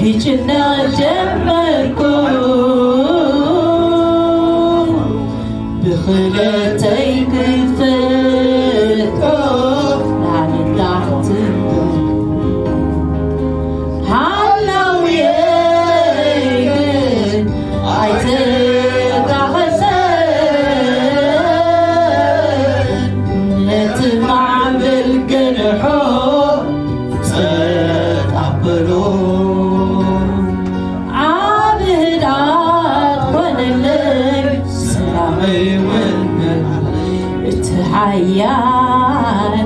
ግጭና ጀመርኩ ብኽለተይ ክፍቶ ናንታሕት ሃላውየይ ግን ኣይተጣኸሰን ነቲ ማዕበል ገንሖ ጸጥ ኣበሎ ዓቢ ህድኣት ኮነለይ ሰላመይ እውን እቲ ሓያል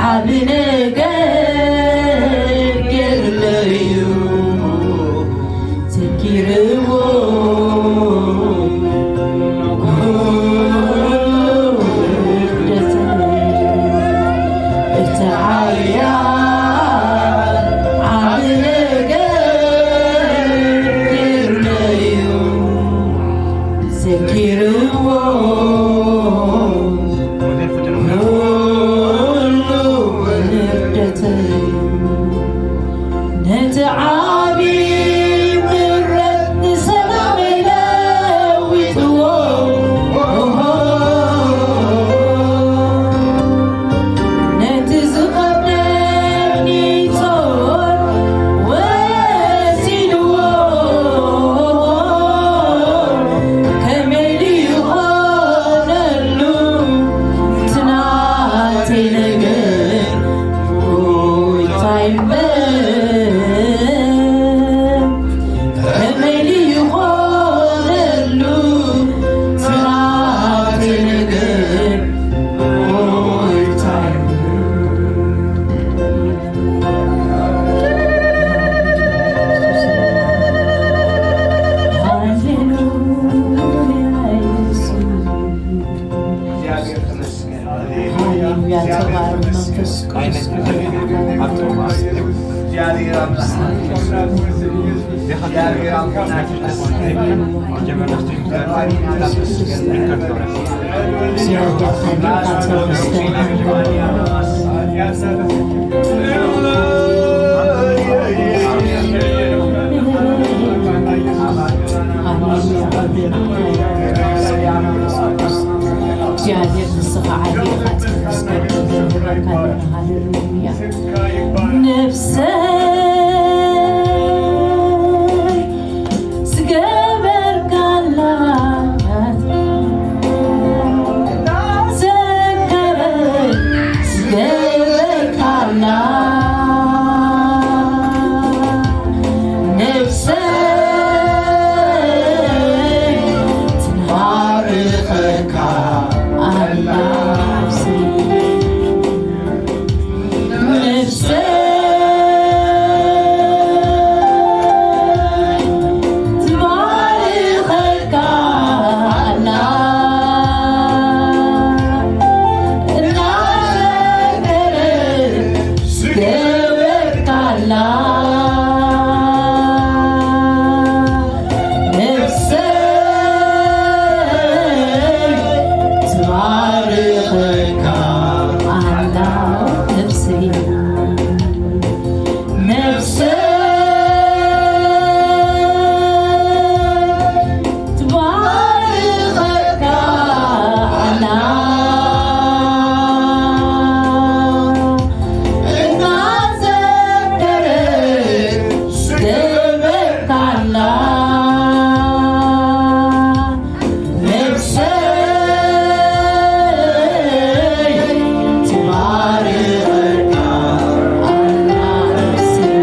ዓቢ ነገር ገይርለይ እዩ ዘኪርዎ ነቲ ዓቢ ምረት ንሰላመይ ለዊጥዎ ነቲ ዝኸብደኒ ጾር ወሲድዎ ከመይ ድዩ ይኾነሉ እቲ ናተይ ነገር ጎይታይ እምበር ከመይ ድዩ ይኾነሉ እቲ ናተይ ነገር ጎይታይ እምበር እግዚኣብሔር ንስኻ ዓቢ ኢኻ ተመስገን። ሃሌሉያ። ነፍሰይ ዝገበርካላ ዘከረይ ዝገበርካላ ነፍሰይ ትባርኸካ ኣላ ነፍሰይ ነፍሰይ ትባርኸካ ኣላ እናዘከረች ዝገበርካላ ነፍሰይ ትባርኸካ ኣላ ነፍሰይ ነፍሰይ ትባርኸካ ኣላ እናዘከረች ትባርኸካ ኣላ ነፍሰይ ትባርኸካ ኣላ ነፍሰይ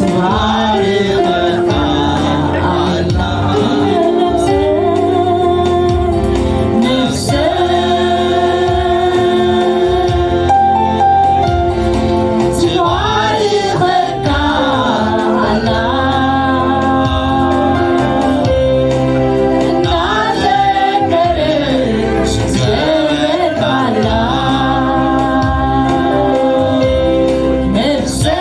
ትባርኸካ ኣላ ነፍሰይ፣ ነፍሰይ ትባርኸካ ኣላ፣ እናዘከረች ትዘምረካ ኣላ ነፍሰይ።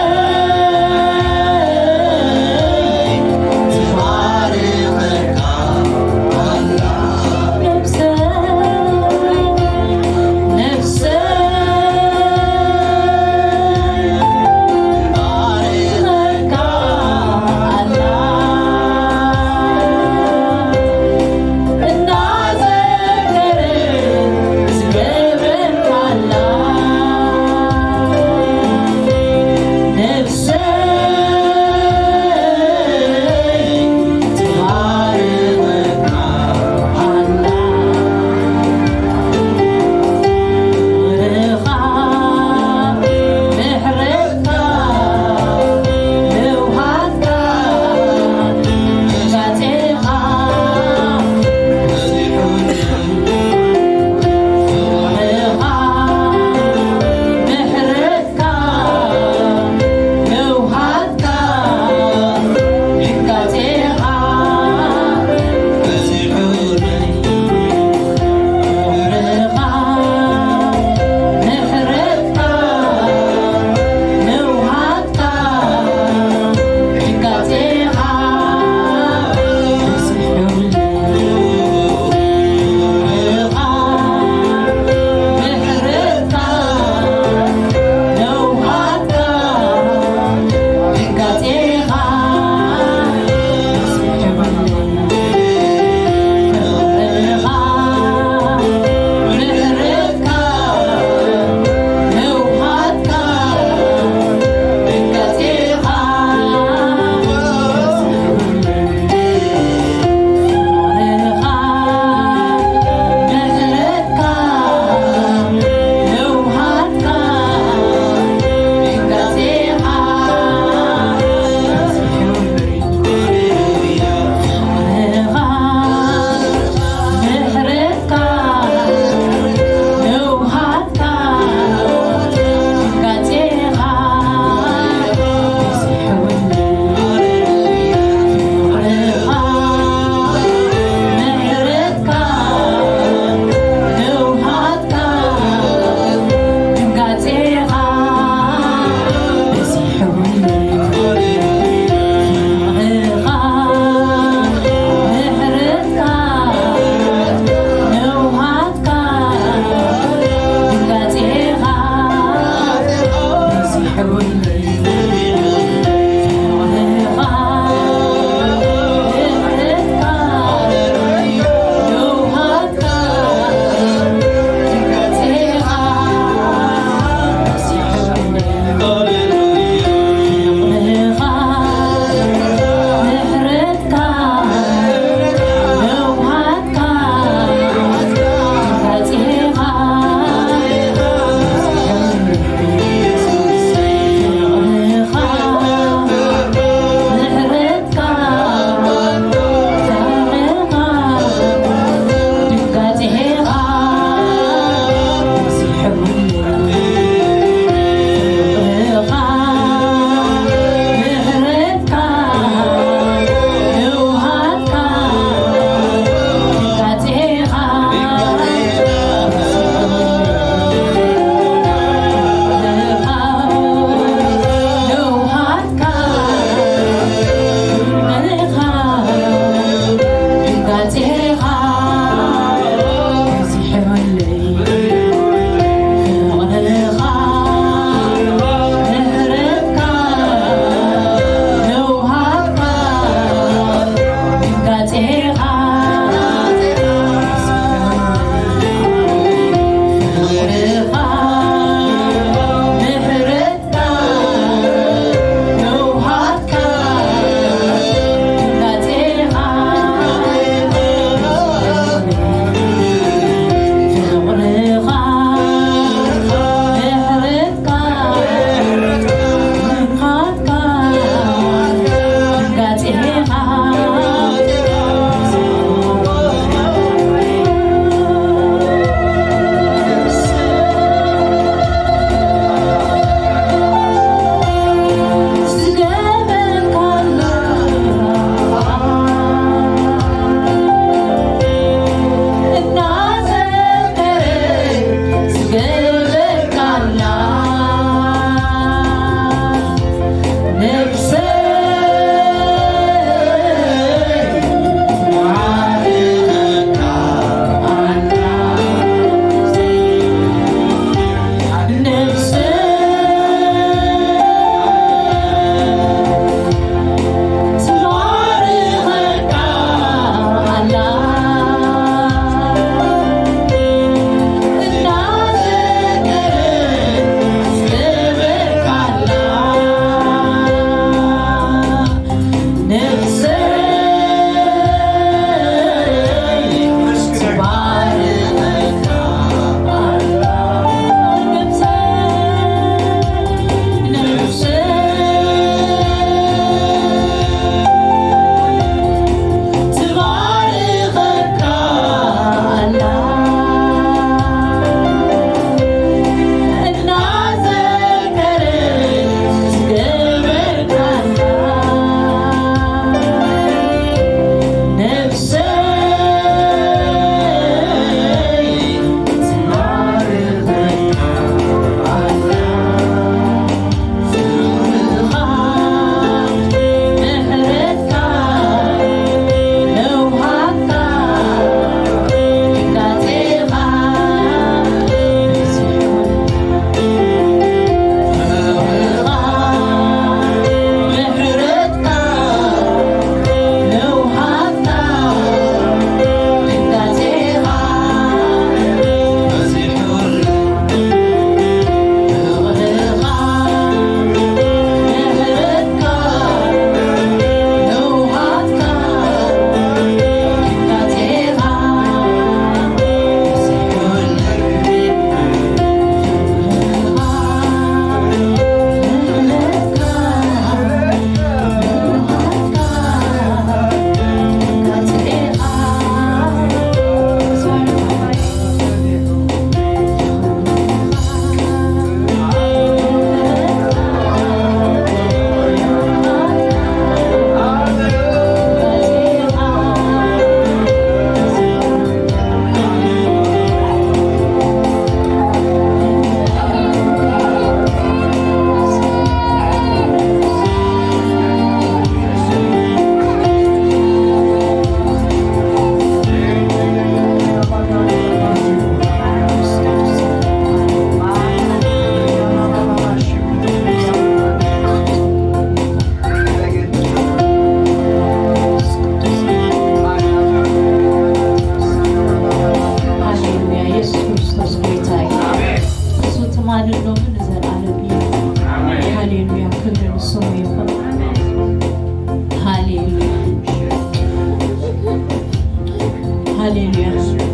ሃሌሉያ።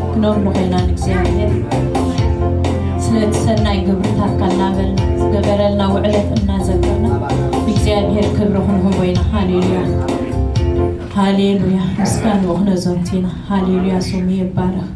ክነምልኾ ኢና ንእግዚኣብሔር። ስለቲ ሰናይ ግብርታትካ እናበልና ዝገበረልና ውዕለት እናዘከርና ንእግዚኣብሔር ክብሪ ክንህቦ ኢና። ሃሌሉያ፣ ሃሌሉያ። ምስጋንኡ ክነዘንቱ ኢና። ሃሌሉያ፣ ስሙ ይባረኽ።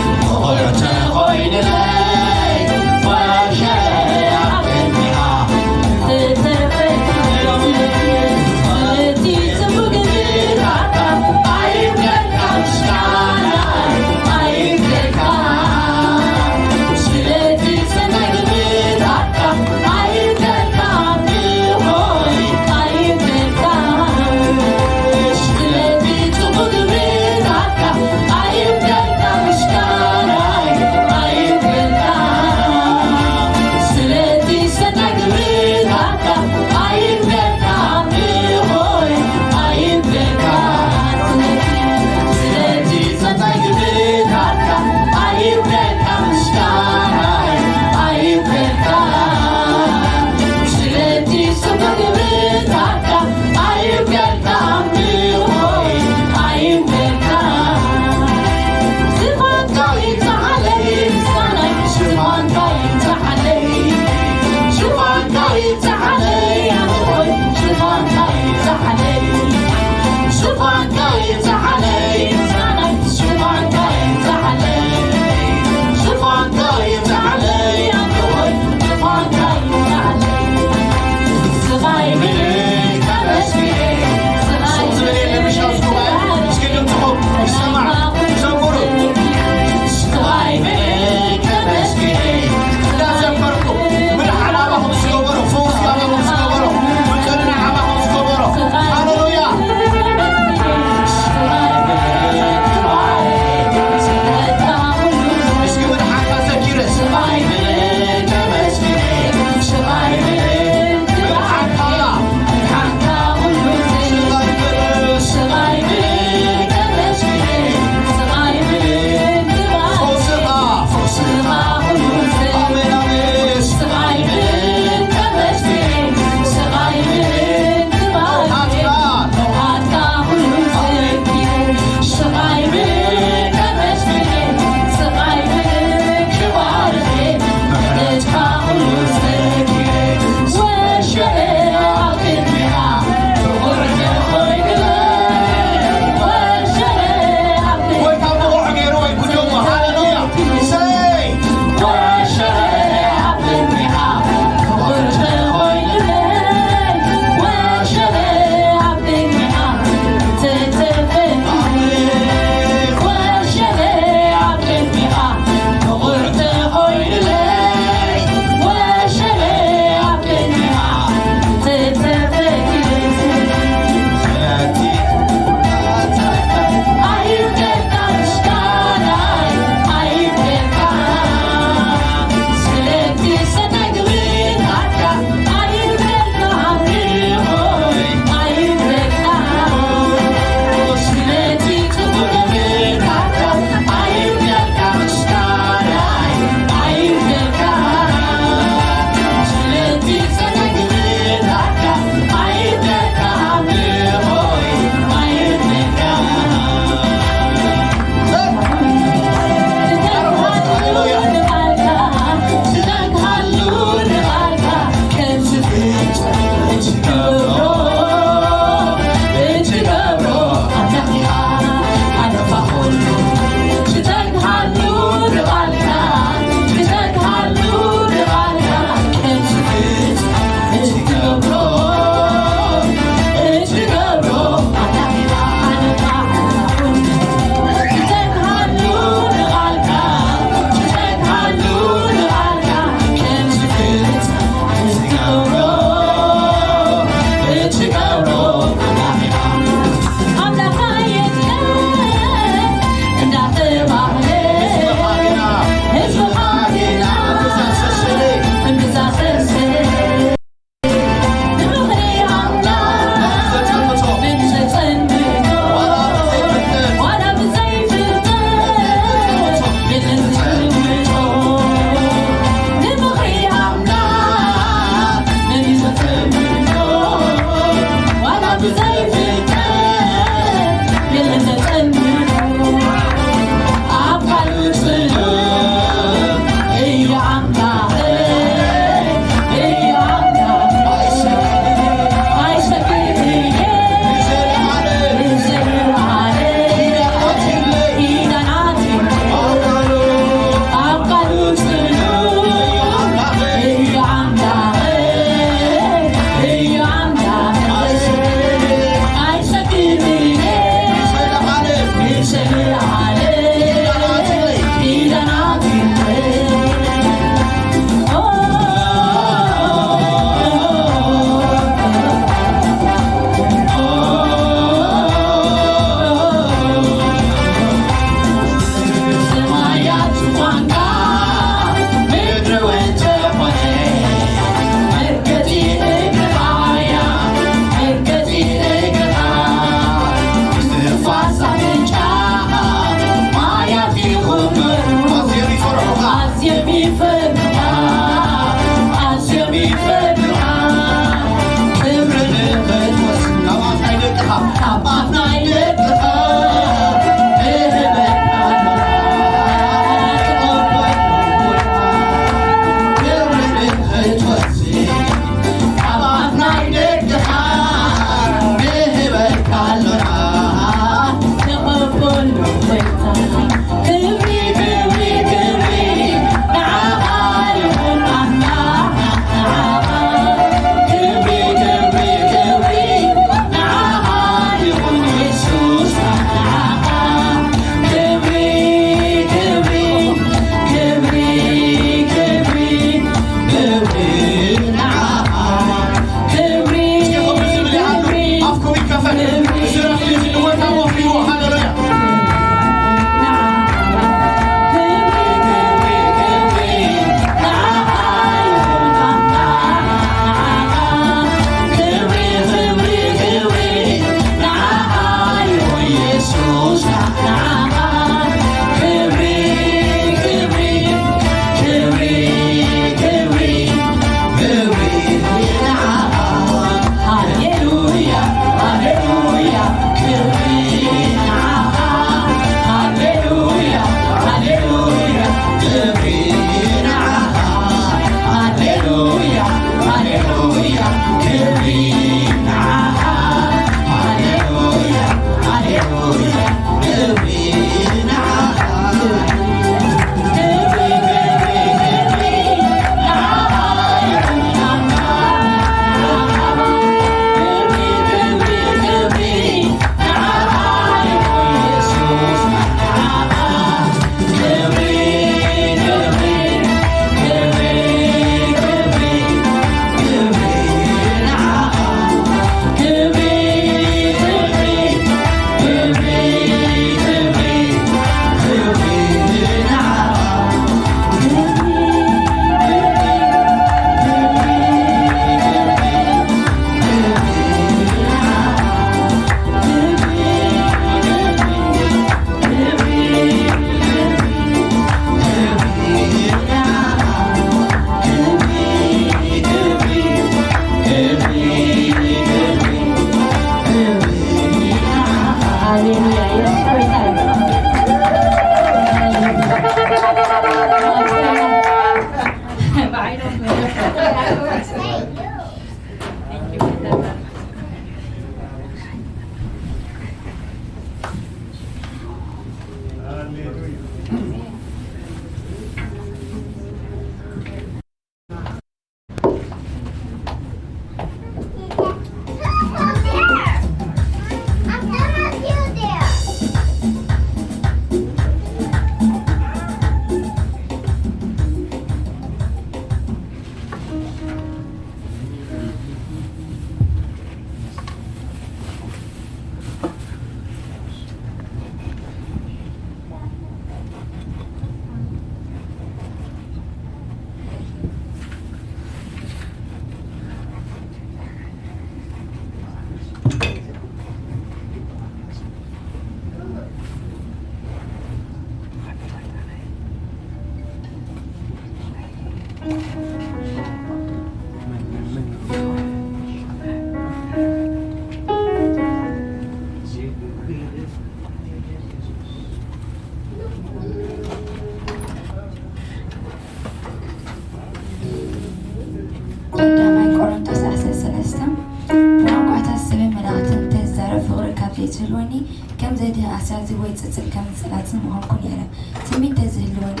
ዘይትህልወኒ፣ ከም ዘድህ ኣስያዚ ወይ ጽጽል ከም ዝጸላጽል ምኾንኩ ነይረ። ትንቢት እንተዝህልወኒ፣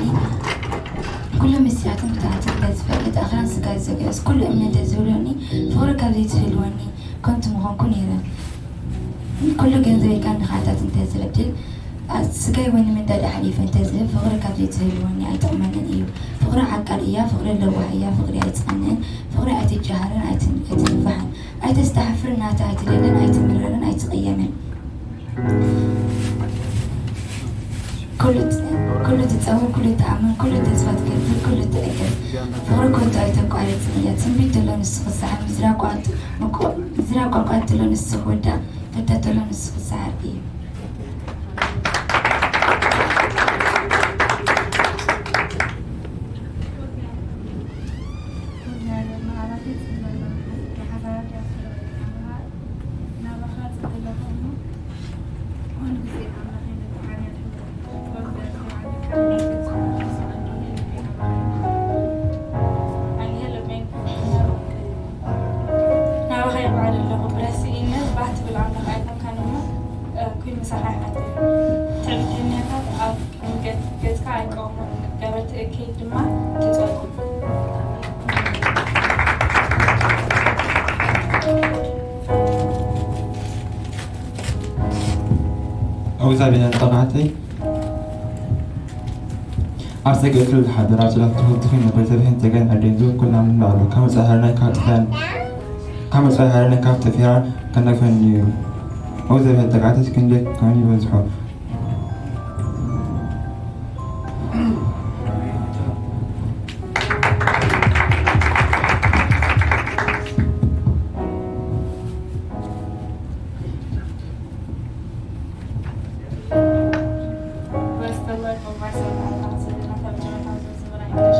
ኩሉ ምስጢራትን ፍትሓትን እንተዝፈልጥ፣ ኣኽራን ስጋይ ዘግዕዝ፣ ኩሉ እምነት እንተዝህልወኒ፣ ፍቕሪ ካብ ዘይትህልወኒ፣ ከንቱ ምኾንኩ ነይረ። ኩሉ ገንዘበይ ካብ ንኻታት እንተዝዕድል፣ ኣ-፣ ስጋይ እውን ንምንዳድ ኣሕሊፈ እንተዝህብ፣ ፍቕሪ ካብ ዘይትህልወኒ ኣይጠቕመንን እዩ። ፍቕሪ ዓቃል እያ፣ ፍቕሪ ለዋህ እያ፣ ፍቕሪ ኣይትቐንእን፣ ፍቕሪ ኣይትጀሃርን ኣይትን-፣ ኣይትንፋሕን። ኣይተስተሓፍርን፣ ናታ ኣይትደልን፣ ኣይትምረርን፣ ኣይትቕየምን። ኩሉ ት-፣ ኩሉ ትጸውር፣ ኩሉ ትኣምን፣ ኩሉ ተስፋ ትገብር፣ ኩሉ ትዕቅብ። ፍቕሪ ከንቱ ኣይተቋርጽን እያ። ትንቢት ተሎ ንሱ ክሰዓር፣ ምዝራብ ቋንቋ-፣ ምቁ-፣ ምዝራብ ቋንቋ ተሎ ንሱ ክውዳእ፣ ፍልጠት ተሎ ንሱ ክሰዓር እዩ። እግዚኣብሔር መዓራቲ ጽለሎ ሓሳብ ሓሳብ ናባኻ ጽለሎ ኮይኑ ኩሉ ግዜ ኣምላኸይ ነቲ ሓያል ናባኻ ይብዓል ኣለኹ። ብረስኢነት ባህ ትብል ኣምላኽ ኣይኮንካን እሞ፣ እ፣ ኩን ምሳኻ ይሓትት። ትዕቢተኛታት ኣብ ቅድሚ ገጽ-፣ ገጽካ ኣይቀውሙን፣ ገበርቲ እከይ ድማ ትጸልኦም። እግዚኣብሔር ጠባዕተይ ኣብ ሰገክል ሓደራ ጭላት ትኹን ትኹን ነበር ተብህን ተገን ኣደንዙ ኩልና ምን ባዕሉ ካብ መጻኢ ሃረናይ ካብ ጥፍያን ካብ መጻኢ ሃረናይ ካብ ጥፍያ ከነፈን እዩ። እግዚኣብሔር ጠቃዕተይ ክንደይ ከም ይበዝሑ። Bless the Lord, O my soul, and all that is within me,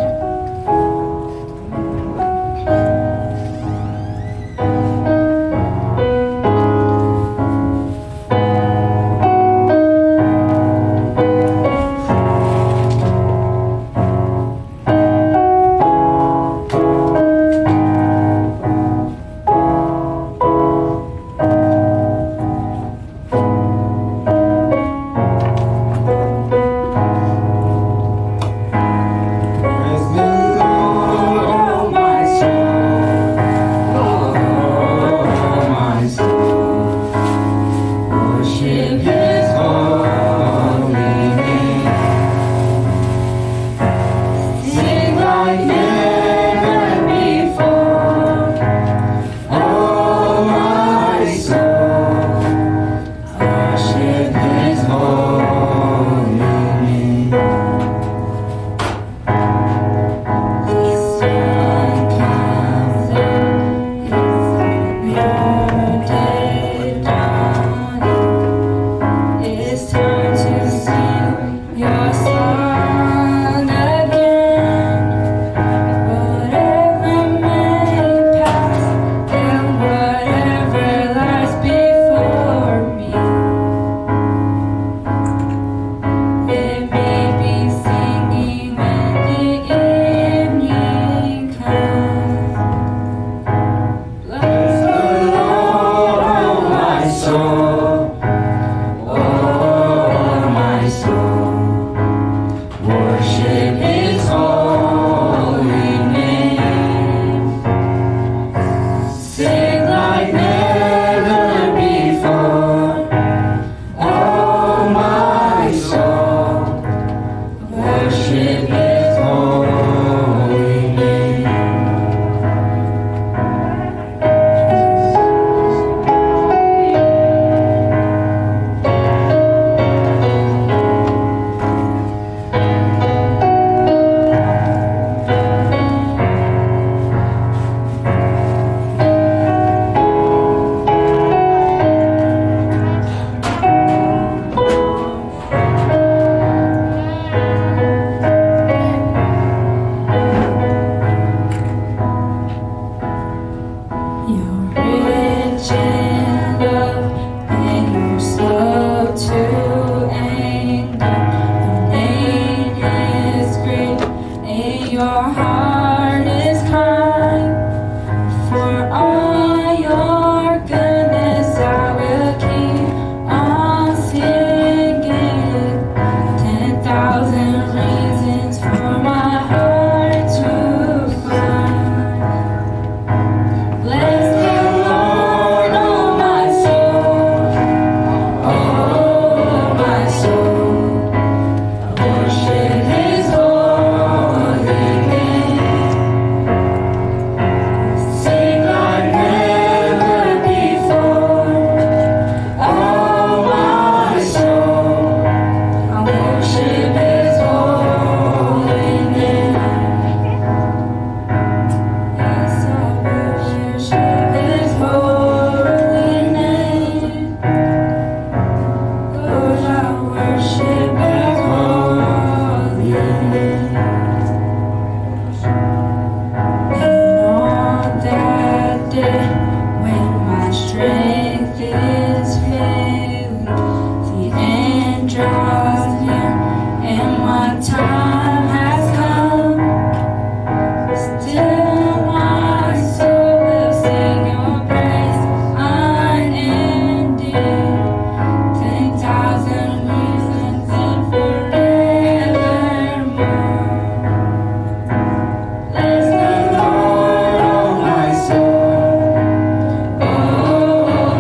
bless his holy name. When my strength is failing, the end draws near, and my time has come. Still, my soul will sing your praise unending. Ten thousand reasons and forevermore. Bless the Lord, oh my soul. Oh,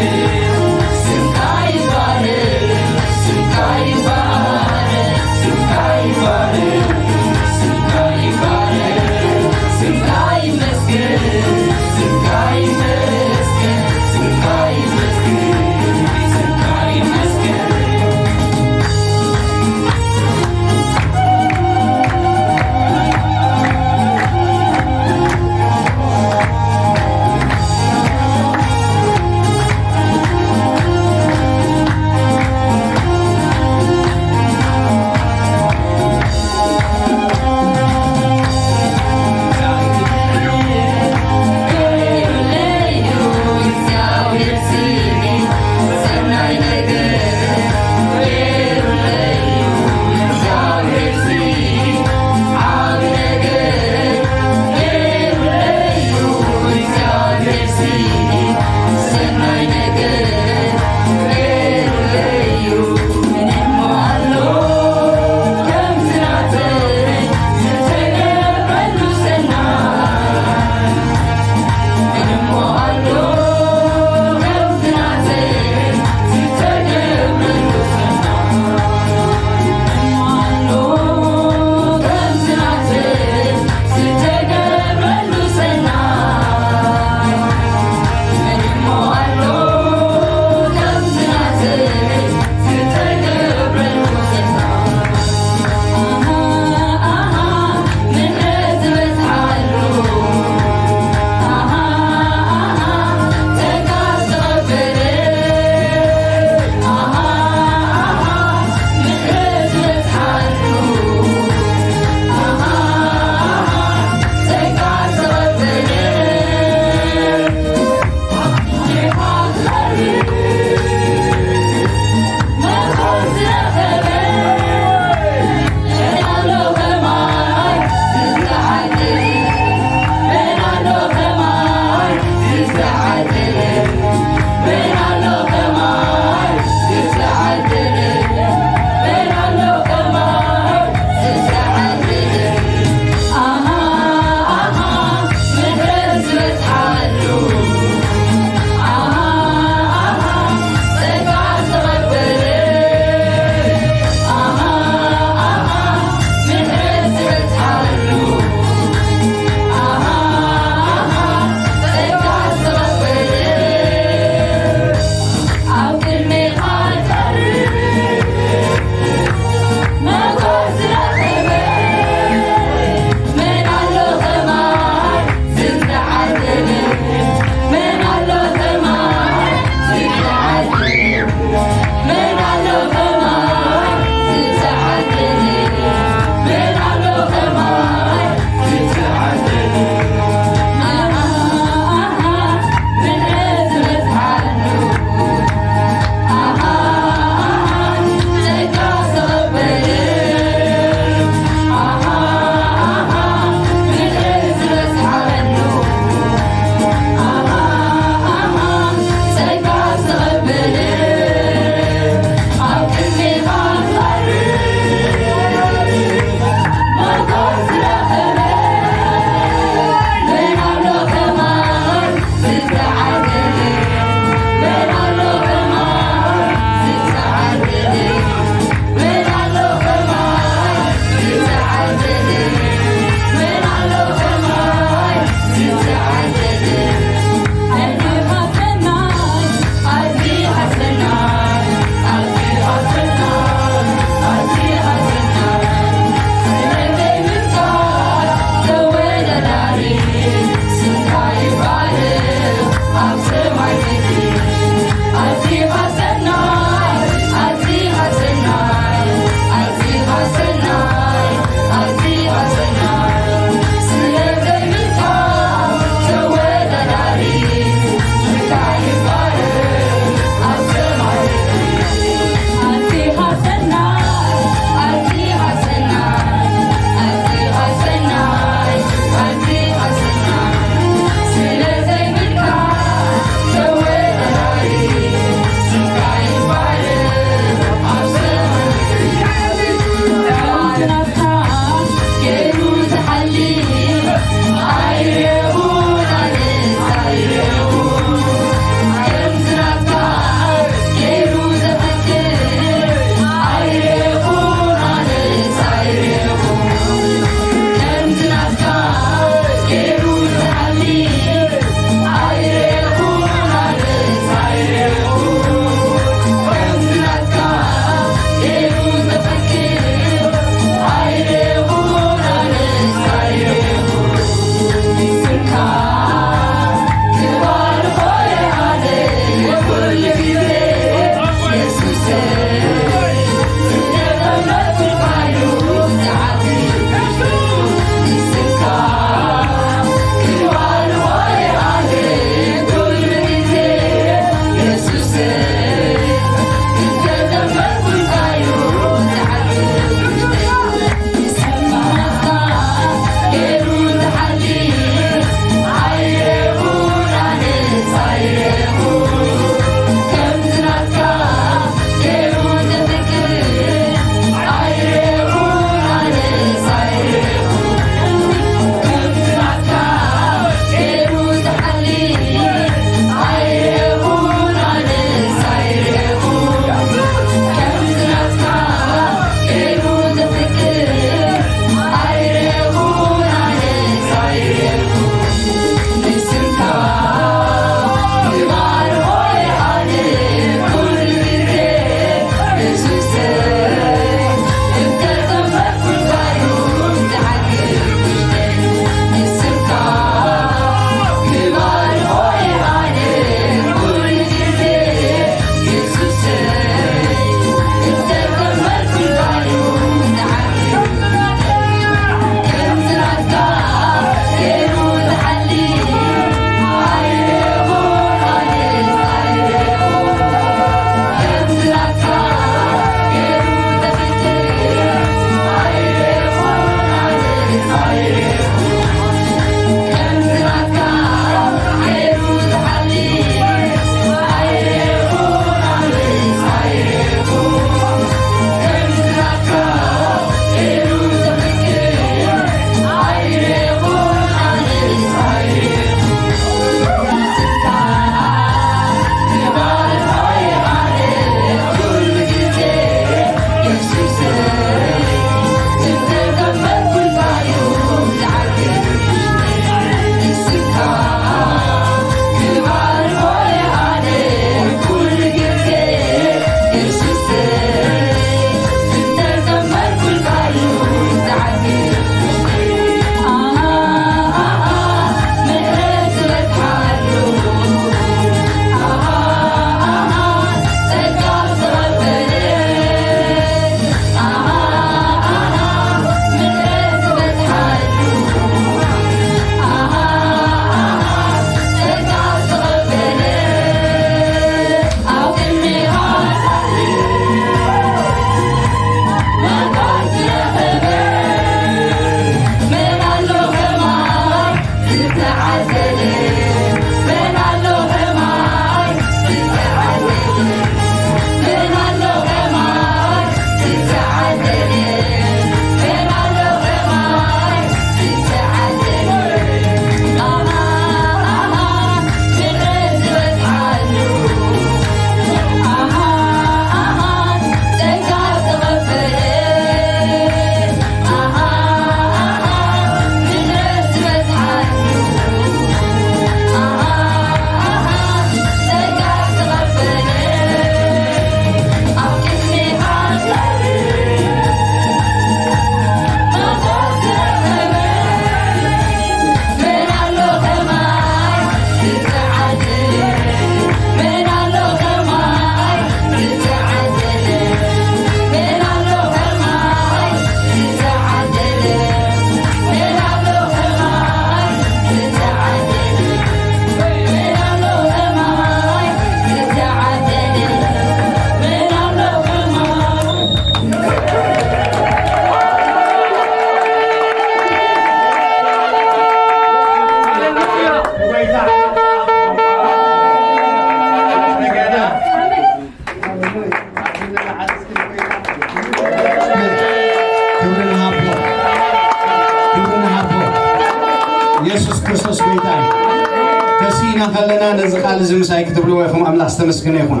ክትብልዎ ኢኹም። ኣምላኽ ዝተመስገነ ይኹን።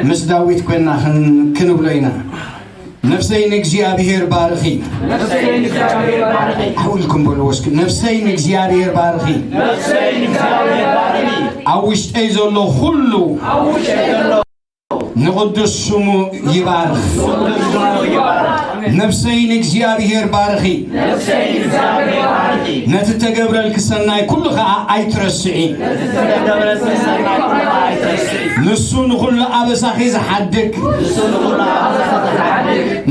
ምስ ዳዊት ኮይና ክን- ክንብሎ ኢና። ነፍሰይ ንእግዚኣብሔር ባርኺ። ሓው ኢልኩም በልዎ እስኪ። ነፍሰይ ንእግዚኣብሔር ባርኺ። ኣብ ውሽጠይ ዘሎ ኩሉ ንቕዱስ ስሙ ይባርኽ። ነፍሰይ ንእግዚኣብሔር ባርኺ። ነቲ ተገብረልኪ ሰናይ ኩሉ ኸዓ ኣይትረስዒ። ንሱ ንኹሉ ኣበሳኺ ዝሓድግ፣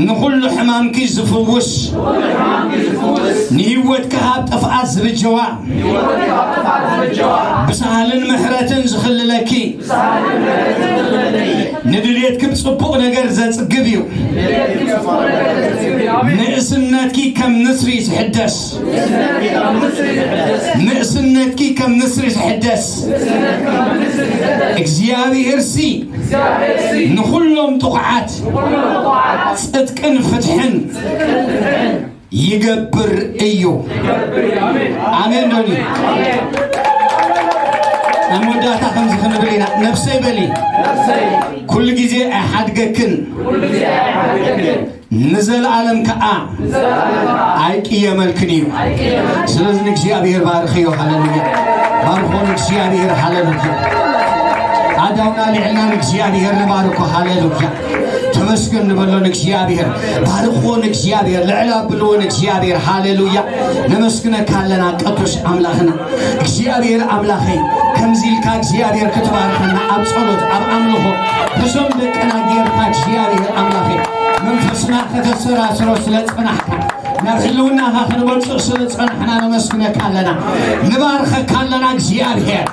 ንኹሉ ሕማምኪ ዝፍውስ፣ ንህይወትኪ ካብ ጥፍኣት ዝብጀዋ፣ ብሳህልን ምሕረትን ዝኽልለኪ፣ ንድልየትኪ ብጽቡቕ ነገር ዘጽግብ እዩ። ንእስነትኪ ከም ንስሪ ዝሕደስ፣ ንእስነትኪ ከም ንስሪ ዝሕደስ። እግዚኣብሔርሲ ንኹሎም ጥቑዓት ጽድቅን ፍትሕን ይገብር እዩ። ኣሜን ዶ? ኣብ መወዳእታ ከምዚ ክንብል ኢና። ነፍሰይ በሊ፣ ኩሉ ግዜ ኣይሓድገክን፣ ንዘለኣለም ከኣ ኣይቅየመልክን እዩ። ስለዚ ንእግዚኣብሔር ባርኽዮ። ሃሌሉያ። ባርኾ ንእግዚኣብሔር። ሃሌሉያ። ኣእዳውና ኣልዒልና ንእግዚኣብሔር ንባርኮ። ሃሌሉያ። ተመስገን ንበሎ ንእግዚኣብሔር። ባርኾ ንእግዚኣብሔር። ልዕል ኣብልዎ ንእግዚኣብሔር። ሃሌሉያ። ነመስግነካ ኣለና ቅዱስ ኣምላኽና። እግዚኣብሔር ኣምላኸይ፣ ከምዚ ኢልካ እግዚኣብሔር ክትባርኸና ኣብ ጸሎት፣ ኣብ ኣምልኾ፣ በዞም ደቅና ጌርካ እግዚኣብሔር ኣምላኸይ፣ መንፈስና ከተሰራስሮ ስለ ጸናሕካ፣ ናብ ህልውናኻ ክንመጽእ ስለ ጸናሕና ነመስግነካ ኣለና። ንባርኸካ ኣለና እግዚኣብሔር።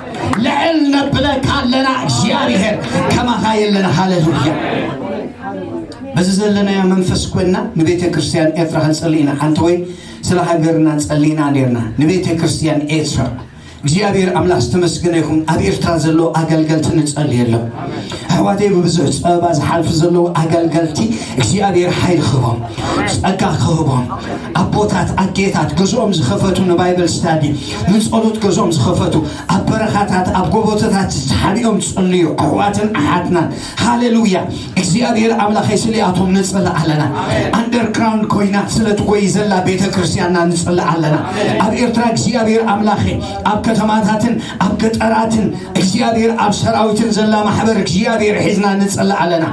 ልዕል ነብለካ ኣለና እግዚኣብሔር። ከማኻ የለን። ሃሌሉያ። በዚ ዘለናዮ መንፈስ ኮይና ንቤተ ክርስቲያን ኤርትራ ክንጸሊ ኢና። ሓንቲ ወይ ስለ ሃገርና ጸሊና ኔርና። ንቤተ ክርስቲያን ኤርትራ እግዚኣብሔር ኣምላኽ ዝተመስገነ ይኹን። ኣብ ኤርትራ ዘለዉ ኣገልገልቲ ንጸልየሎም። ኣሕዋተይ፣ ብብዙሕ ጸበባ ዝሓልፉ ዘለዉ ኣገልገልቲ እግዚኣብሔር ሓይሊ ክህቦም፣ ጸጋ ክህቦም። ኣቦታት፣ ኣዴታት ገዝኦም ዝኸፈቱ ንባይብል ስታዲ፣ ንጸሎት ገዝኦም ዝኸፈቱ፣ ኣብ በረኻታት፣ ኣብ ጎቦታት ተሓቢኦም ዝጸልዩ ኣሕዋትን ኣሓትናን። ሃሌሉያ። እግዚኣብሔር ኣምላኸይ፣ ስሊኣቶም ንጽሊ ኣለና። ኣንደርግራውንድ ኮይና ስለ ትጎይ ዘላ ቤተ ክርስቲያንና ንጽሊ ኣለና። ኣብ ኤርትራ እግዚኣብሔር ኣምላኸይ፣ ኣብ ከተማታትን ኣብ ገጠራትን እግዚኣብሔር ኣብ ሰራዊትን ዘላ ማሕበር እግዚኣብሔር ሒዝና ንጽሊ ኣለና።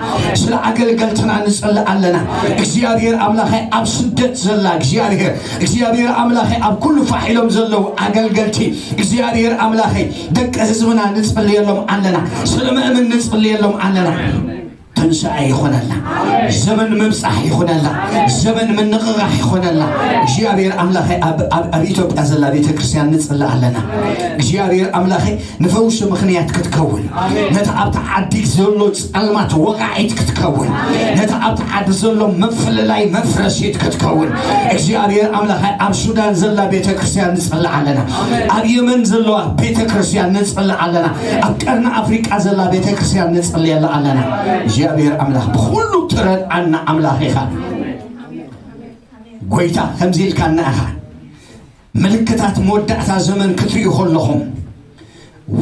ስለ ኣገልገልትና ንጽሊ ኣለና። እግዚኣብሔር ኣምላኸይ፣ ኣብ ስደት ዘላ እግዚኣብሔር፣ እግዚኣብሔር ኣምላኸይ፣ ኣብ ኩሉ ፋሕ ኢሎም ዘለዉ ኣገልገልቲ እግዚኣብሔር ኣምላኸይ፣ ደቂ ህዝብና ንጽልየሎም ኣለና። ስለ ምእምን ንጽልየሎም ኣለና። ትንሳኤ ይኾነላ። ዘመን ምብጻሕ ይኾነላ። ዘመን ምንቕቓሕ ይኾነላ። እግዚኣብሔር ኣምላኸይ፣ ኣብ፣ ኣብ፣ ኣብ ኢትዮጵያ ዘላ ቤተ ክርስቲያን ንጽሊ ኣለና። እግዚኣብሔር ኣምላኸይ፣ ንፈውሲ ምኽንያት ክትከውን፣ ነቲ ኣብቲ ዓዲ ዘሎ ጸልማት ወቓዒት ክትከውን፣ ነቲ ኣብቲ ዓዲ ዘሎ ምፍልላይ መፍረሲት ክትከውን እግዚኣብሔር ኣምላኸይ፣ ኣብ ሱዳን ዘላ ቤተ ክርስቲያን ንጽሊ ኣለና። ኣብ የመን ዘለዋ ቤተ ክርስቲያን ንጽሊ ኣለና። ኣብ ቀርኒ ኣፍሪቃ ዘላ ቤተ ክርስቲያን ንጽልየላ ኣለና። እግዚኣብሔር ኣምላኽ ብኹሉ ትረድኣና ኣምላኽ ኢኻ። ጎይታ፣ ከምዚ ኢልካና ኢኻ። ምልክታት መወዳእታ ዘመን ክትርእዩ ከለኹም፣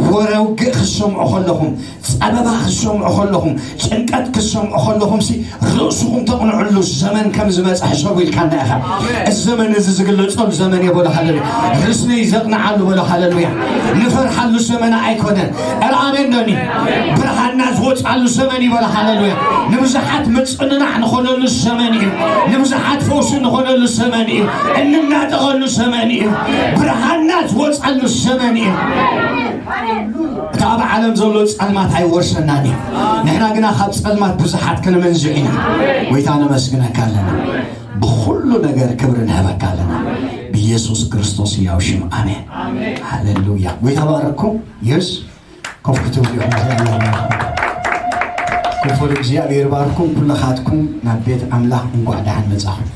ወረ ውግእ ክትሰምዑ ከለኹም፣ ጸበባ ክትሰምዑ ከለኹም፣ ጭንቀት ክትሰምዑ ከለኹም ሲ ርእስኹም ተቕንዕሉ ዘመን ከም ዝመጽእ ሕሰቡ ኢልካና ኢኻ። እዚ ዘመን እዚ ዝግለጸሉ ዘመን እየ በሎ። ሃሌሉያ። ርስነይ ዘቕንዓሉ በሎ። ሃሌሉያ። ንፈርሓሉ ዘመን ኣይኮነን። ኧረ ኣሜን ዶኒ። ብርሃንና ዝወጻሉ ዘመን እዩ በሎ። ሃሌሉያ። ንብዙሓት ምጽንናዕ ንኾነሉ ዘመን እዩ። ንብዙሓት ፈውሲ ንኾነሉ ዘመን እዩ። እንናጠቐሉ ዘመን እዩ። ብርሃንና ዝወጻሉ ዘመን እዩ። እቲ ኣብ ዓለም ዘሎ ጸልማት ኣይወርሰናን እዩ። ንሕና ግና ካብ ጸልማት ብዙሓት ክንመንዝዕ ኢና። ጎይታ ነመስግነካ ኣለና። ብኹሉ ነገር ክብሪ ንህበካ ኣለና። ብኢየሱስ ክርስቶስ ሕያው ሽም ኣሜን። ሃሌሉያ። ጎይታ ባረኩም። የስ ኮፍ ክትብሉ ኢኹም። እግዚኣብሔር ይባርኩም። ክፉል እግዚኣብሔር ይባርኩም። ኩልኻትኩም ናብ ቤት ኣምላኽ እንኳዕ ደሓን መጻኹም።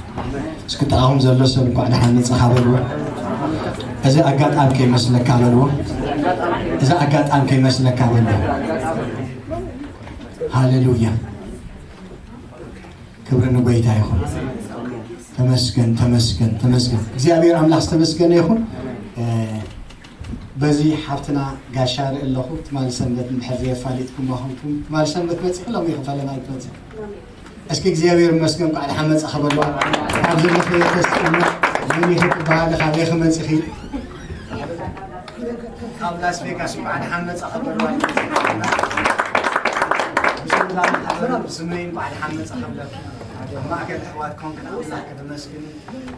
እስኪ ጥቓኹም ዘሎ ሰብ እንኳዕ ደሓን መጻኻ በልዎ። እዚ ኣጋጣሚ ከይመስለካ በልዎ። እዚ ኣጋጣሚ ከይመስለካ በልዎ። ሃሌሉያ። ክብሪ ንጎይታ ይኹን። ተመስገን፣ ተመስገን፣ ተመስገን። እግዚኣብሔር ኣምላኽ ዝተመስገነ ይኹን። እ፣ በዚ ሓፍትና ጋሻ ርኢ ኣለኹ። ትማሊ ሰንበት እንድሕር ዘየፋሊጥኩማ ኾንኩም፣ ትማሊ ሰንበት መፂኹ፣ ሎሚ ኢኹም ፈለማ ኣይትመፅእ። እስኪ እግዚኣብሔር ይመስገን፣ እንኳዕ ደሓን መፃ ክበልዋ። ካብ ዘለኽዮ ተስእና መን ኢኺ ትበሃሊ፣ ካበይ ኢኺ መፂኺ? ካብ ላስ ቬጋስ እንኳዕ ደሓን መፃ ክበልዋ። ብስም እዛ ማሕበር፣ ብስመይ እንኳዕ ደሓን መፃ ክብለኪ። ኣብ ማእከል ኣሕዋት ኮንክን ኣምላኽ ከተመስግኒ፣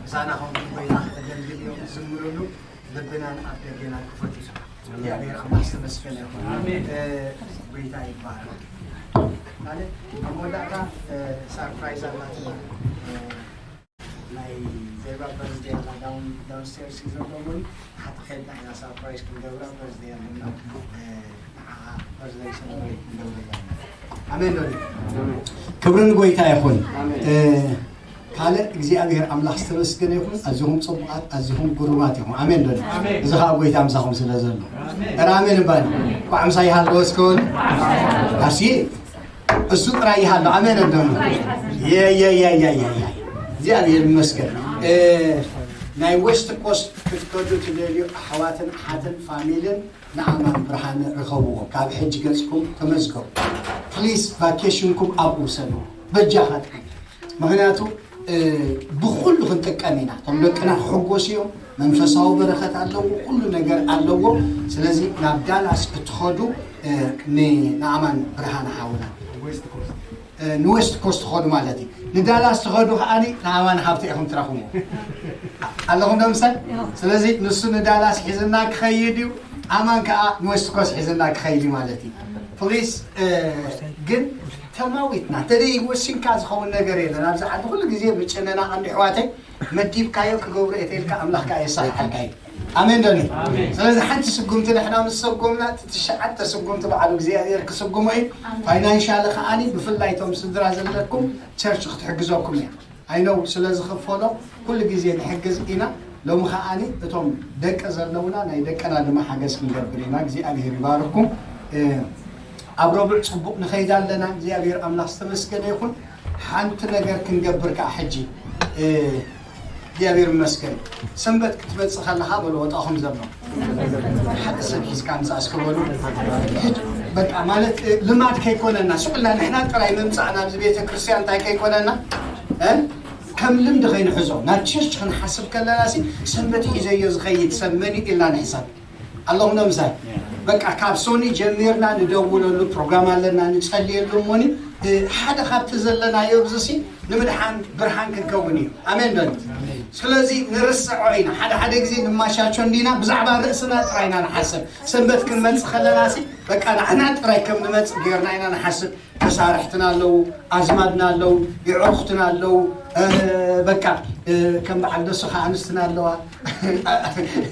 ምሳና ኾንክን ኮይና ከተገልግልዮ፣ ክትዝምርሉ፣ ልብናን ኣፍ ደገናን ክፈቱ። እግዚኣብሔር ኣምላኽ ዝተመስገነ ይኹን። ኣሜን። እ፣ ጎይታ ይባረክ። ማለት ኣብ መወዳእታ፣ እ፣ ሳርፕራይዝ ኣላትና። እ፣ ናይ ዜብራ በርዝደይ ኣላ ዳውን-፣ ዳውንስቴርስ እዩ ዘሎ። እውን ሓንቲ ከድና ኢና ሳርፕራይዝ ክንገብራ በርዝደይ ኣለና። እ፣ ንዓኣ በርዝደይ ሰለብሬት ክንገብረላ ኢና። ኣሜን ዶ? ክብሪ ንጎይታ ይኹን። ኣሜን። እ፣ ካልእ እግዚኣብሔር ኣምላኽ ዝተመስገነ ይኹን። ኣዚኹም ጽቡቓት፣ ኣዚኹም ግሩማት ኢኹም። ኣሜን ዶ? ኣሜን። እዚ ኸኣ ጎይታ ምሳኹም ስለ ዘሎ። ኣሜን። እረ ኣሜን እባኒ። እኳዕ ምሳይ ይሃለወ እስከ በሉ። ኣሲ እሱ ጥራይ ይሃሎ። ኣሜን ዶ? የ፣ የ፣ የ። እግዚኣብሔር ይመስገን። እ፣ ናይ ዌስት ኮስት ክትከዱ ትደልዩ ኣሕዋትን ኣሓትን ፋሚልን ንኣማን ብርሃነ ርኸብዎ። ካብ ሕጂ ገጽኩም ተመዝገቡ። ፕሊስ ቫኬሽንኩም ኣብኡ ውሰዱ። በጃኻትኩም። ምኽንያቱ፣ እ፣ ብኹሉ ክንጥቀም ኢና። እቶም ደቅና ክሕጎሱ እዮም። መንፈሳዊ በረኸት ኣለዎ። ኩሉ ነገር ኣለዎ። ስለዚ ናብ ዳላስ ክትኸዱ፣ እ፣ ን-፣ ንኣማን ብርሃነ ሓውና፣ እ፣ ንዌስት ኮስት ትኸዱ ማለት እዩ። ንዳላስ ትኸዱ ከኣ ንኣማን ሃብተ ኢኹም ትረኽብዎ። ኣለኹም ዶ ምሳይ? ስለዚ ንሱ ንዳላስ ሒዝና ክኸይድ እዩ። ኣማን ከኣ ንዌስት ኮስት ሒዝና ክኸይድ እዩ ማለት እዩ። ፕሊስ፣ እ፣ ግን ተማዊትና፣ ተደይ ወሲንካ ዝኸውን ነገር የለን። ኣብዚ ዓዲ ኩሉ ግዜ ምጭንናቕ እንዲ ኣሕዋተይ መዲብካዮ ክገብሮ እየ ተልካ ኣምላኽ ከኣ የሳኽሓልካ እዩ። ኣሜን ዶ? ኣሜን። ስለዚ ሓንቲ ስጉምቲ ንሕና ምስ ሰጎምና፣ እቲ ትሽዓተ ስጉምቲ ባዕሉ እግዚኣብሔር ክስጉሞ እዩ። ኣሜን። ፋይናንሻሊ ከኣኒ ብፍላይ እቶም ስድራ ዘለኩም ቸርች ክትሕግዘኩም እያ። ኣይነው ስለ ዝኽፈሎ ኩሉ ግዜ ንሕግዝ ኢና። ሎሚ ከኣኒ እቶም ደቂ ዘለውና ናይ ደቅና ድማ ሓገዝ ክንገብር ኢና። እግዚኣብሔር ይባርኩም። እ፣ ኣብ ረቡዕ ጽቡቕ ንኸይድ ኣለና። እግዚኣብሔር ኣምላኽ ዝተመስገነ ይኹን። ሓንቲ ነገር ክንገብር ከኣ ሕጂ፣ እ፣ እግዚኣብሔር ይመስገን። ሰንበት ክትመጽእ ከለኻ በሉ ወጣኹም ዘሎ። ሓደ ሰብ ሒዝካ ምጻእ እስከ በሉ። ሕጂ በቃ ማለት፣ እ፣ ልማድ ከይኮነና፣ ስቕ ኢልና ንሕና ጥራይ ምምጻእ ናብዚ ቤተ ክርስቲያን እንታይ ከይኮነና፣ እ፣ ከም ልምዲ ከይንሕዞ፣ ናብ ቸርች ክንሓስብ ከለና ሲ፣ ሰንበት ሒዘዮ ዝኸይድ ሰብ መን እዩ ኢልና ንሕሰብ። ኣለኹም ዶ ምሳይ? በቃ ካብ ሶኒ ጀሚርና ንደውለሉ ፕሮግራም ኣለና፣ ንጸልየሉ እሞኒ፣ እ፣ ሓደ ካብቲ ዘለናዮ ኣብዚ ሲ ንምድሓን ብርሃን ክንከውን እዩ። ኣሜን ዶ? ስለዚ ንርስዖ ኢና። ሓደ ሓደ ግዜ ንማሻቾ እንዲና፣ ብዛዕባ ርእስና ጥራይ ኢና ንሓስብ። ሰንበት ክንመጽእ ከለና ሲ በቃ ንሕና ጥራይ ከም ንመጽእ ጌርና ኢና ንሓስብ። መሳርሕትና ኣለዉ፣ ኣዝማድና ኣለዉ፣ የዕሩኽትና ኣለዉ። እ፣ በቃ፣ እ፣ ከም በዓል ደሱ ከዓ ኣንስትና ኣለዋ።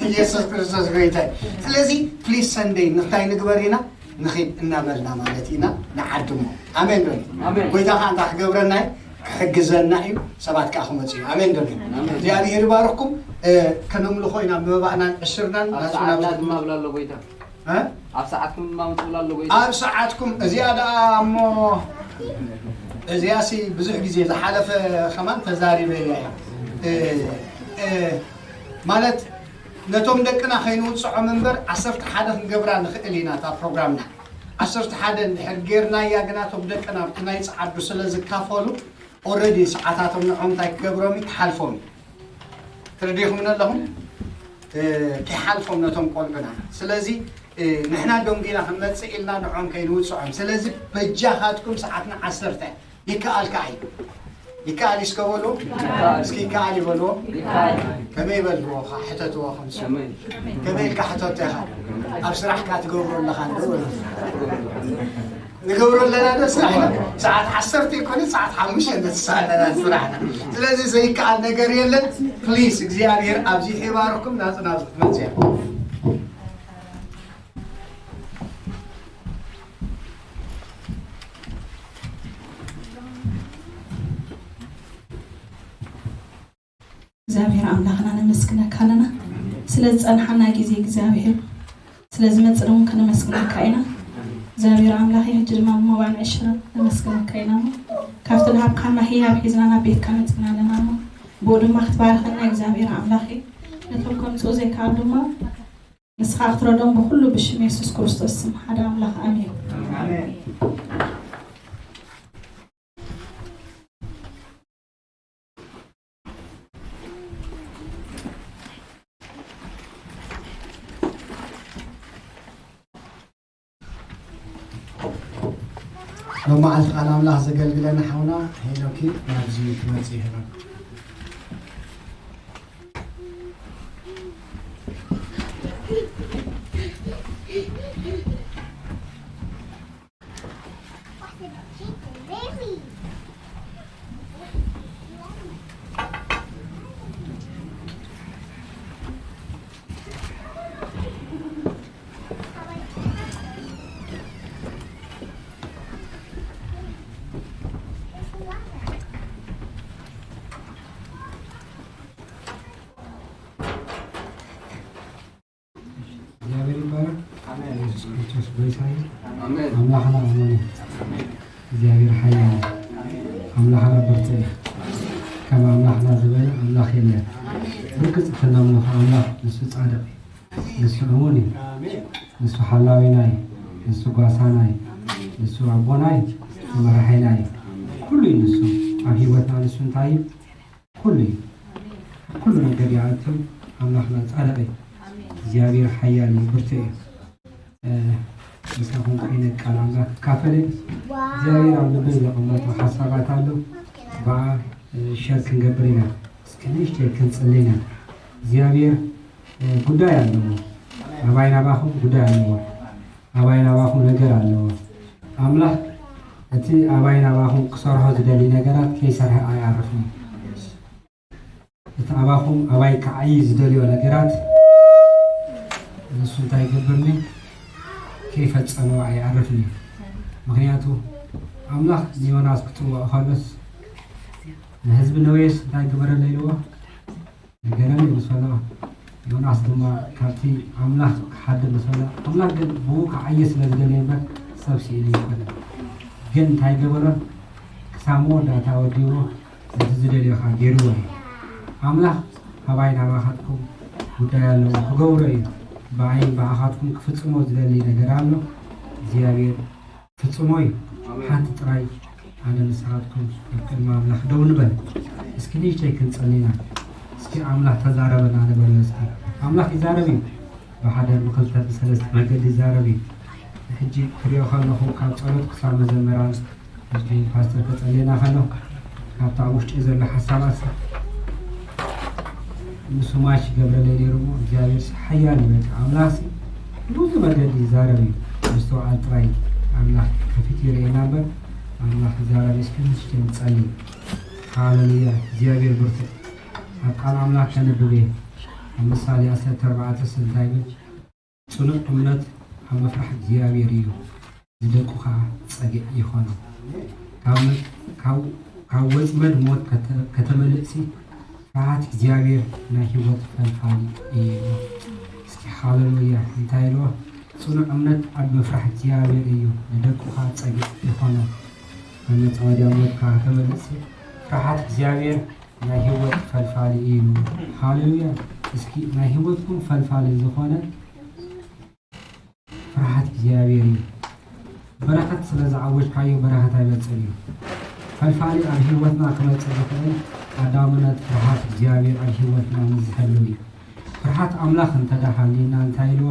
ኢየሱስ ክርስቶስ ጎይታ እዩ። ስለዚ ፕሊስ ሰንደይ ንክታይ ንግበር ኢና፣ ንኺድ እናበልና ማለት ኢና ንዓድሞ። ኣሜን ዶ? ኣሜን። ጎይታ ከዓ እንታይ ክገብረና እዩ? ክሕግዘና እዩ። ሰባት ከዓ ክመፁ እዩ። ኣሜን ዶ? ኣሜን። እግዚኣብሔር ይባርኽኩም። እ፣ ከነምልኾ ኢና መባእናን ዕሽርናን ኣብ ናፅና ሰዓትና ድማ ብላ ኣሎ ጎይታ። እ? ኣብ ሰዓትኩም ድማ ምፅእ ብላ ኣሎ ጎይታ። ኣብ ሰዓትኩም እዚኣ ደኣ እሞ እዚኣ ሲ ብዙሕ ግዜ ዝሓለፈ ከማን ተዛሪበ እያ። እ፣ እ፣ ማለት ነቶም ደቅና ከይንውፅዖም እምበር ዓሰርተ ሓደ ክንገብራ ንኽእል ኢና እታ ፕሮግራምና። ዓሰርተ ሓደ እንድሕር ጌርናያ ግና እቶም ደቅና ኣብቲ ናይ ፀዓዱ ስለ ዝካፈሉ ኦረዲ ሰዓታቶም ንዖም እንታይ ክገብሮም እዩ? ክሓልፎም እዩ። ተረዲኹምኒ ኣለኹም? እ፣ ክሓልፎም ነቶም ቆልዑና። ስለዚ፣ እ፣ ንሕና ደንጒና ክንመጽእ ኢልና ንዖም ከይንውጽዖም። ስለዚ በጃኻትኩም ሰዓትና ዓሰርተ ይከኣል ከኣ እዩ። ይከኣል እዩ እስከ በሉ። እስኪ ይከኣል ይበልዎ። ከመይ ይበልዎ? ሕተትዎ ከምሱ። ከመይ ኢልካ ሕተቶ ኢኻ? ኣብ ስራሕካ ትገብሮ ኣለኻ እንዶ በሉ። ንገብሮ ኣለና ዶ ስራሕና? ሰዓት ዓሰርተ ይኮነ፣ ሰዓት ሓሙሽተ ንትስእ ኣለና ስራሕና። ስለዚ ዘይከኣል ነገር የለን። ፕሊስ፣ እግዚኣብሔር ኣብዚሑ ይባርኩም። ናጽ ናጽ ክትመጽእ እያ። እግዚኣብሔር ኣምላኽና ነመስግነካ ኣለና ስለ ዝጸንሓና ግዜ እግዚኣብሔር፣ ስለ ዝመጽእ እውን ከነመስግነካ ኢና። እግዚኣብሔር ኣምላኽ ሕጂ ድማ ብመባን ዕሽርን ነመስግነካ ኢና እሞ ካብቲ ዝሃብካና ህያብ ሒዝና ናብ ቤትካ መጺና ኣለና እሞ ብኡ ድማ ክትባርኸና እግዚኣብሔር ኣምላኽ ነቶም ከምጽኡ ዘይከኣሉ ድማ ንስኻ ክትረዶም ብኹሉ ብሽም የሱስ ክርስቶስ ስም ሓደ ኣምላኽ ኣሜን። ሎም መዓልቲ ቃል ኣምላኽ ዘገልግለና ሓውና ሄኖኪ ናብዚ ክመጽእ ይህረን። እግዚኣብሔር ይባረክ። ኢየሱስ ክርስቶስ ጎይታ እዩ። ኣምላኽና እሙን እዩ። እግዚኣብሔር ሓያል እዩ። ኣምላኽና ብርቱዕ እዩ። ከም ኣምላኽና ዝበለ ኣምላኽ የለን። ብርግጽ እተናምልኾ ኣምላኽ ንሱ ጻድቕ እዩ። ንሱ እሙን እዩ። ንሱ ሓላዊና እዩ። ንሱ ጓሳና እዩ። ንሱ ኣቦና እዩ። ንሱ መራሒና እዩ። ኩሉ እዩ ንሱ። ኣብ ህይወትና ንሱ እንታይ እዩ? ኩሉ እዩ። ኩሉ ነገር ይኣቱ። ኣምላኽና ጻድቕ እዩ። እግዚኣብሔር ሓያል እዩ፣ ብርቱዕ እዩ። እ፣ ምሳኹም ኮይነ ቃል ኣምላኽ ክካፈል እየ። እግዚኣብሔር ኣብ ልበይ ዘቐመጦ ሓሳባት ኣሎ። ብኣ፣ እ፣ ሸር ክንገብር ኢና። እስኪ ንእሽተይ ክንጽሊ ኢና። እግዚኣብሔር፣ እ፣ ጉዳይ ኣለዎ። ኣባይ ናባኹም ጉዳይ ኣለዎ። ኣባይ ናባኹም ነገር ኣለዎ። ኣምላኽ እቲ ኣባይ ናባኹም ክሰርሖ ዝደሊ ነገራት ከይሰርሐ ኣይኣርፍን። እቲ ኣባኹም ኣባይ ክዓዪ ዝደልዮ ነገራት ንሱ እንታይ ይገብርኒ? ከይፈጸሞ ኣይኣርፍን እዩ። ምኽንያቱ ኣምላኽ ንዮናስ ክጽውዖ ከሎስ ንህዝቢ ነዌስ እንታይ ግበረለይ ኢልዎ? ንገረኒ ምስ በሎ፣ ዮናስ ድማ ካብቲ ኣምላኽ ክሓድር ምስ በሎ፣ ኣምላኽ ግን ብኡ ክዓዪ ስለ ዝደለየ እምበር ሰብ ስኢኑ ኣይኮነን። ግን እንታይ ገበሮ? ክሳብ መወዳእታ ወዲእዎ ነቲ ዝደልዮ ኸኣ ገይርዎ እዩ። ኣምላኽ ኣባይ ናባኻትኩም ጉዳይ ኣለዎ፣ ክገብሮ እዩ። ብኣይን ብኣኻትኩም ክፍጽሞ ዝደሊ ነገር ኣሎ። እግዚኣብሔር ፍጽሞ እዩ። ኣሜን። ሓንቲ ጥራይ ኣነ ንስኻትኩም ኣብ ቅድሚ ኣምላኽ ደው ንበል። እስኪ ንእሽተይ ክንጸሊ ኢና። እስኪ ኣምላኽ ተዛረበና ንበሎ እስኪ። ኣምላኽ ይዛረብ እዩ። ብሓደ ብኽልተ ብሰለስተ መገዲ ይዛረብ እዩ። ሕጂ ክሪኦ ከለኹ ካብ ጸሎት ክሳብ መዘምራን ሕጂ ፓስተር ከጸልየና ከሎ ካብታ ኣብ ውሽጢ ዘሎ ሓሳባት ንሱ ማች ይገብረለይ ነይሩ እሞ እግዚኣብሔር ሓያል እዩ። በቃ ኣምላኽሲ ብዙ መገዲ ይዛረብ እዩ። ምስትውዓል ጥራይ ኣምላኽ ከፊቱ ይርእየና እምበር ኣምላኽ ይዛረብ እዩ። እስኪ ንእሽተይ ንጸሊ። ሃሌሉያ። እግዚኣብሔር ብርቱዕ። ኣብ ቃል ኣምላኽ ከነብብ እየ። ኣብ ምሳሌ ዓሰርተ ኣርባዕተ እንታይ ይብል? ጽኑዕ እምነት ኣብ ምፍራሕ እግዚኣብሔር እዩ፣ ንደቁ ኸኣ ጸግዒ ይኾኖም። ካብ መ-፣ ካብ፣ ካብ ወጽመድ ሞት ከተ-፣ ከተመልጥሲ ፍርሃት እግዚኣብሔር ናይ ህይወት ፈልፋሊ እዩ። እስኪ ሃሌሉያ እንታይ ኢልዎ? ጽኑዕ እምነት ኣብ ምፍራሕ እግዚኣብሔር እዩ፣ ንደቁ ኸኣ ጸግዒ ይኾኖም። ካብ መጻወድያ ሞት ከኣ ከተመልጥሲ ፍርሃት እግዚኣብሔር ናይ ህይወት ፈልፋሊ እዩ። ሃሌሉያ። እስኪ ናይ ህይወትኩም ፈልፋሊ ዝኾነ ፍርሃት እግዚኣብሔር እዩ። በረኸት ስለ ዝዓወጅካዮ በረኸት ኣይመጽእን እዩ። ፈልፋሊ ኣብ ህይወትና ክመጽእ ዝኽእል ቀዳምነት ፍርሃት እግዚኣብሔር ኣብ ህይወትና ምስ ዝህሉ እዩ። ፍርሃት ኣምላኽ እንተ ደኣ ሃልዩና እንታይ ኢልዎ?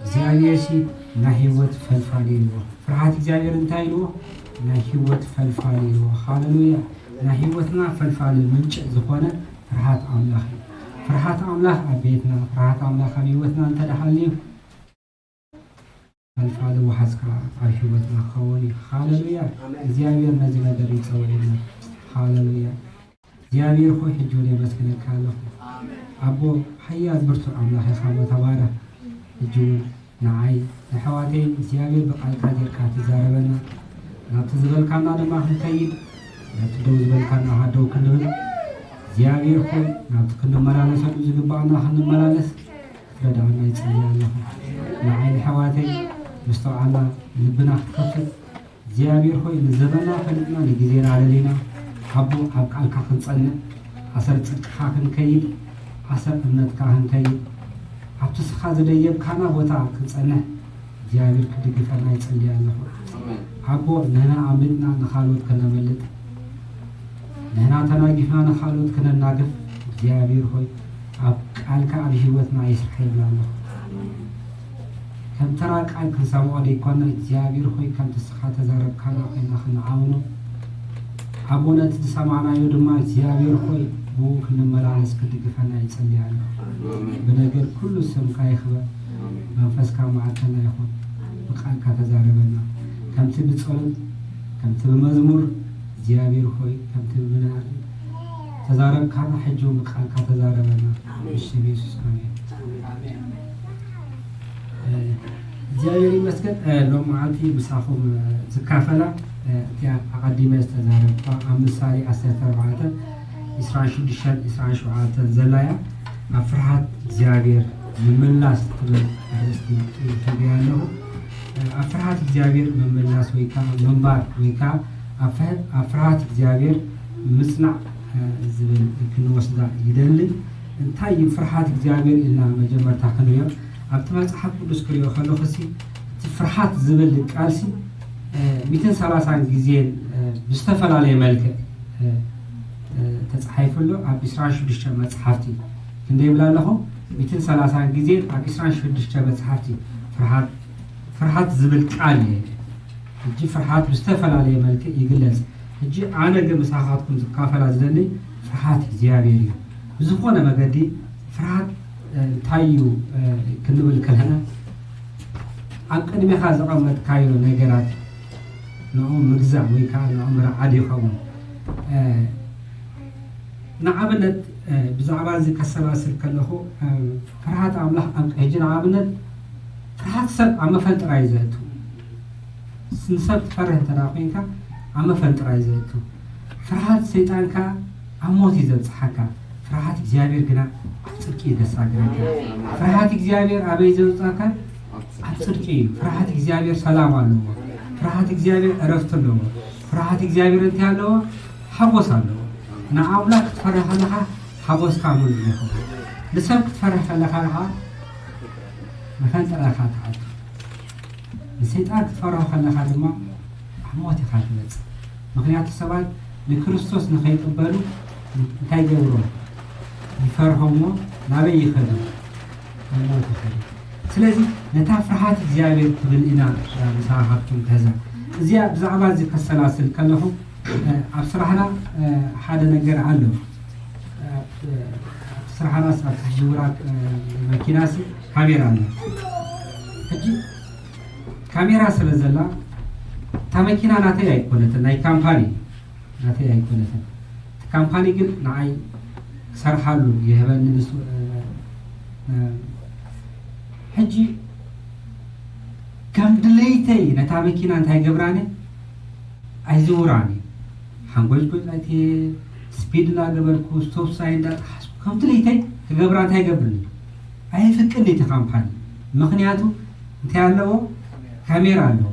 እግዚኣብሔርሲ ናይ ህይወት ፈልፋሊ ኢልዎ። ፍርሃት እግዚኣብሔር እንታይ ኢልዎ? ናይ ህይወት ፈልፋሊ ኢልዎ። ሃሌሉያ። ናይ ህይወትና ፈልፋሊ ምንጪ ዝኾነ ፍርሃት ኣምላኽ እዩ። ፍርሃት ኣምላኽ ኣብ ቤትና፣ ፍርሃት ኣምላኽ ኣብ ህይወትና እንተ ደኣ ሃልዩ ፈልፋሊ ወሓዝካ ኣብ ህይወትና ክኸውን እዩ። ሃሌሉያ። እግዚኣብሔር ነዚ ነገር እዩ ጸዊዑና። ሃሌሉያ። እግዚኣብሔር ሆይ ሕጂ እውን የመስግነካ ኣለኹ። ኣቦ ሓያል ብርቱዕ ኣምላኽ ኢኻ እሞ ተባረኽ። ሕጂ እውን ንዓይ ንኣሕዋተይን እግዚኣብሔር ብቃልካ ጌርካ ትዛረበና። ናብቲ ዝበልካና ድማ ክንከይድ፣ ናብቲ ደው ዝበልካና ኸዓ ደው ክንብል፣ እግዚኣብሔር ሆይ ናብቲ ክንመላለሰሉ ዝግባኣና ክንመላለስ ክትረድኣና ይጽሊ ኣለኹ። ንዓይ ንኣሕዋተይ ምስተውዓልና ልብና ክትከፍት እግዚኣብሔር ሆይ ንዘበና ፈሊጥና ንግዜና ኣለሊና ኣቦ ኣብ ቃልካ ክንጸንዕ ኣሰር ጽድቅኻ ክንከይድ ኣሰር እምነትካ ክንከይድ ኣብቲ ስኻ ዝደየብካና ቦታ ክንጸንሕ እግዚኣብሔር ክድግፈና ይጸልይ ኣለኹ። ኣቦ፣ ንሕና ኣምልጥና ንኻልኦት ከነመልጥ፣ ንሕና ተናጊፍና ንኻልኦት ክነናግፍ እግዚኣብሔር ሆይ ኣብ ቃልካ ኣብ ህይወትና ይስራሕ ይብል ኣለኹ። ከም ተራ ቃል ክንሰምዖ ደይኮና እግዚኣብሔር ሆይ ከምቲ ስኻ ተዛረብካና ኮይና ክንዓውኖ ኣቦ፣ ነቲ ዝሰማዕናዮ ድማ እግዚኣብሔር ሆይ ብኡ ክንመላለስ ክድግፈና ይጸልይ ኣለኹ። ብነገር ኩሉ ስምካ ይኽበር፣ መንፈስካ መዓልተና ይኹን። ብቃልካ ተዛረበና፣ ከምቲ ብጸሎት ከምቲ ብመዝሙር እግዚኣብሔር ሆይ ከምቲ ብና ተዛረብካና ሕጂ እውን ብቃልካ ተዛረበና። ብስም የሱስ ኣሜን። እግዚኣብሔር ይመስገን። ሎም መዓልቲ ምሳኹም ዝካፈላ እቲኣ ኣቐዲመ ዝተዛረብኳ ኣብ ምሳሌ ዓሰርተ ኣርባዕተ ዕስራን ሽዱሽተን ዕስራን ሸውዓተን ዘላያ ኣብ ፍርሃት እግዚኣብሔር ምምላስ ትብል ኣርእስቲ ሒዘ ኣለኹ። ኣብ ፍርሃት እግዚኣብሔር ምምላስ ወይ ከዓ ምንባር ወይ ከዓ ኣብ ፍርሃት እግዚኣብሔር ምጽናዕ ዝብል ክንወስዳ ይደሊ። እንታይ እዩ ፍርሃት እግዚኣብሔር ኢልና መጀመርታ ክንሪኦ ኣብቲ መጽሓፍ ቅዱስ ክሪኦ ከለኹ ሲ እቲ ፍርሃት ዝብል ቃል ሲ ሚትን ሰላሳን ግዜን ብዝተፈላለየ መልክዕ ተጻሒፉ ኣሎ። ኣብ ዕስራን ሽዱሽተን መጽሓፍቲ ክንደ ይብል ኣለኹ? ሚትን ሰላሳን ግዜን ኣብ ዕስራን ሽዱሽተን መጽሓፍቲ ፍርሃት ዝብል ቃል እየ። ሕጂ ፍርሃት ብዝተፈላለየ መልክዕ ይግለጽ። ሕጂ ኣነ ግን ምሳኻትኩም ዝካፈላ ዝደሊ ፍርሃት እግዚኣብሔር እዩ። ብዝኾነ መገዲ ፍርሃት እንታይ እዩ ክንብል ከለና ኣብ ቅድሜኻ ዘቐመጥካዮ ነገራት ንኦም ምግዛእ ወይ ከዓ ንኦም ርዓድ ይኸውን። ንኣብነት ብዛዕባ እዚ ከሰላስል ከለኹ ፍርሃት ኣምላኽ ኣብ ሕጂ ንኣብነት ፍርሃት ሰብ ኣብ መፈንጥራ እዩ ዘእቱ። ንሰብ ትፈርህ እንተ ኮይንካ ኣብ መፈንጥራ እዩ ዘእቱ። ፍርሃት ሰይጣን ከኣ ኣብ ሞት እዩ ዘብጽሓካ። ፍርሃት እግዚኣብሔር ግና ኣብ ጽድቂ እዩ ዘሳግረካ። ፍርሃት እግዚኣብሔር ኣበይ ዘውጻካ? ኣብ ጽድቂ እዩ። ፍርሃት እግዚኣብሔር ሰላም ኣለዎ። ፍርሃት እግዚኣብሔር ዕረፍቲ ኣለዎ። ፍርሃት እግዚኣብሔር እንታይ ኣለዎ? ሓጎስ ኣለዎ። ንኣምላኽ ክትፈርህ ከለኻ ሓጎስካ ሙሉእ ይኸውን። ንሰብ ክትፈርህ ከለኻ ከዓ መፈንጠራኻ ትኣቱ። ንሰይጣን ክትፈርሆ ከለኻ ድማ ኣብ ሞት ኢኻ ትበጽሕ። ምኽንያቱ ሰባት ንክርስቶስ ንኸይቅበሉ እንታይ ገብሮ? ይፈርሆ እሞ ናበይ ይኸዱ? ናብ ሞት ይኸዱ። ስለዚ ነታ ፍርሃት እግዚኣብሔር ትብል ኢና ምሳኻትኩም ተዛ እዚኣ ብዛዕባ እዚ ከሰላስል ከለኹ ኣብ ስራሕና ሓደ ነገር ኣሎ። ስራሕና ኣብቲ ዝውራ መኪናሲ ካሜራ ኣሎ። ሕጂ ካሜራ ስለ ዘላ እታ መኪና ናተይ ኣይኮነትን፣ ናይ ካምፓኒ ናተይ ኣይኮነትን። እቲ ካምፓኒ ግን ንዓይ ክሰርሓሉ ይህበኒ ንሱ። ሕጂ ከም ድለይተይ ነታ መኪና እንታይ ገብራኒ ኣይዝውራኒ። ሓንጎጅጎጅ ኣይትየ ስፒድ እናገበርኩ ስቶፕ ሳይ እንዳጠሓስኩ ከም ድለይተይ ክገብራ እንታይ ገብርኒ ኣይፍቅድኒ እቲ ካምፓኒ። ምኽንያቱ እንታይ ኣለዎ? ካሜራ ኣለዎ።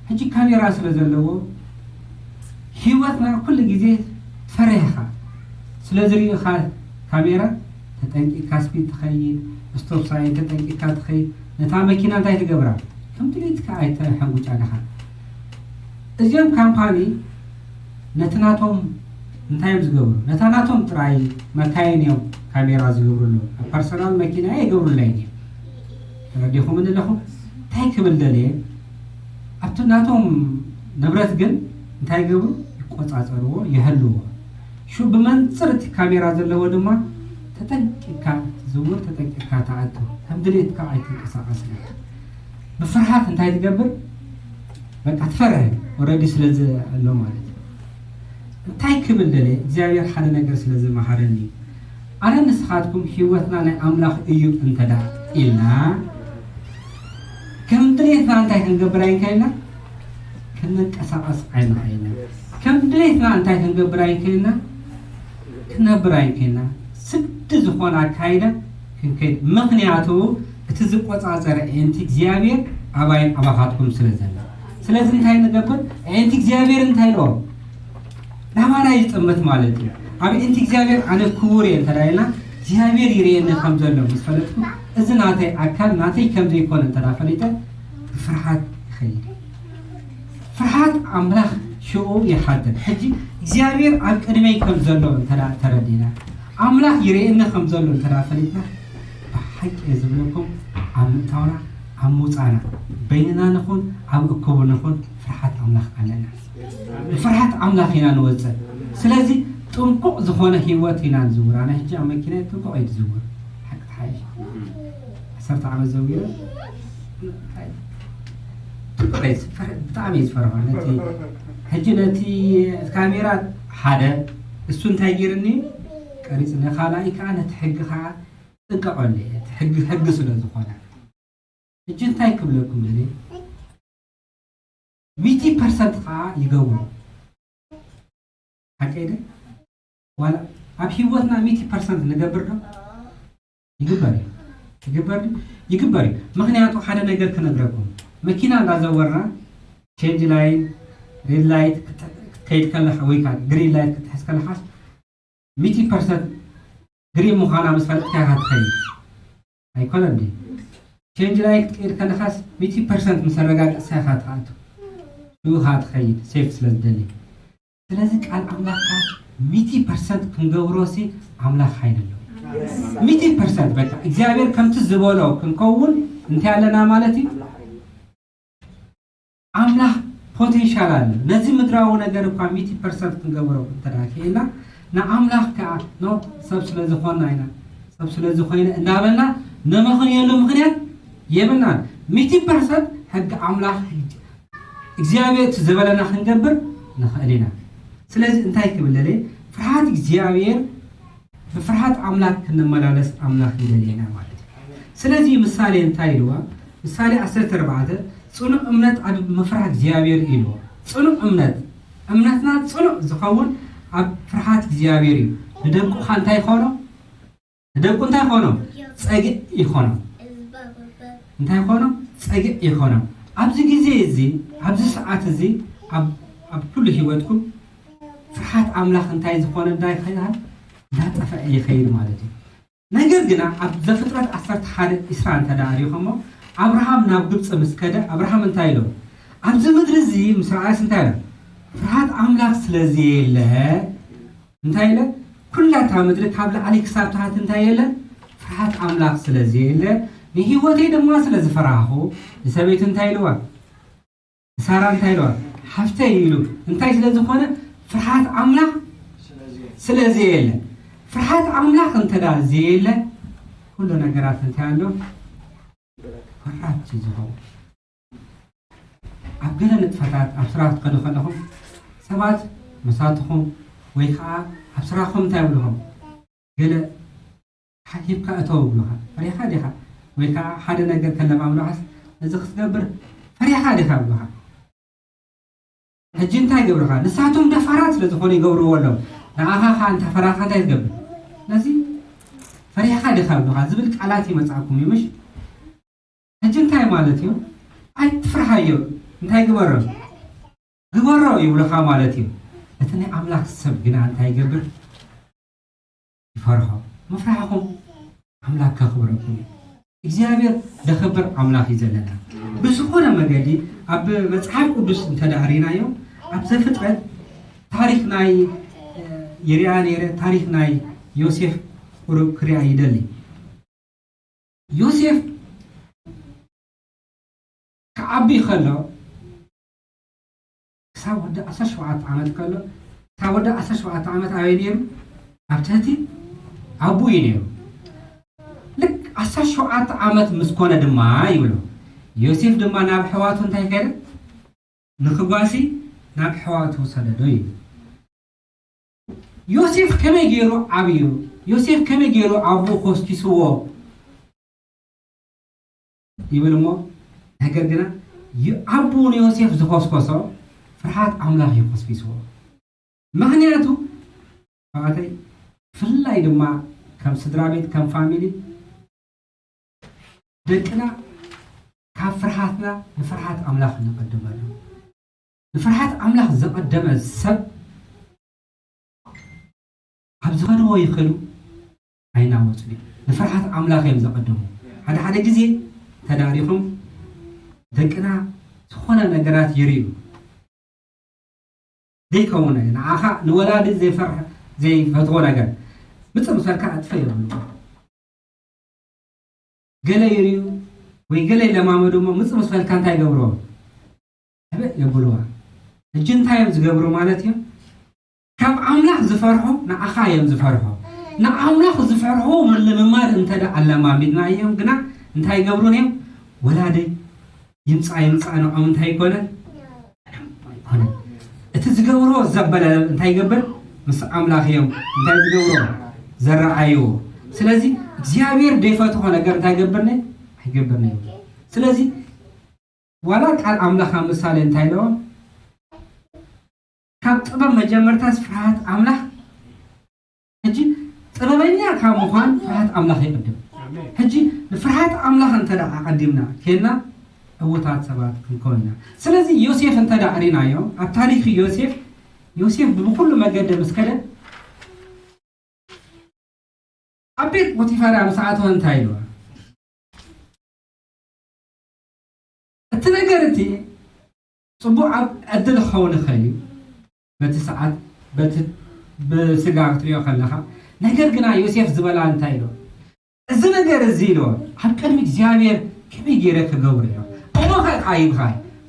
ሕጂ ካሜራ ስለ ዘለዎ ህይወትና ኩሉ ግዜ ትፈርህ ኢኻ። ስለ ዝርእኻ ካሜራ ተጠንቂቕካ ስፒድ ትኸይድ፣ ስቶፕ ሳይን ተጠንቂቕካ ትኸይድ። ነታ መኪና እንታይ ትገብራ? ከም ድሌትካ ኣይተሐንጉጫ ኢኻ። እዚኦም ካምፓኒ ነቲ ናቶም እንታይ እዮም ዝገብሩ? ነታ ናቶም ጥራይ መካይን እዮም ካሜራ ዝገብሩ ኣለዉ። ኣብ ፐርሰናል መኪና ኣይገብሩላይን እዮም። ተረዲኹም ኣለኹም? እንታይ ክብል ደልየ? ኣብቲ ናቶም ንብረት ግን እንታይ ይገብሩ? ይቆጻጸርዎ፣ ይሕልዎ። ሽዑ ብመንጽር እቲ ካሜራ ዘለዎ ድማ ተጠንቂቕካ ትዝውር፣ ተጠንቂቕካ ትኣቱ። ከም ድሌትካ ኣይትንቀሳቐስን። ብፍርሃት እንታይ ትገብር? በቃ ትፈርህ። ኦልሬዲ ስለዚ ኣሎ ማለት እዩ። እንታይ ክብል ደልየ? እግዚኣብሔር ሓደ ነገር ስለ ዝመሃረኒ እዩ። ኣነ ንስኻትኩም ህይወትና ናይ ኣምላኽ እዩ እንተ ደኣ ኢልና፣ ከም ድሌትና እንታይ ክንገብር ኣይንክእልና? ክንንቀሳቐስ ኣይንኽእልና። ከም ድሌትና እንታይ ክንገብር ኣይንክእልና? ክንነብር ኣይንክእልና። ስዲ ዝኾነ ኣካይዳ ክንከይድ። ምኽንያቱ እቲ ዝቆጻጸር ኣንቲ እግዚኣብሔር ኣባይን ኣባኻትኩም ስለ ዘሎ። ስለዚ እንታይ ንገብር? ኣንቲ እግዚኣብሔር እንታይ ኢልዎ? ናባና ይጥምት ማለት እዩ። ኣብ ኣንቲ እግዚኣብሔር ኣነ ክቡር እየ እንተ ደኣ ኢልና፣ እግዚኣብሔር ይርእየኒ ከም ዘሎ ምስ ፈለጥኩም፣ እዚ ናተይ ኣካል ናተይ ከም ዘይኮነ እንተ ደኣ ፈሊጠ፣ ብፍርሓት ይኸይድ። ፍርሓት ኣምላኽ ሽኡ ይሓድር። ሕጂ እግዚኣብሔር ኣብ ቅድመይ ከም ዘሎ እንተ ደኣ ተረዲእና፣ ኣምላኽ ይርእየኒ ከም ዘሎ እንተ ደኣ ፈሊጥና፣ ብሓቂ እየ ዝብለኩም፣ ኣብ ምእታውና፣ ኣብ ምውጻእና፣ በይንና ንኹን፣ ኣብ እኩቡ ንኹን፣ ፍርሓት ኣምላኽ ኣለና። ብፍርሓት ኣምላኽ ኢና ንወጽእ። ስለዚ ጥንቁቕ ዝኾነ ህይወት ኢና ንዝውር። ኣነ ሕጂ ኣብ መኪናይ ጥንቁቕ እየ ዝዝውር። ሓቂ ተሓይሽ። ዓሰርተ ዓመት ዘዊረ። ጥንቁቕ እየ ዝፈር-፣ ብጣዕሚ እየ ዝፈርሖ። ነቲ፣ ሕጂ ነቲ ካሜራ ሓደ፣ እሱ እንታይ ገይርኒ? ቀሪጽ፣ ንኻልኣይ ከኣ ነቲ ሕጊ ከኣ ጥንቀቐሉ እየ። እቲ ሕጊ፣ ሕጊ ስለ ዝኾነ። ሕጂ እንታይ ክብለኩም ደልየ? ሚእቲ ፐርሰንት ከኣ ይገብሩ። ሓቀይ ደ? ዋላ ኣብ ህይወትና ሚእቲ ፐርሰንት ንገብር ዶ? ይግበር እዩ። ይግበር ድዩ? ይግበር እዩ። ምኽንያቱ ሓደ ነገር ክነግረኩም። መኪና እንዳዘወርና ቼንጅ ላይን፣ ሬድ ላይት ክት-፣ ክትከይድ ከለኻ ወይ ከዓ ግሪን ላይት ክትሕዝ ከለኻስ ሚእቲ ፐርሰንት ግሪን ምዃና ምስ ፈለጥካ ኢኻ ትኸይድ። ኣይኮነን ድዩ? ቼንጅ ላይን ክትቀይድ ከለኻስ ሚእቲ ፐርሰንት ምስ ኣረጋገጽካ ኢኻ ትኣቱ። ሽዑ ኢኻ ትኸይድ፣ ሴፍ ስለ ዝደሊ። ስለዚ ቃል ኣምላኽካ ሚእቲ ፐርሰንት ክንገብሮ ሲ ኣምላኽ ሓይሊ ኣለዎ። ሚእቲ ፐርሰንት በቃ እግዚኣብሔር ከምቲ ዝበሎ ክንከውን እንታይ ኣለና ማለት እዩ? ኣምላኽ ፖቴንሻል ኣሎ። ነዚ ምድራዊ ነገር እኳ ሚእቲ ፐርሰንት ክንገብሮ እንተ ደኣ ክኢልና፣ ንኣምላኽ ከኣ፣ ኖ፣ ሰብ ስለ ዝኾንና ኢና፣ ሰብ ስለ ዝኾይነ እንዳበልና ነመኽንየሉ ምኽንያት የብልናን። ሚእቲ ፐርሰንት ሕጊ ኣምላኽ፣ እግዚኣብሔር እቲ ዝበለና ክንገብር ንኽእል ኢና። ስለዚ እንታይ ክብል ደልየ? ፍርሃት እግዚኣብሔር፣ ብፍርሃት ኣምላኽ ክንመላለስ ኣምላኽ ይደልየና ማለት እዩ። ስለዚ ምሳሌ እንታይ ኢልዋ? ምሳሌ ዓሰርተ ኣርባዕተ፣ ጽኑዕ እምነት ኣብ ምፍራህ እግዚኣብሔር ኢልዎ። ጽኑዕ እምነት፣ እምነትና ጽኑዕ ዝኸውን ኣብ ፍርሃት እግዚኣብሔር እዩ። ንደቁኻ እንታይ ይኾኖ? ንደቁ እንታይ ይኾኖ? ጸግዕ ይኾኖ። እንታይ ይኾኖ? ጸግዕ ይኾኖ። ኣብዚ ግዜ እዚ፣ ኣብዚ ሰዓት እዚ፣ ኣብ፣ ኣብ ኩሉ ህይወትኩም ፍርሃት ኣምላኽ እንታይ ዝኾነ እንዳይኸይድ፣ እንዳጠፍአ ይኸይድ ማለት እዩ። ነገር ግና ኣብ ዘፍጥረት ዓሰርተ ሓደ ዕስራ እንተ ደኣ ርኢኹሞ፣ ኣብርሃም ናብ ግብጺ ምስ ከደ፣ ኣብርሃም እንታይ ኢሉ? ኣብዚ ምድሪ እዚ ምስ ረኣየስ እንታይ ኢሉ? ፍርሃት ኣምላኽ ስለ ዘየለ፣ እንታይ ኢለ? ኩላ እታ ምድሪ ካብ ላዕሊ ክሳብ ታሕቲ እንታይ የለ? ፍርሃት ኣምላኽ ስለ ዘየለ፣ ንህይወተይ ድማ ስለ ዝፈራህኹ፣ ንሰበይቱ እንታይ ኢልዋ? ንሳራ እንታይ ኢልዋ? ሓፍተይ ኢሉ። እንታይ ስለ ዝኾነ? ፍርሃት ኣምላኽ ስለ ዘየለ። ፍርሃት ኣምላኽ እንተ ደኣ ዘየለ፣ ኩሉ ነገራት እንታይ ኣሎ? ወራድ እዩ ዝኸውን። ኣብ ገለ ንጥፈታት ኣብ ስራሕ ክትከዱ ከለኹም፣ ሰባት መሳትኹም ወይ ከዓ ኣብ ስራሕኹም እንታይ ይብልኹም? ገለ ሂብካ እተው ይብሉኻ። ፈሪኻ ዲኻ? ወይ ከዓ ሓደ ነገር ከለማምዱኻስ፣ ነዚ ክትገብር ፈሪኻ ዲኻ ይብሉኻ። ሕጂ እንታይ ይገብሩኻ? ንሳቶም ደፋራት ስለ ዝኾኑ ይገብርዎ ኣለዉ። ንዓኻ ኸዓ እንተ ፈራኻ እንታይ ትገብር? ነዚ ፈሪኻ ዲኻ ይብሉኻ ዝብል ቃላት ይመጽኣኩም እዩ፣ ምሽ? ሕጂ እንታይ ማለት እዩ? ኣይትፍርሃዮ። እንታይ ግበሮ? ግበሮ ይብሉኻ ማለት እዩ። እቲ ናይ ኣምላኽ ሰብ ግና እንታይ ይገብር? ይፈርሖ። ምፍራሕኹም ኣምላኽ ከኽብረኩም እዩ። እግዚኣብሔር ዘኽብር ኣምላኽ እዩ ዘለና። ብዝኾነ መገዲ ኣብ መጽሓፍ ቅዱስ እንተ ደኣ ርኢናዮ፣ ኣብ ዘፍጥረት ታሪኽ ናይ፣ እ፣ ይርኣ ነይረ፣ ታሪኽ ናይ ዮሴፍ ቁሩብ ክርኣ ይደሊ። ዮሴፍ ክዓቢ ከሎ፣ ክሳብ ወዲ ዓሰርተ ሸውዓተ ዓመት ከሎ፣ ክሳብ ወዲ ዓሰርተ ሸውዓተ ዓመት ኣበይ ነይሩ? ኣብ ትሕቲ ኣቡ እዩ ነይሩ። ልክ ዓሰርተ ሸውዓተ ዓመት ምስ ኮነ ድማ ይብሎ፣ ዮሴፍ ድማ ናብ ኣሕዋቱ እንታይ ከደ? ንኽጓሲ ናብ ኣሕዋቱ ሰደዶ እዩ። ዮሴፍ ከመይ ገይሩ ዓብዩ? ዮሴፍ ከመይ ገይሩ ኣቦኡ ኮስኪስዎ? ይብል እሞ፣ ነገር ግና ዩ-፣ ኣቦኡ ንዮሴፍ ዝኮስኮሶ ፍርሃት ኣምላኽ እዩ ኮስኪስዎ። ምኽንያቱ፣ ኣሕዋተይ፣ ብፍላይ ድማ ከም ስድራ ቤት፣ ከም ፋሚሊ፣ ደቅና ካብ ፍርሃትና ንፍርሃት ኣምላኽ ነቐድመሉ። ንፍርሃት ኣምላኽ ዘቐደመ ሰብ ኣብ ዝኸድዎ ይኸዱ ኣይናወጹን እዮም። ንፍርሃት ኣምላኽ እዮም ዘቐድሙ። ሓደ ሓደ ግዜ ተዳሪኹም ደቅና ዝኾነ ነገራት ይርእዩ። ዘይከውን እዩ። ንዓኻ ንወላዲ ዘይፈርሕ ዘይፈትዎ ነገር ምጽእ ምስ በልካ ኣጥፈ የብሉ። ገለ ይርእዩ ወይ ገለ ይለማመዱ እሞ ምጽእ ምስ በልካ እንታይ ይገብርዎ? ሕበእ የብልዋ። ሕጂ እንታይ እዮም ዝገብሩ ማለት እዩ? ካብ ኣምላኽ ዝፈርሑ ንዓኻ እዮም ዝፈርሑ። ንኣምላኽ ዝፈርሑ ምልምማድ እንተ ደኣ ኣለማሚድና እዮም ግና እንታይ ይገብሩን እዮም? ወላዲ ይምጻ ይምጻ ንዖም እንታይ ይኮነን? ኣይኮነን። እቲ ዝገብርዎ ዘበለ እንታይ ይገብር? ምስ ኣምላኽ እዮም እንታይ ዝገብርዎ? ዘረኣይዎ። ስለዚ እግዚኣብሔር ዘይፈትሖ ነገር እንታይ ይገብርኒ? ኣይገብርኒ እዩ። ስለዚ ዋላ ቃል ኣምላኽ ኣብ ምሳሌ እንታይ ኢለዎ? ካብ ጥበብ መጀመርታስ ፍርሃት ኣምላኽ። ሕጂ ጥበበኛ ካብ ምዃን ፍርሃት ኣምላኽ ይቕድም። ሕጂ ንፍርሃት ኣምላኽ እንተ ደኣ ኣቐዲምና ኬድና ዕዉታት ሰባት ክንከውን ኢና። ስለዚ ዮሴፍ እንተ ደኣ ርኢናዮ ኣብ ታሪኽ ዮሴፍ፣ ዮሴፍ ብኩሉ መገዲ ምስ ከደ ኣብ ቤት ፖቲፋራ ምስ ኣተወ እንታይ ኢልዋ? እቲ ነገር እቲ ጽቡቕ ኣብ ዕድል ክኸውን ይኽእል እዩ፣ በቲ ሰዓት በቲ ብስጋ ክትሪኦ ከለኻ። ነገር ግና ዮሴፍ ዝበላ እንታይ ኢልዋ? እዚ ነገር እዚ ኢልዋ ኣብ ቅድሚ እግዚኣብሔር ከመይ ገይረ ክገብሮ እዮ? እሞኸ ቃይብኻ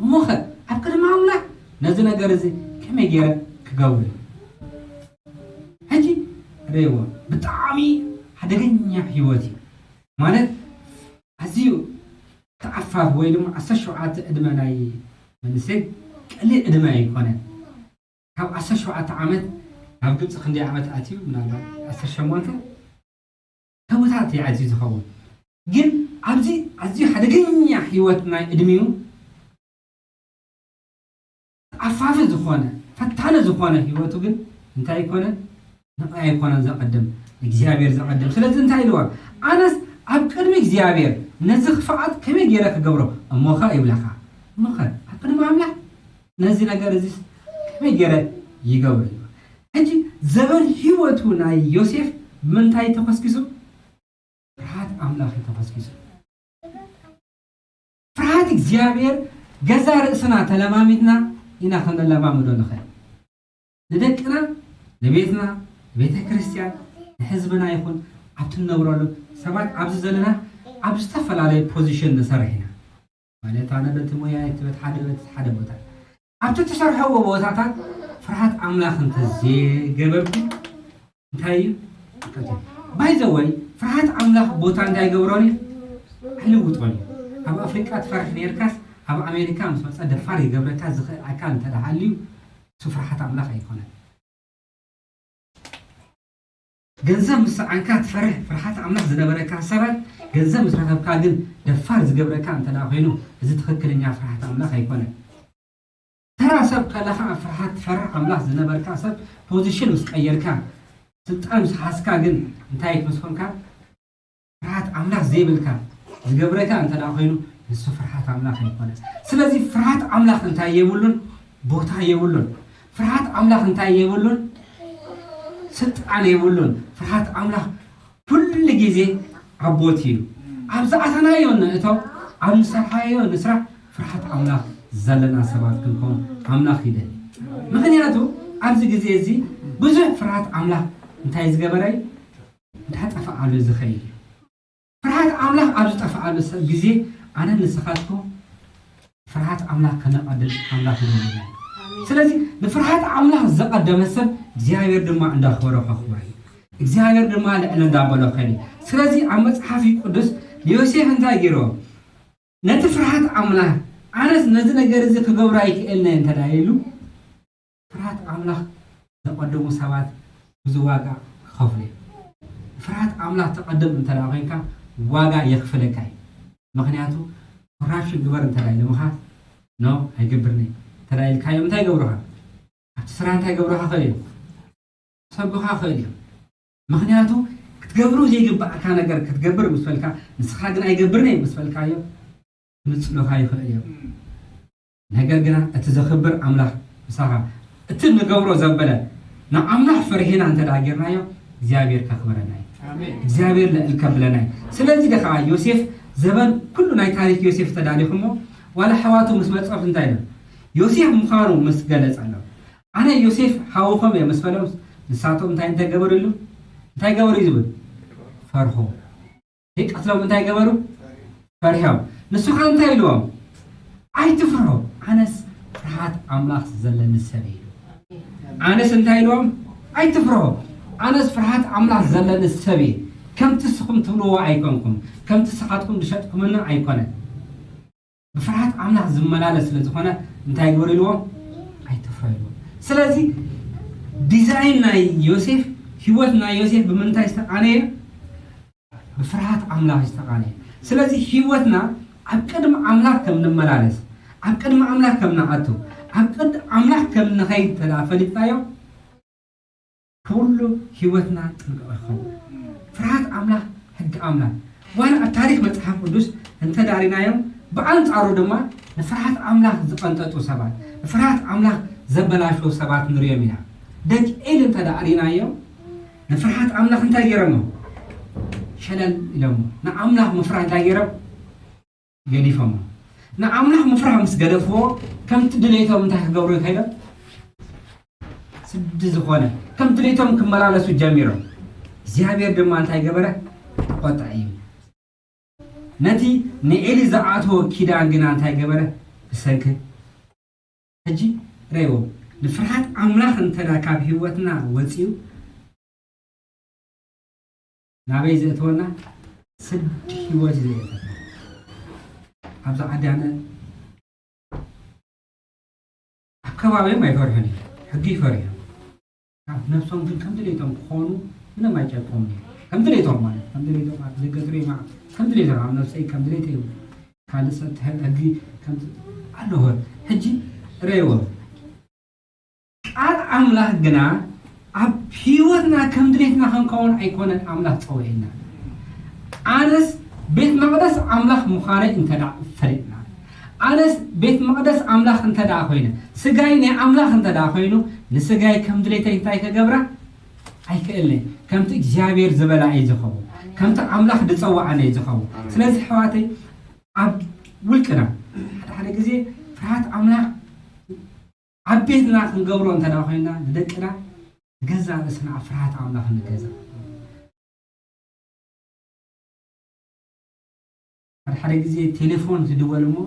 እሞኸ ኣብ ቅድሚ ኣምላኽ ነዚ ነገር እዚ ከመይ ገይረ ክገብሮ እዮ? ሕጂ ርእይዎ፣ ብጣዕሚ ሓደገኛ ህይወት እዩ። ማለት ኣዝዩ ተኣፋፍ ወይ ድማ ዓሰርተ ሸውዓተ ዕድመ ናይ መንእሰይ ቀሊል ዕድመ ኣይኮነን። ካብ ዓሰርተ ሸውዓተ ዓመት ናብ ግብፂ ክንደይ ዓመት ኣትዩ? ምናልባት ዓሰርተ ሸሞንተ ከምኡታት እዩ ኣዝዩ ዝኸውን። ግን ኣብዚ ኣዝዩ ሓደገኛ ህይወት ናይ ዕድሚኡ ተኣፋፊ ዝኾነ ፈታኒ ዝኾነ ህይወቱ ግን እንታይ ይኮነ? ንቕያ ኣይኮነን ዘቐድም፣ እግዚኣብሔር ዘቐድም። ስለዚ እንታይ ኢልዋ? ኣነስ ኣብ ቅድሚ እግዚኣብሔር ነዚ ክፍኣት ከመይ ገይረ ክገብሮ? እሞኸ ይብለኻ። እሞኸ ኣብ ቅድሚ ኣምላኽ ነዚ ነገር እዚ ከመይ ገይረ ይገብሮ? ሕጂ ዘበን ህይወቱ ናይ ዮሴፍ ብምንታይ ተኸስኪሱ? ፍርሃት ኣምላኽ እዩ ተኸስኪሱ። ፍርሃት እግዚኣብሔር ገዛ ርእስና ተለማሚድና ኢና ክንለማምዶ ንኽእል። ንደቅና፣ ንቤትና፣ ንቤተ ክርስቲያን፣ ንሕዝብና ይኹን ኣብቲ ንነብረሉ ሰባት ኣብዚ ዘለና ኣብ ዝተፈላለየ ፖዚሽን ንሰርሕ ኢና። ማለት ኣነ በቲ ሞያ እቲ በት ሓደ በት ሓደ ቦታ ኣብቲ ትሰርሐዎ ቦታታት ፍርሃት ኣምላኽ እንተዘይገበርኩ እንታይ እዩ? ባይዘወይ ፍርሃት ኣምላኽ ቦታ እንታይ ይገብሮን እዩ? ኣይልውጦን እዩ። ኣብ ኣፍሪቃ ትፈርሕ ነርካስ ኣብ ኣሜሪካ ምስ መፀ ደፋር ይገብረካ ዝኽእል ኣካል እንተደሃልዩ እሱ ፍርሃት ኣምላኽ ኣይኮነን። ገንዘብ ምስ ሰዓንካ ትፈርሕ ፍርሃት ኣምላኽ ዝነበረካ ሰባት ገንዘብ ምስ ረኸብካ ግን ደፋር ዝገብረካ እንተ ደኣ ኮይኑ እዚ ትኽክለኛ ፍርሃት ኣምላኽ ኣይኮነን። ተራ ሰብ ከለኻ ኣብ ፍርሃት ትፈርሕ ኣምላኽ ዝነበርካ ሰብ ፖዚሽን ምስ ቀየርካ ስልጣን ምስ ሓዝካ ግን እንታይ ትመስኮንካ? ፍርሃት ኣምላኽ ዘይብልካ ዝገብረካ እንተ ደኣ ኮይኑ ንሱ ፍርሃት ኣምላኽ ኣይኮነን። ስለዚ ፍርሃት ኣምላኽ እንታይ የብሉን? ቦታ የብሉን። ፍርሃት ኣምላኽ እንታይ የብሉን? ስልጣን የብሉን። ፍርሃት ኣምላኽ ኩሉ ግዜ ዓቦት እዩ። ኣብ ዝኣተናዮ ንእቶ ኣብ ንሰርሓዮ ንስራሕ ፍርሃት ኣምላኽ ዘለና ሰባት ክንከውን ኣምላኽ ይደሊ። ምኽንያቱ ኣብዚ ግዜ እዚ ብዙሕ ፍርሃት ኣምላኽ እንታይ ዝገበረ እዩ? እንዳጠፍኣሉ ዝኸይድ እዩ። ፍርሃት ኣምላኽ ኣብ ዝጠፍኣሉ ሰብ ግዜ ኣነ ንስኻትኩም ፍርሃት ኣምላኽ ከነቐድም ኣምላኽ ይደሊ። ስለዚ ንፍርሃት ኣምላኽ ዘቐደመ ሰብ እግዚኣብሔር ድማ እንዳኽበሮ ከኽብሮ እዩ። እግዚኣብሔር ድማ ልዕል እንዳበሎ ከይድ እዩ። ስለዚ ኣብ መፅሓፍ ቅዱስ ንዮሴፍ እንታይ ገይርዎ? ነቲ ፍርሃት ኣምላኽ ኣነስ ነዚ ነገር እዚ ክገብሮ ኣይክእልን እየ እንተ ኢሉ ፍርሃት ኣምላኽ ዘቐደሙ ሰባት ብዙ ዋጋ ክኸፍሉ እዮም። ፍርሃት ኣምላኽ ተቐደም እንተ ኮይንካ ዋጋ የኽፍለካ እዩ። ምኽንያቱ ኮራፕሽን ግበር እንተ ኢሎምኻ ኖ ኣይገብርኒ እንተ ኢልካዮም እንታይ ይገብሩኻ? ኣብቲ ስራሕ እንታይ ይገብሩኻ ይኽእል እዮም? ሰብኻ ይኽእል እዮም። ምኽንያቱ ክትገብሩ ዘይግባእካ ነገር ክትገብር ምስ በልካ ንስኻ ግን ኣይገብርን እየ ምስ በልካዮ ክምፅሉኻ ይኽእል እዮም። ነገር ግና እቲ ዘኽብር ኣምላኽ ምሳኻ እቲ ንገብሮ ዘበለ ንኣምላኽ ፈሪሂና እንተ ደኣ ጌርናዮ እግዚኣብሔር ከኽብረና እዩ። እግዚኣብሔር ልዕል ከብለና እዩ። ስለዚ ደኻ ዮሴፍ ዘበን ኩሉ ናይ ታሪክ ዮሴፍ ተዳሊኹሞ ዋላ ኣሕዋቱ ምስ መጸፍ እንታይ ኢሎም? ዮሴፍ ምዃኑ ምስ ገለጸሎም፣ ኣነ ዮሴፍ ሓውኹም እየ ምስ በሎም፣ ንሳቶም እንታይ እንተገበሩ ኢሉ? እንታይ ገበሩ እዩ ዝብል? ፈርሑ። ይቀትሎም እንታይ ገበሩ? ፈሪሖም። ንሱ ኸ እንታይ ኢልዎም? ኣይትፍርሑ፣ ኣነስ ፍርሃት ኣምላኽ ዘለኒ ሰብ እየ ኢሉ። ኣነስ እንታይ ኢልዎም? ኣይትፍርሑ፣ ኣነስ ፍርሃት ኣምላኽ ዘለኒ ሰብ እየ። ከምቲ ንስኹም ትብልዎ ኣይኮንኩም፣ ከምቲ ንስኻትኩም ዝሸጥኩምና ኣይኮነን። ብፍርሃት ኣምላኽ ዝመላለስ ስለ ዝኾነ እንታይ ግበሩ ኢልዎም? ኣይትፍርሑ ኢልዎም። ስለዚ ዲዛይን ናይ ዮሴፍ፣ ህይወት ናይ ዮሴፍ ብምንታይ ዝተቓነየ? ብፍርሃት ኣምላኽ ዝተቓነየ። ስለዚ ህይወትና ኣብ ቅድሚ ኣምላኽ ከም ንመላለስ፣ ኣብ ቅድሚ ኣምላኽ ከም ንኣቱ፣ ኣብ ቅድሚ ኣምላኽ ከም ንኸይድ እንተ ደኣ ፈሊጥናዮ፣ ኩሉ ህይወትና ጥንቁቕ ይኸውን። ፍርሃት ኣምላኽ፣ ሕጊ ኣምላኽ። ዋላ ኣብ ታሪኽ መጽሓፍ ቅዱስ እንተ ደኣ ርኢናዮም፣ ብኣንጻሩ ድማ ንፍርሃት ኣምላኽ ዝቐንጠጡ ሰባት፣ ንፍርሃት ኣምላኽ ዘበላሸዉ ሰባት ንርእዮም ኢና። ደቂ ኤሊ እንተ ደኣ ርኢናዮም፣ ንፍርሃት ኣምላኽ እንታይ ገይሮሞ? ሸለል ኢሎሞ። ንኣምላኽ ምፍራህ እንታይ ገይሮም? ገዲፎሞ። ንኣምላኽ ምፍራህ ምስ ገደፍዎ፣ ከምቲ ድሌቶም እንታይ ክገብሩ ከይዶም? ስዲ ዝኾነ፣ ከምቲ ድሌቶም ክመላለሱ ጀሚሮም። እግዚኣብሔር ድማ እንታይ ገበረ? ተቖጥዐ እዩ። ነቲ ንኤሊ ዝኣትዎ ኪዳን ግና እንታይ ገበረ? ብሰንኪ ሕጂ ረእይዎ፣ ንፍርሃት ኣምላኽ እንተ ደኣ ካብ ህይወትና ወጺኡ፣ ናበይ ዘእተወና? ስዲ ህይወት እዩ ዘእተወና። ኣብዚ ዓዲ ኣነ ኣብ ከባቢኦም ኣይፈርሑን እዮም። ሕጊ ይፈርሑ እዮም። ኣብ ነብሶም ግን ከም ድሌቶም ክኾኑ ምንም ኣይጨንቆምን እዩ። ከም ድሌቶም ማለት፣ ከም ድሌቶም ኣብ ደገ ትሪኦ፣ ከም ድሌቶም ኣብ ነብሰይ ከም ድሌተይ እዩ። ካልእ ሰብ ትሕል ሕጊ ከም ኣለዎ። ሕጂ ረእይዎ። ቃል ኣምላኽ ግና ኣብ ህይወትና ከም ድሌትና ክንከውን ኣይኮነን ኣምላኽ ጸዊዕና። ኣነስ ቤት መቕደስ ኣምላኽ ምዃነይ እንተ ደኣ ፈሊጥና፣ ኣነስ ቤት መቕደስ ኣምላኽ እንተ ደኣ ኮይነ፣ ስጋይ ናይ ኣምላኽ እንተ ደኣ ኮይኑ፣ ንስጋይ ከም ድሌተይ እንታይ ክገብራ ኣይክእልን። ከምቲ እግዚኣብሔር ዝበላ እዩ ዝኸውን። ከምቲ ኣምላኽ ዝጸውዓኒ እዩ ዝኸውን። ኣሜን። ስለዚ ኣሕዋተይ ኣብ ውልቅና ሓደ ሓደ ግዜ ፍርሃት ኣምላኽ ኣብ ቤትና ክንገብሮ እንተ ደኣ ኮይንና ንደቅና ንገዛእ ርእስና ኣብ ፍርሃት ኣምላኽ ንገዛ። ሓደ ሓደ ግዜ ቴሌፎን ትድወል እሞ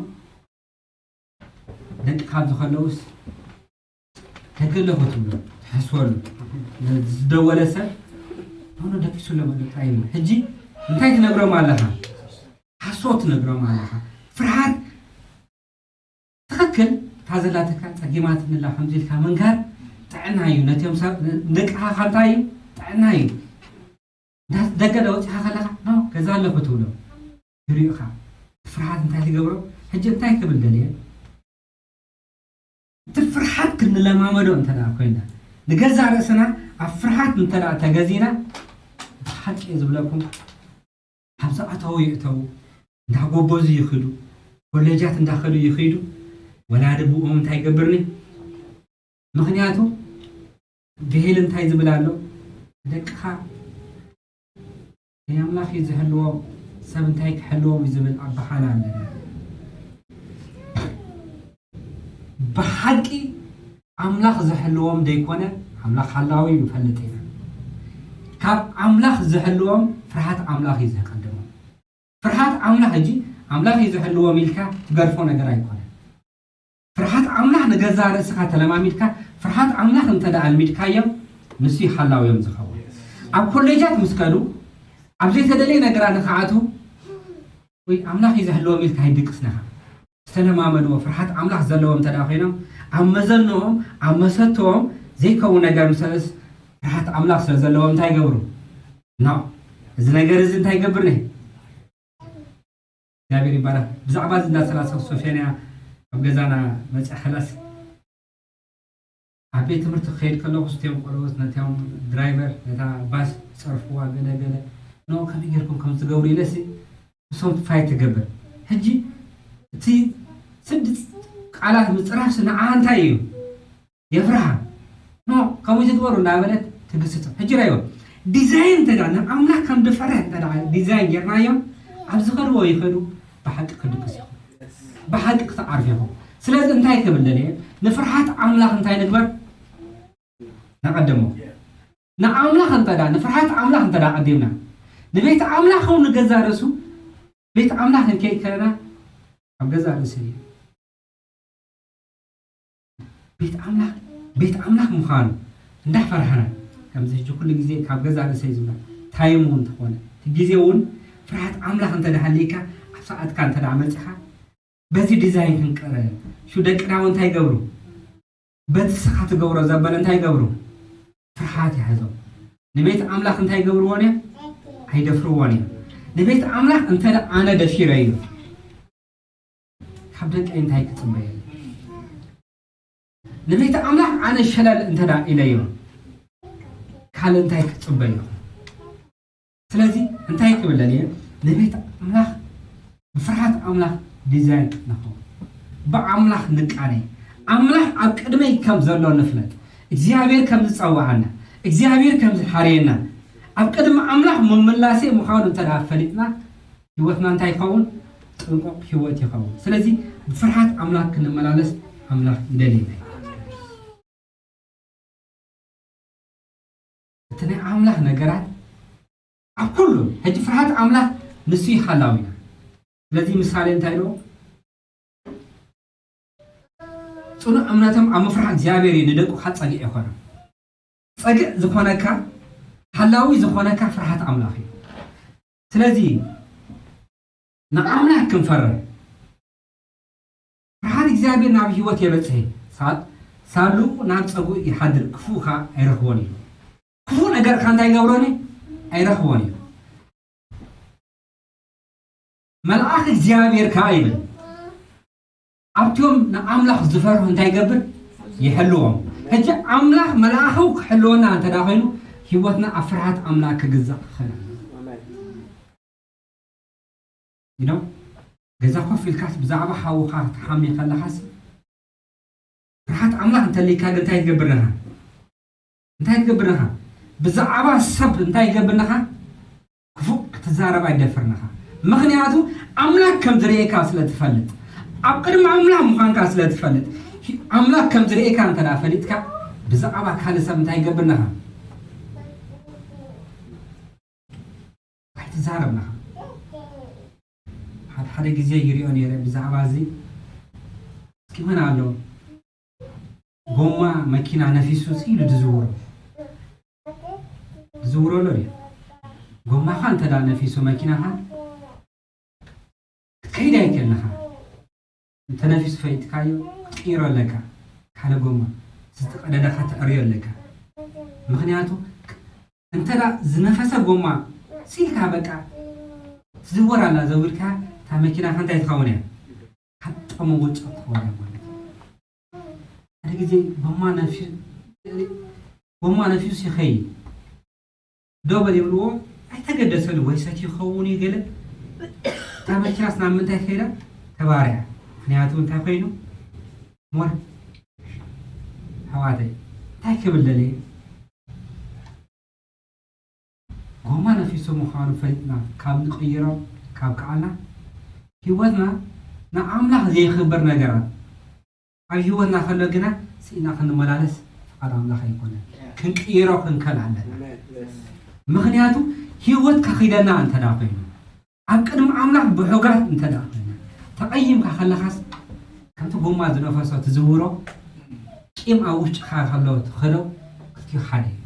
ደቂ ካብዚ ከለውስ ደገ ኣለኹ ትብሎ፣ ትሕስወሉ። ዝደወለ ሰብ ኖኖ ደቂሱ ኣሎ ማለት ጥራይ ይብል። ሕጂ እንታይ ትነግሮም ኣለኻ? ሓሶት ትነግሮም ኣለኻ። ፍርሃት ትኽክል፣ እታ ዘላትካ ጸጊማትንላ ከምዚ ኢልካ ምንጋር ጥዕና እዩ። ነቲኦም ሰብ ንደቅኻ እንታይ እዩ? ጥዕና እዩ። እንዳ ደገ ዶ ወጺኻ ከለኻ ኖ ገዛ ኣለኹ ትብሎ። ይሪኡኻ። ፍርሃት እንታይ ትገብሮ? ሕጂ እንታይ ክብል ደልየ? እቲ ፍርሃት ክንለማመዶ እንተ ደኣ ኮይና፣ ንገዛእ ርእስና ኣብ ፍርሃት እንተ ደኣ ተገዚና፣ ብሓቂ እየ ዝብለኩም፣ ኣብ ዝኣተዉ ይእተዉ፣ እንዳጎበዙ ይኽዱ፣ ኮሌጃት እንዳኸዱ ይኽዱ፣ ወላዲ ብኦም እንታይ ይገብርኒ? ምኽንያቱ ብሄል እንታይ ዝብል ኣሎ? ደቅኻ ናይ ኣምላኽ እዩ ዝሕልዎም፣ ሰብ እንታይ ክሕልዎም እዩ ዝብል ኣበሃህላ ኣለና። ብሓቂ ኣምላኽ ዝሕልዎም ዘይኮነ፣ ኣምላኽ ሃላዊ ንፈልጥ ኢና። ካብ ኣምላኽ ዝሕልዎም ፍርሃት ኣምላኽ እዩ ዘቐድሞም። ፍርሃት ኣምላኽ ሕጂ ኣምላኽ እዩ ዝሕልዎም ኢልካ ትገድፎ ነገር ኣይኮነን። ፍርሃት ኣምላኽ ንገዛእ ርእስኻ ተለማሚድካ፣ ፍርሃት ኣምላኽ እንተ ደኣ ኣልሚድካዮም፣ ንሱ እዩ ሓላውዮም ዝኸውን። ኣብ ኮሌጃት ምስ ከዱ፣ ኣብ ዘይተደለየ ነገራት ንኽኣትዉ፣ ወይ ኣምላኽ እዩ ዝሕልዎም ኢልካ ኣይድቅስ ነኻ። ዝተለማመድዎ ፍርሃት ኣምላኽ ዘለዎም እንተ ደኣ ኮይኖም፣ ኣብ መዘንኦም፣ ኣብ መሰትኦም ዘይከውን ነገር ምስ ኣእስ፣ ፍርሃት ኣምላኽ ስለ ዘለዎም እንታይ ይገብሩ? ኖ፣ እዚ ነገር እዚ እንታይ ይገብር ነይ? እግዚኣብሔር ይባረክ። ብዛዕባ እዚ እንዳሰላሰልኩ ሶፍያንያ ኣብ ገዛና መፅያ ከላስ ኣብ ቤት ትምህርቲ ክኸይድ ከለኹ ስቲኦም ቆልዑት ነቲኦም ድራይቨር ነታ ባስ ዝፀርፍዋ ገለ ገለ ኖ ከመይ ጌርኩም ከም ዝገብሩ ኢለሲ እሶም ፋይት ትገብር። ሕጂ እቲ ስድ ቃላት ምፅራፍሲ ንዓ እንታይ እዩ? የፍርሃ። ኖ ከምኡ ትግበሩ እንዳበለት ትግስጾ። ሕጂ ራይዎ ዲዛይን እንተ ደኣ ንኣምላኽ ከም ድፈርሕ እንተ ደኣ ዲዛይን ጌርናዮም ኣብ ዝኸድዎ ይኸዱ፣ ብሓቂ ክድቅስ ኢኹም፣ ብሓቂ ክትዓርፍ ኢኹም። ስለዚ እንታይ ክብል ደልየ? ንፍርሓት ኣምላኽ እንታይ ንግበር? ንቐድሞ። ንኣምላኽ እንተ ደኣ፣ ንፍርሓት ኣምላኽ እንተ ደኣ ቀዲምና፣ ንቤት ኣምላኽ እውን ንገዛ ርእሱ፣ ቤት ኣምላኽ እንከይከለና ኣብ ገዛ ርእሱ እዩ። ቤት ኣምላኽ፣ ቤት ኣምላኽ ምዃኑ እንዳፈራህና፣ ከምዚ ሕጂ ኩሉ ግዜ ካብ ገዛ ርእሰይ ዝብላ ታይም እውን ተኾነ፣ እቲ ግዜ እውን ፍርሃት ኣምላኽ እንተ ደሃልይካ፣ ኣብ ሰዓትካ እንተ ደኣ መጺኻ፣ በዚ ዲዛይን ክንቀረ፣ ሹ ደቅና እውን እንታይ ይገብሩ? በቲ ስኻ ትገብሮ ዘበለ እንታይ ይገብሩ? ፍርሃት ይሕዞም። ንቤት ኣምላኽ እንታይ ይገብርዎን እዮም? ኣይደፍርዎን እዮም። ንቤት ኣምላኽ እንተ ደኣ ኣነ ደፊረዮ፣ ካብ ደቀይ እንታይ ክጽበየኒ? ንቤት ኣምላኽ ኣነ ሸለል እንተ ደኣ ኢለዮ፣ ካልእ እንታይ ክጽበዮ? ስለዚ እንታይ ክብል ደልየ? ንቤት ኣምላኽ ብፍርሃት ኣምላኽ ዲዛይን ንኸውን። ብኣምላኽ ንቃነ። ኣምላኽ ኣብ ቅድመይ ከም ዘሎ ንፍለጥ። እግዚኣብሔር ከም ዝጸውዓና፣ እግዚኣብሔር ከም ዝሓርየና፣ ኣብ ቅድሚ ኣምላኽ ምምላሴ ምዃኑ እንተ ደኣ ፈሊጥና፣ ህይወትና እንታይ ይኸውን? ጥንቁቕ ህይወት ይኸውን። ስለዚ ብፍርሃት ኣምላኽ ክንመላለስ ኣምላኽ ይደልየና እዩ። እቲ ናይ ኣምላኽ ነገራት ኣብ ኩሉ፣ ሕጂ ፍርሃት ኣምላኽ ንሱ እዩ ሓላዊና። ስለዚ ምሳሌ እንታይ ኢልዎ? ጽኑዕ እምነቶም ኣብ ምፍራህ እግዚኣብሔር እዩ ንደቁ ኻብ ጸግዕ ይኾኖም። ጸግዕ ዝኾነካ፣ ሓላዊ ዝኾነካ ፍርሃት ኣምላኽ እዩ። ስለዚ ንኣምላኽ ክንፈርህ፣ ፍርሃት እግዚኣብሔር ናብ ህይወት የበጽሕ። ሳ-፣ ሳሉ ናብ ጸጉኡ ይሓድር፣ ክፉእ ኸኣ ኣይረኽቦን እዩ። ክፉእ ነገር ከኣ እንታይ ይገብሮን እዩ? ኣይረኽቦን እዩ። መልኣኽ እግዚኣብሔር ከኣ ይብል፣ ኣብቶም ንኣምላኽ ዝፈርሁ እንታይ ይገብር? ይሕልዎም። ሕጂ ኣምላኽ መልኣኹ ክሕልወና እንተ ደኣ ኾይኑ፣ ህይወትና ኣብ ፍርሃት ኣምላኽ ክግዛእ ክኽእል ኣለዎ። ኣሜን። You know? ገዛ ኮፍ ኢልካስ ብዛዕባ ሓውኻ ክትሓሚ ከለኻስ፣ ፍርሃት ኣምላኽ እንተልይካ ግን እንታይ ትገብር ነኻ? እንታይ ትገብር ነኻ? ብዛዕባ ሰብ እንታይ ትገብር ነኻ? ክፉእ ክትዛረብ ኣይደፍር ነኻ። ምኽንያቱ ኣምላኽ ከም ዝርእየካ ስለ ትፈልጥ፣ ኣብ ቅድሚ ኣምላኽ ምዃንካ ስለ ትፈልጥ፣ ኣምላኽ ከም ዝርእየካ እንተ ደኣ ፈሊጥካ፣ ብዛዕባ ካልእ ሰብ እንታይ ትገብር ነኻ? ኣይትዛረብ ነኻ። ሓደ ሓደ ግዜ ይሪኦ ነይረ ብዛዕባ እዚ። እስኪ መን ኣሎ ጎማ መኪና ነፊሱ ኢሉ ዝዝውሮ? ዝዝውሮ ኣሎ ድዩ? ጎማኻ እንተ ደኣ ነፊሱ መኪናኻ ክትከይድ ኣይከለኻ፣ እንተ ነፊሱ ፈሊጥካዮ ክትቅይሮ ኣለካ። ካልእ ጎማ ዝተቀደደኻ ተዕርዮ ኣለካ። ምኽንያቱ እንተ ደኣ ዝነፈሰ ጎማ ሲልካ በቃ ትዝወር ኣላ ዘዊርካ፣ እታ መኪናኻ እንታይ ትኸውን እያ? ካብ ጠመወጫ ትኸውን እያ ማለት እዩ። ሓደ ግዜ ጎማ ነፊ-፣ ጎማ ነፊሱ ይኸይድ። ደው በል ይብልዎ፣ ኣይተገደሰሉ ወይ ሰትዩ ክኸውን እዩ ገለ። እታ መኪናስ ናብ ምንታይ ከይዳ? ተባሪያ። ምኽንያቱ እንታይ ኮይኑ? ሞር ኣሕዋተይ፣ እንታይ ክብል ደልየ? ጎማ ነፊሱ ምዃኑ ፈሊጥና ካብ ንቕይሮ ካብ ከኣልና፣ ህይወትና ንኣምላኽ ዘየኽብር ነገራት ኣብ ህይወትና ከሎ ግና ስኢና ክንመላለስ ፍቓድ ኣምላኽ ኣይኮነን። ክንቅይሮ ክንከል ኣለና። ኣሜን። የስ። ምኽንያቱ ህይወት ከኺደና እንተ ደኣ ኮይኑ፣ ኣብ ቅድሚ ኣምላኽ ብሑጋት እንተ ደኣ ኮይና፣ ተቐይምካ ከለኻስ ከምቲ ጎማ ዝነፈሶ ትዝውሮ፣ ቂም ኣብ ውሽጥኻ ከሎ ትኸዶ፣ ክልቲኡ ሓደ እዩ።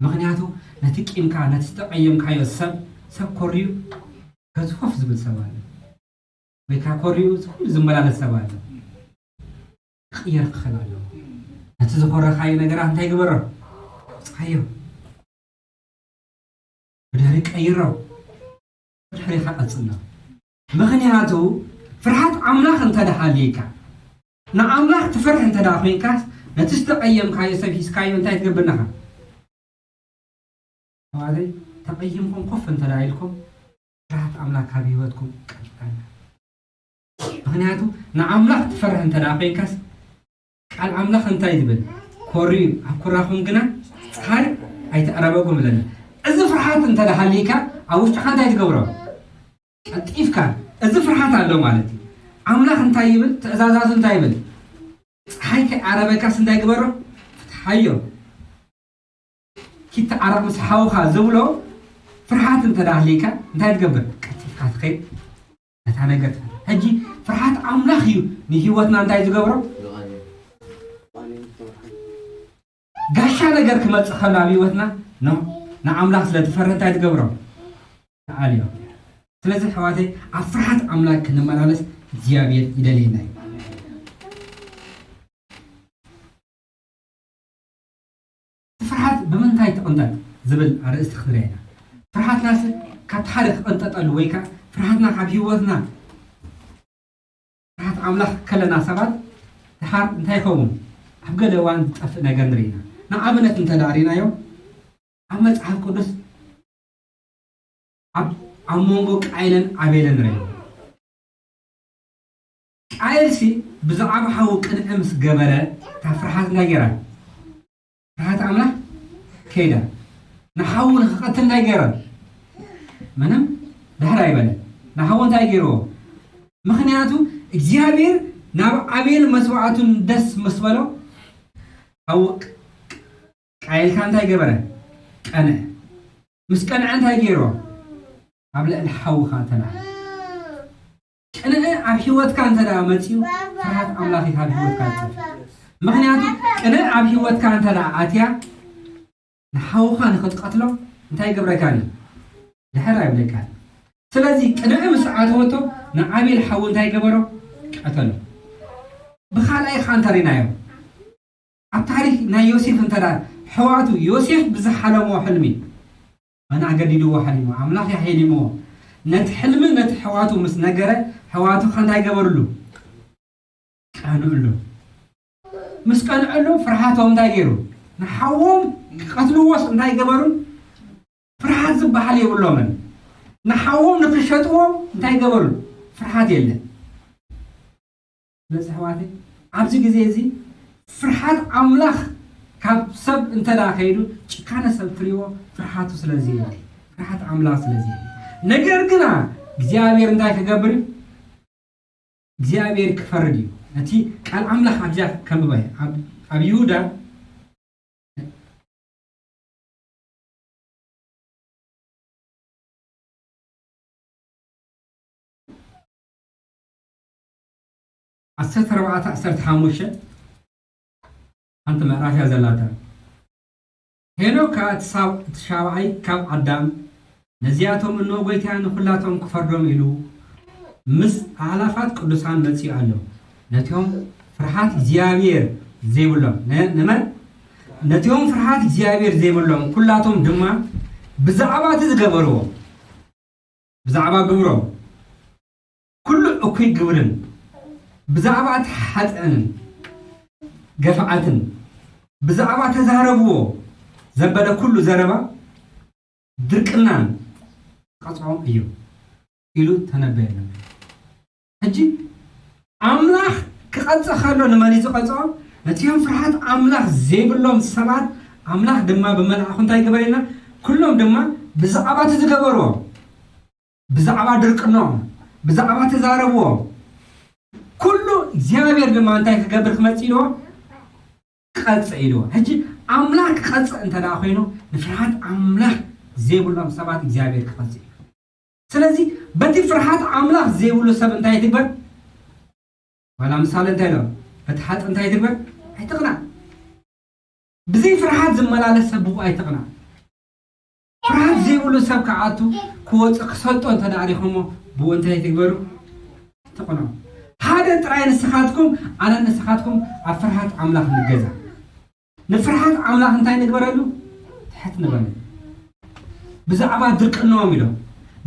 ምኽንያቱ ነቲ ቂምካ፣ ነቲ ዝተቐየምካዮ ሰብ፣ ሰብ ኮርዩ ገዝፎፍ ዝብል ሰብ ኣሎ። ወይ ከዓ ኮሪኡ ኩሉ ዝመላለስ ሰብ ኣሎ። ክቕየር ክኽእል ኣለዎ። ነቲ ዝኾረኻዮ ነገራት እንታይ ግበሮ? ኣውጽኣዮ። ብድሕሪ ቀይሮ። ብድሕሪኻ ቀጽሎ። ምኽንያቱ ፍርሃት ኣምላኽ እንተ ደኣ ሃልይካ፣ ንኣምላኽ ትፈርህ እንተ ደኣ ኮይንካስ፣ ነቲ ዝተቐየምካዮ ሰብ ሒዝካዮ እንታይ ትገብር ኣለኻ? ኣሕዋተይ፣ ተቐይምኩም ኮፍ እንተ ደኣ ኢልኩም፣ ፍርሃት ኣምላኽ ካብ ህይወትኩም ቀጥታ። ምኽንያቱ ንኣምላኽ ትፈርህ እንተ ደኣ ኮይንካስ፣ ቃል ኣምላኽ እንታይ ትብል? ኮርዩ ኣብ ኩራኹም ግና ጻዕሪ ኣይተዕረበኩም ይብለና። እዚ ፍርሃት እንተ ደኣ ሃልይካ፣ ኣብ ውሽጥኻ እንታይ ትገብሮ? ቀልጢፍካ፣ እዚ ፍርሃት ኣሎ ማለት እዩ። ኣምላኽ እንታይ ይብል? ትእዛዛቱ እንታይ ይብል? ፀሓይ ከይዓረበካስ እንታይ ግበሮ? ፍትሓዮ። ኪድ ተዓረቕ ምስ ሓውኻ ዝብሎ ፍርሃት እንተ ደኣ ኣልይካ እንታይ ትገብር? ቀልጢፍካ ትኸይድ ነታ ነገር ትፈርህ። ሕጂ ፍርሃት ኣምላኽ እዩ ንህይወትና እንታይ ዝገብሮ? ጋሻ ነገር ክመጽእ ከሎ ኣብ ህይወትና፣ ኖ፣ ንኣምላኽ ስለ ትፈርህ እንታይ ትገብሮ? ትኣልዮ። ስለዚ ኣሕዋተይ ኣብ ፍርሃት ኣምላኽ ክንመላለስ እግዚኣብሔር ይደልየና እዩ። ፍርሃት ብምንታይ ትቕንጠጥ ዝብል ኣርእስቲ ክንርኢ ኢና። ፍርሃትናስ ካብ ሓደ ክቕንጠጠሉ ወይ ከኣ ፍርሃትና ካብ ህይወትና ፍርሃት ኣምላኽ ከለና ሰባት ድሓር እንታይ ይኸውን? ኣብ ገለ እዋን ዝጠፍእ ነገር ንርኢ ኢና። ንኣብነት እንተ ደኣ ርኢናዮ፣ ኣብ መጽሓፍ ቅዱስ ኣብ፣ ኣብ መንጎ ቃየልን ኣቤልን ንርኢ። ቃየልሲ ብዛዕባ ሓዉ ቅንዒ ምስ ገበረ፣ እታ ፍርሃት እንታይ ገይራ? ፍርሃት ኣምላኽ ከይዳ። ንሓዉ ንኽቐትል እንታይ ገይረ? ምንም ድሕር ኣይበለ። ንሓዉ እንታይ ገይርዎ? ምኽንያቱ እግዚኣብሔር ናብ ኣቤል መስዋዕቱን ደስ ምስ በሎ፣ ሓዉ ቃየልካ እንታይ ገበረ? ቀንዐ። ምስ ቀንዐ እንታይ ገይርዎ? ኣብ ልዕሊ ሓውኻ ተላዕለ። ቅንዕ ኣብ ህይወትካ እንተ ደኣ መጺኡ፣ ፍርሃት ኣምላኽ እዩ ካብ ህይወትካ ዝጠፍእ። ምኽንያቱ ቅንዕ ኣብ ህይወትካ እንተ ደኣ ኣትያ፣ ንሓውኻ ንኽትቀትሎ እንታይ ይገብረካን እዩ? ድሕር ኣይብለካን። ስለዚ ቅንዕ ምስ ኣተወቶ፣ ንኣቤል ሓው እንታይ ገበሮ? ቀተሎ። ብኻልኣይ ኸኣ እንተሪናዮ፣ ኣብ ታሪኽ ናይ ዮሴፍ እንተ ደኣ፣ ኣሕዋቱ ዮሴፍ ብዝሓለሞ ሕልሚ፣ መን ኣገዲድዎ ሓሊሙ? ኣምላኽ እዩ ሓሊምዎ። ነቲ ሕልሚ ነቲ ኣሕዋቱ ምስ ነገረ፣ ኣሕዋቱ ኸ እንታይ ገበርሉ? ቀንዕሉ። ምስ ቀንዐሉ ፍርሃቶም እንታይ ገይሩ? ንሓዎም ክቐትልዎስ እንታይ ገበሩ? ፍርሃት ዝበሃል የብሎምን። ንሓዎም ንክሸጥዎ እንታይ ገበሩ? ፍርሃት የለን። ስለዚ ኣሕዋተይ፣ ኣብዚ ግዜ እዚ ፍርሃት ኣምላኽ ካብ ሰብ እንተ ደኣ ከይዱ፣ ጭካነ ሰብ ትርእይዎ ፍርሃቱ ስለ ዘየለ፣ ፍርሃት ኣምላኽ ስለ ዘየለ። ነገር ግና እግዚኣብሔር እንታይ ክገብር እዩ? እግዚኣብሔር ክፈርድ እዩ። ነቲ ቃል ኣምላኽ ኣብዚኣ ከንብባ እየ። ኣብ፣ ኣብ ይሁዳ ዓሰርተ ኣርባዕተ ዓሰርተ ሓሙሽተ ሓንቲ ምዕራፍ እያ ዘላታ። ሄኖክ ከኣ እቲ ሳብ-፣ እቲ ሻብዓይ ካብ ኣዳም፣ ነዚኣቶም እንሆ ጐይታየ ንኹላቶም ክፈርዶም ኢሉ ምስ ኣእላፋት ቅዱሳን መጺኡ ኣሎ። ነቲኦም ፍርሃት እግዚኣብሔር ዘይብሎም፣ ነ-፣ ንመን? ነቲኦም ፍርሃት እግዚኣብሔር ዘይብሎም ኩላቶም ድማ ብዛዕባ እቲ ዝገበርዎ፣ ብዛዕባ ግብሮም፣ ኩሉ እኩይ ግብርን፣ ብዛዕባ እቲ ሓጥእንን ገፍዓትን፣ ብዛዕባ ተዛረብዎ ዘበለ ኩሉ ዘረባ ድርቅናን ክቐጽዖም እዩ ኢሉ ተነበየሎም። ሕጂ ኣምላኽ ክቐጽእ ከሎ ንመን እዩ ዝቐጽዖም? ነቲኦም ፍርሃት ኣምላኽ ዘይብሎም ሰባት ኣምላኽ ድማ ብመልኣኹ እንታይ ይግበር ኢልና? ኩሎም ድማ ብዛዕባ እቲ ዝገበርዎ፣ ብዛዕባ ድርቅኖም፣ ብዛዕባ ተዛረብዎ፣ ኩሉ እግዚኣብሔር ድማ እንታይ ክገብር ክመጽእ ኢልዎ? ክቐጽእ ኢልዎ። ሕጂ ኣምላኽ ክቐጽእ እንተ ደኣ ኮይኑ፣ ንፍርሃት ኣምላኽ ዘይብሎም ሰባት እግዚኣብሔር ክቐጽእ እዩ። ስለዚ በቲ ፍርሃት ኣምላኽ ዘይብሉ ሰብ እንታይ ትግበር? ዋላ ምሳሌ እንታይ ኢሎም? በቲ ሓጢ እንታይ ትግበር? ኣይትቕናእ። ብዘይ ፍርሃት ዝመላለስ ሰብ ብኡ ኣይትቕናእ። ፍርሃት ዘይብሉ ሰብ ክኣቱ፣ ክወጽእ፣ ክሰልጦ እንተ ደኣ ሪኹሞ፣ ብኡ እንታይ ትግበሩ? ትቕንዑ። ሓደ ጥራይ ንስኻትኩም፣ ኣነ ንስኻትኩም ኣብ ፍርሃት ኣምላኽ ንገዛ። ንፍርሃት ኣምላኽ እንታይ ንግበረሉ? ትሕት ንበሉ። ብዛዕባ ድርቅኖም ኢሎም፣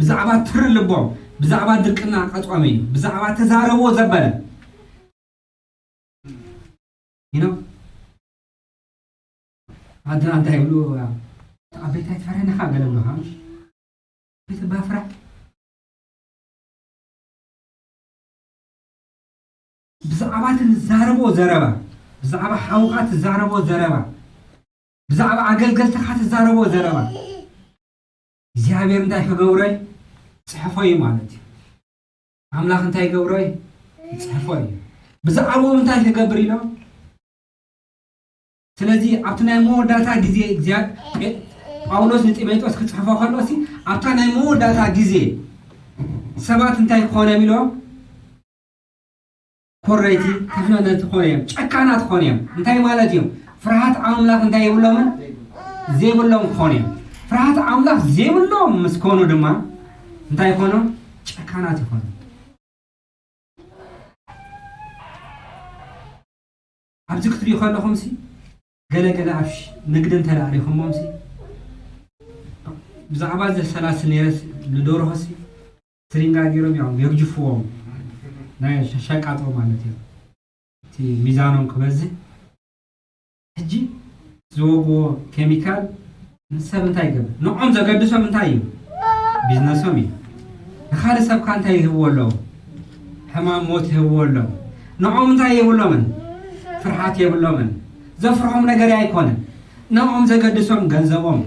ብዛዕባ ትሪ ልቦም፣ ብዛዕባ ድርቅና ቀጾም እዩ፣ ብዛዕባ ተዛረብዎ ዘበለ። You know? ኣድና እንታይ ይብሉ? ዓበይቲ ኣይትፈርሕን ኢኻ ገለ ብሉኻ። ቤት ባፍራ። ብዛዕባ እቲ ትዛረቦ ዘረባ፣ ብዛዕባ ሓውኻ ትዛረቦ ዘረባ፣ ብዛዕባ ኣገልገልትኻ ትዛረቦ ዘረባ፣ እግዚኣብሔር እንታይ ክገብሮ እዩ? ጽሕፎ እዩ ማለት እዩ። ኣምላኽ እንታይ ይገብሮ እዩ? ይፅሕፎ እዩ። ብዛዕባኡ እንታይ ክገብር ኢሎ? ስለዚ ኣብቲ ናይ መወዳእታ ግዜ እግዚኣብ-፣ ጴ-፣ ጳውሎስ ንጢሞቴዎስ ክፅሕፎ ከሎ ሲ ኣብታ ናይ መወዳእታ ግዜ ሰባት እንታይ ክኾነ እዮም ኢሎ? ኮረይቲ፣ ተፍነነቲ ክኾኑ እዮም፣ ጨካናት ክኾኑ እዮም። እንታይ ማለት እዮም? ፍርሃት ኣምላኽ እንታይ የብሎምን? ዘይብሎም ክኾኑ እዮም። ፍርሃት ኣምላኽ ዘይብሎም ምስ ኮኑ ድማ እንታይ ይኾኑ? ጨካናት ይኾኑ። ኣብዚ ክትሪኡ ከለኹም ሲ ገለ ገለ ኣብ ሽ-፣ ንግዲ እንተ ደኣ ሪኹሞም ሲ ብዛዕባ እዚ ሰላሲ ነይረ ሲ ንደርሆ ሲ ስሪንጋ ገይሮም እዮም የግጅፍዎም። ናይ ሸ-፣ ሸቃጦ ማለት እዩ። እቲ ሚዛኖም ክበዝሕ። ሕጂ ዝወግዎ ኬሚካል ንሰብ እንታይ ይገብር? ንዖም ዘገድሶም እንታይ እዩ? ቢዝነሶም እዩ። ንኻልእ ሰብ ከ እንታይ ይህብዎ ኣለዉ? ሕማም ሞት ይህብዎ ኣለዉ። ንዖም እንታይ የብሎምን? ፍርሓት የብሎምን። ዘፍርሖም ነገር ኣይኮነን። ንዖም ዘገድሶም ገንዘቦም።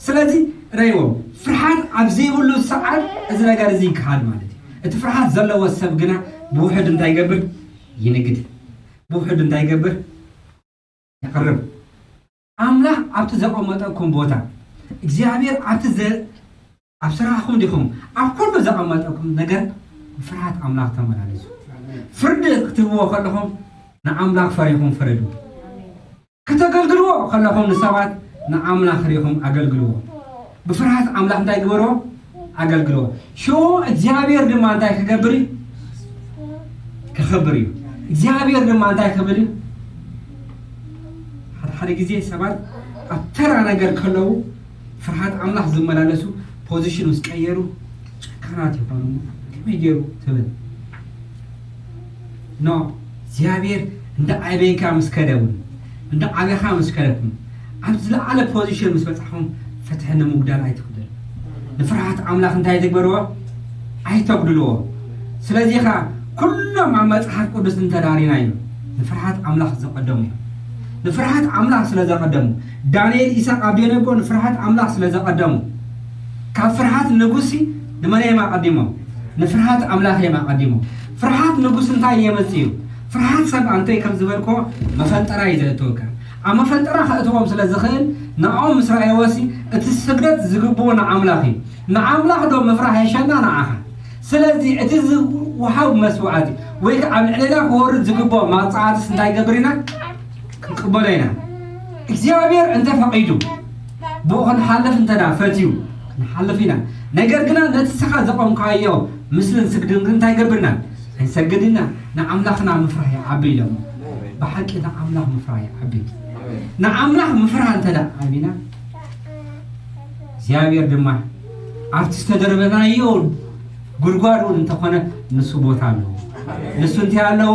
ስለዚ ረይዎ ፍርሓት ኣብ ዘይብሉ ሰዓት እዚ ነገር እዚ ይከሃል ማለት እዩ። እቲ ፍርሓት ዘለዎ ሰብ ግና ብውሕድ እንታይ ይገብር? ይንግድ። ብውሕድ እንታይ ይገብር? የቕርብ። ኣምላኽ ኣብቲ ዘቐመጠኩም ቦታ፣ እግዚኣብሔር ኣብቲ ዘ-፣ ኣብ ስራሕኹም ዲኹም፣ ኣብ ኩሉ ዘቐመጠኩም ነገር ብፍርሃት ኣምላኽ ተመላለሱ። ፍርዲ ክትህብዎ ከለኹም ንኣምላኽ ፈሪኹም ፍረዱ። ከተገልግልዎ ከለኹም ንሰባት ንኣምላኽ ርኢኹም ኣገልግልዎ። ብፍርሃት ኣምላኽ እንታይ ግበርዎ? ኣገልግልዎ። ሽዑ እግዚኣብሔር ድማ እንታይ ክገብር እዩ? ክኽብር እዩ። እግዚኣብሔር ድማ እንታይ ክብል እዩ? ሓደ ሓደ ግዜ ሰባት ኣብ ተራ ነገር ከለዉ ፍርሃት ኣምላኽ ዝመላለሱ ፖዚሽን ምስ ቀየሩ ጨካናት ይኾኑ። ከመይ ገይሩ ትብል? ኖ፣ እግዚኣብሔር እንዳ ዓበይካ ምስ ከደ እውን፣ እንዳ ዓበኻ ምስ ከደኩም፣ ኣብ ዝለዓለ ፖዚሽን ምስ በጻሕኩም ፍትሒ ንምጉዳል ኣይትኽደሉ። ንፍርሃት ኣምላኽ እንታይ ትግበርዎ? ኣይተጉድልዎ። ስለዚ ኸዓ ኩሎም ኣብ መጽሓፍ ቅዱስ እንተዳሪናዮም ንፍርሃት ኣምላኽ ዘቐደሙ እዮም። ንፍርሃት ኣምላኽ ስለ ዘቐደሙ፣ ዳንኤል፣ ኢሳቕ፣ ኣብደነጎ ንፍርሃት ኣምላኽ ስለ ዘቐደሙ፣ ካብ ፍርሃት ንጉሲ ንመን እዮም ኣቐዲሞም? ንፍርሃት ኣምላኽ እዮም ኣቐዲሞም። ፍርሃት ንጉስ እንታይ የመጽእ እዩ? ፍርሃት ሰብ ኣንቶይ ከም ዝበልኮ መፈንጠራ እዩ ዘእትወካ። ኣብ መፈንጠራ ከእትዎም ስለ ዝኽእል ንዕኦም ምስ ረኣይዎሲ እቲ ስግደት ዝግብዎ ንኣምላኽ እዩ። ንኣምላኽ ዶ ምፍራህ ይሸና ንዓኻ? ስለዚ እቲ ዝወሃብ መስዋዕቲ ወይ ከዓ ኣብ ልዕሌና ክወርድ ዝግብኦ መቕጻዕትስ እንታይ ይገብር ኢና? ክንቅበሎ ኢና። እግዚኣብሔር እንተ ፈቒዱ ብኡ ክንሓልፍ እንተ ደኣ ፈትዩ ክንሓልፍ ኢና። ነገር ግና ነቲ ንስኻ ዘቖምካዮ ምስልን ስግድን ግን እንታይ ይገብር ኢና? ክንሰግድ ኢና። ንኣምላኽና ምፍራህ ይዓቢ ኢሎም። ብሓቂ ንኣምላኽ ምፍራህ ይዓቢ። ንኣምላኽ ምፍራህ እንተ ደኣ ዓቢና እግዚኣብሔር ድማ ኣብቲ ዝተደርበናዮ ጉድጓድ እውን እንተኾነ ንሱ ቦታ ኣለዎ። ንሱ እንታይ ኣለዎ?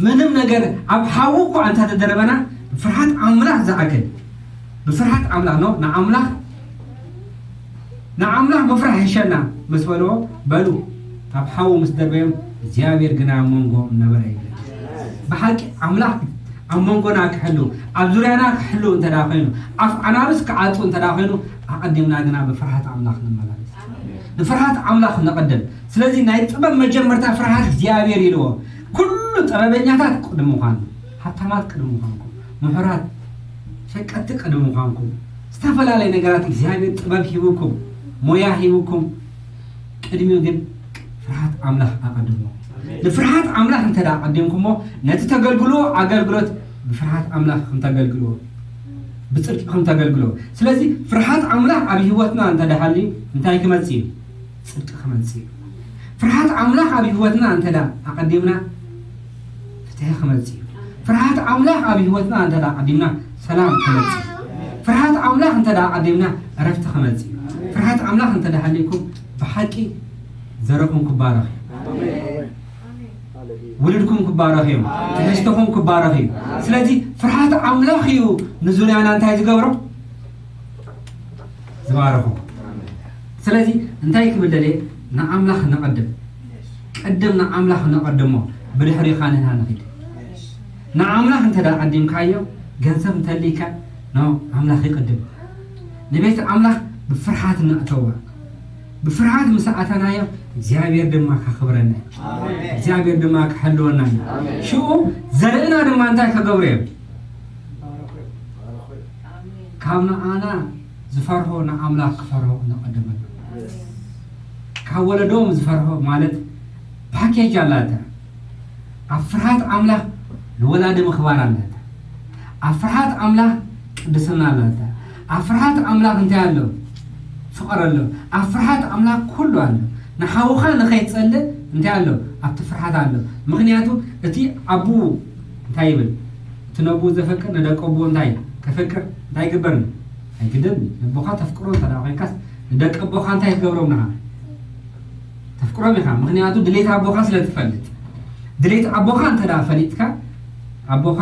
ምንም ነገር ኣብ ሓዊ እኳ እንተተደርበና ብፍርሃት ኣምላኽ ዝኣክል፣ ብፍርሃት ኣምላኽ ነው፣ ንኣምላኽ፣ ንኣምላኽ ምፍራህ ይሸና ምስ በልዎ፣ በሉ ኣብ ሓዊ ምስ ደርበዮም እግዚኣብሔር ግና ኣብ መንጎ ነበረ ይብል። ብሓቂ ኣምላኽ ኣብ መንጎና ክሕሉ፣ ኣብ ዙርያና ክሕሉ እንተ ደኣ ኮይኑ፣ ኣፍ ኣናብስ ክዓጹ እንተ ደኣ ኮይኑ፣ ኣቐዲምና ግና ብፍርሃት ኣምላኽ ንመላለስ። ንፍርሃት ኣምላኽ ንቐድም። ስለዚ ናይ ጥበብ መጀመርታ ፍርሃት እግዚኣብሔር ኢልዎ። ኩሉ ጥበበኛታት ቅድሚ ምዃኑ፣ ሃብታማት ቅድሚ ምዃንኩም፣ ምሁራት፣ ሸቀጥቲ ቅድሚ ምዃንኩም፣ ዝተፈላለየ ነገራት እግዚኣብሔር ጥበብ ሂብኩም፣ ሞያ ሂብኩም፣ ቅድሚኡ ግን ፍርሃት ኣምላኽ ኣቐድሞ። ንፍርሃት ኣምላኽ እንተ ደኣ ኣቐዲምኩሞ፣ ነቲ ተገልግልዎ ኣገልግሎት ብፍርሃት ኣምላኽ ከም ተገልግልዎ፣ ብጽድቂ ከም ተገልግልዎ። ስለዚ ፍርሃት ኣምላኽ ኣብ ህይወትና እንተ ደኣ ሃልዩ እንታይ ክመጽእ እዩ? ጽድቂ ክመጽእ እዩ። ፍርሃት ኣምላኽ ኣብ ህይወትና እንተ ደኣ ኣቐዲምና ፍትሒ ክመጽእ እዩ። ፍርሃት ኣምላኽ ኣብ ህይወትና እንተ ደኣ ኣቐዲምና ሰላም ክመጽእ እዩ። ፍርሃት ኣምላኽ እንተ ደኣ ኣቐዲምና ዕረፍቲ ክመጽእ እዩ። ፍርሃት ኣምላኽ እንተ ደኣ ሃልዩኩም ብሓቂ ዘረኹም ክባረኽ እዩ። ውሉድኩም ክባረኽ እዮም። ትሕዝቶኹም ክባረኽ እዩ። ስለዚ ፍርሃት ኣምላኽ እዩ ንዙርያና እንታይ ዝገብሮ? ዝባረኹ። ስለዚ እንታይ ክብል ደልየ? ንኣምላኽ ነቐድም። ቅድም ንኣምላኽ ነቐድሞ፣ ብድሕሪኻ ንሕና ንኺድ። ንኣምላኽ እንተ ደኣ ቀዲምካዮ፣ ገንዘብ እንተልይካ፣ ኖ፣ ኣምላኽ ይቕድም። ንቤት ኣምላኽ ብፍርሃት ነእተዋ። ብፍርሃት ምስ ኣተናዮ እግዚኣብሔር ድማ ከኽብረና እዩ። እግዚኣብሔር ድማ ክሕልወና እዩ። ሽኡ ዘርእና ድማ እንታይ ከገብሩ እዮም? ካብ ንኣና ዝፈርሆ ንኣምላኽ ክፈርሆ እናቐደመሉ፣ ካብ ወለዶም ዝፈርሆ ማለት ፓኬጅ ኣላታ። ኣብ ፍርሃት ኣምላኽ ንወላዲ ምኽባር ኣለታ። ኣብ ፍርሃት ኣምላኽ ቅድስና ኣለታ። ኣብ ፍርሃት ኣምላኽ እንታይ ኣሎ? ፍቕሪ ኣሎ። ኣብ ፍርሃት ኣምላኽ ኩሉ ኣሎ። ንሓውኻ ንኸይትጸልእ እንታይ ኣሎ? ኣብቲ ፍርሃት ኣሎ። ምኽንያቱ እቲ ኣቡ እንታይ ይብል? እቲ ነቡ ዘፈቅር ንደቀ ኣቡ እንታይ ከፈቅር እንታይ ይግበር? ኣይግደም። ነቦኻ ተፍቅሮ እንተ ደኣ ኮይንካስ ንደቀ ኣቦኻ እንታይ ትገብሮም ንኻ? ተፍቅሮም ኢኻ። ምኽንያቱ ድሌት ኣቦኻ ስለ ትፈልጥ። ድሌት ኣቦኻ እንተ ደኣ ፈሊጥካ፣ ኣቦኻ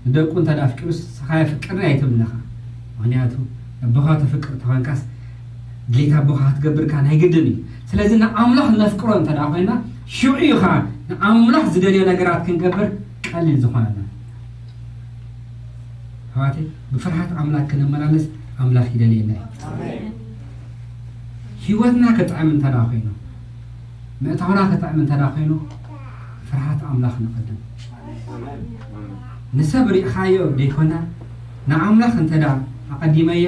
ንደቁ እንተ ደኣ ኣፍቂሩስ ንስኻ የፍቅርኒ ኣይትብልኻ። ምኽንያቱ ኣቦኻ ተፍቅር ተኾንካስ ድሌት ኣቦኻ ክትገብር ከኣ ናይ ግድን እዩ። ስለዚ ንኣምላኽ ነፍቅሮ እንተ ደኣ ኮይና፣ ሽዑ እዩ ኸኣ ንኣምላኽ ዝደልዮ ነገራት ክንገብር ቀሊል ዝኾነና። ኣሕዋተይ፣ ብፍርሃት ኣምላኽ ክንመላለስ ኣምላኽ ይደልየና እዩ። ኣሜን። ህይወትና ክጥዕም እንተ ደኣ ኮይኑ፣ ምእታውና ክጥዕም እንተ ደኣ ኮይኑ፣ ፍርሃት ኣምላኽ ንቐድም። ኣሜን። ንሰብ ርኢኻዮ ደይኮና፣ ንኣምላኽ እንተ ደኣ ኣቐዲመዮ፣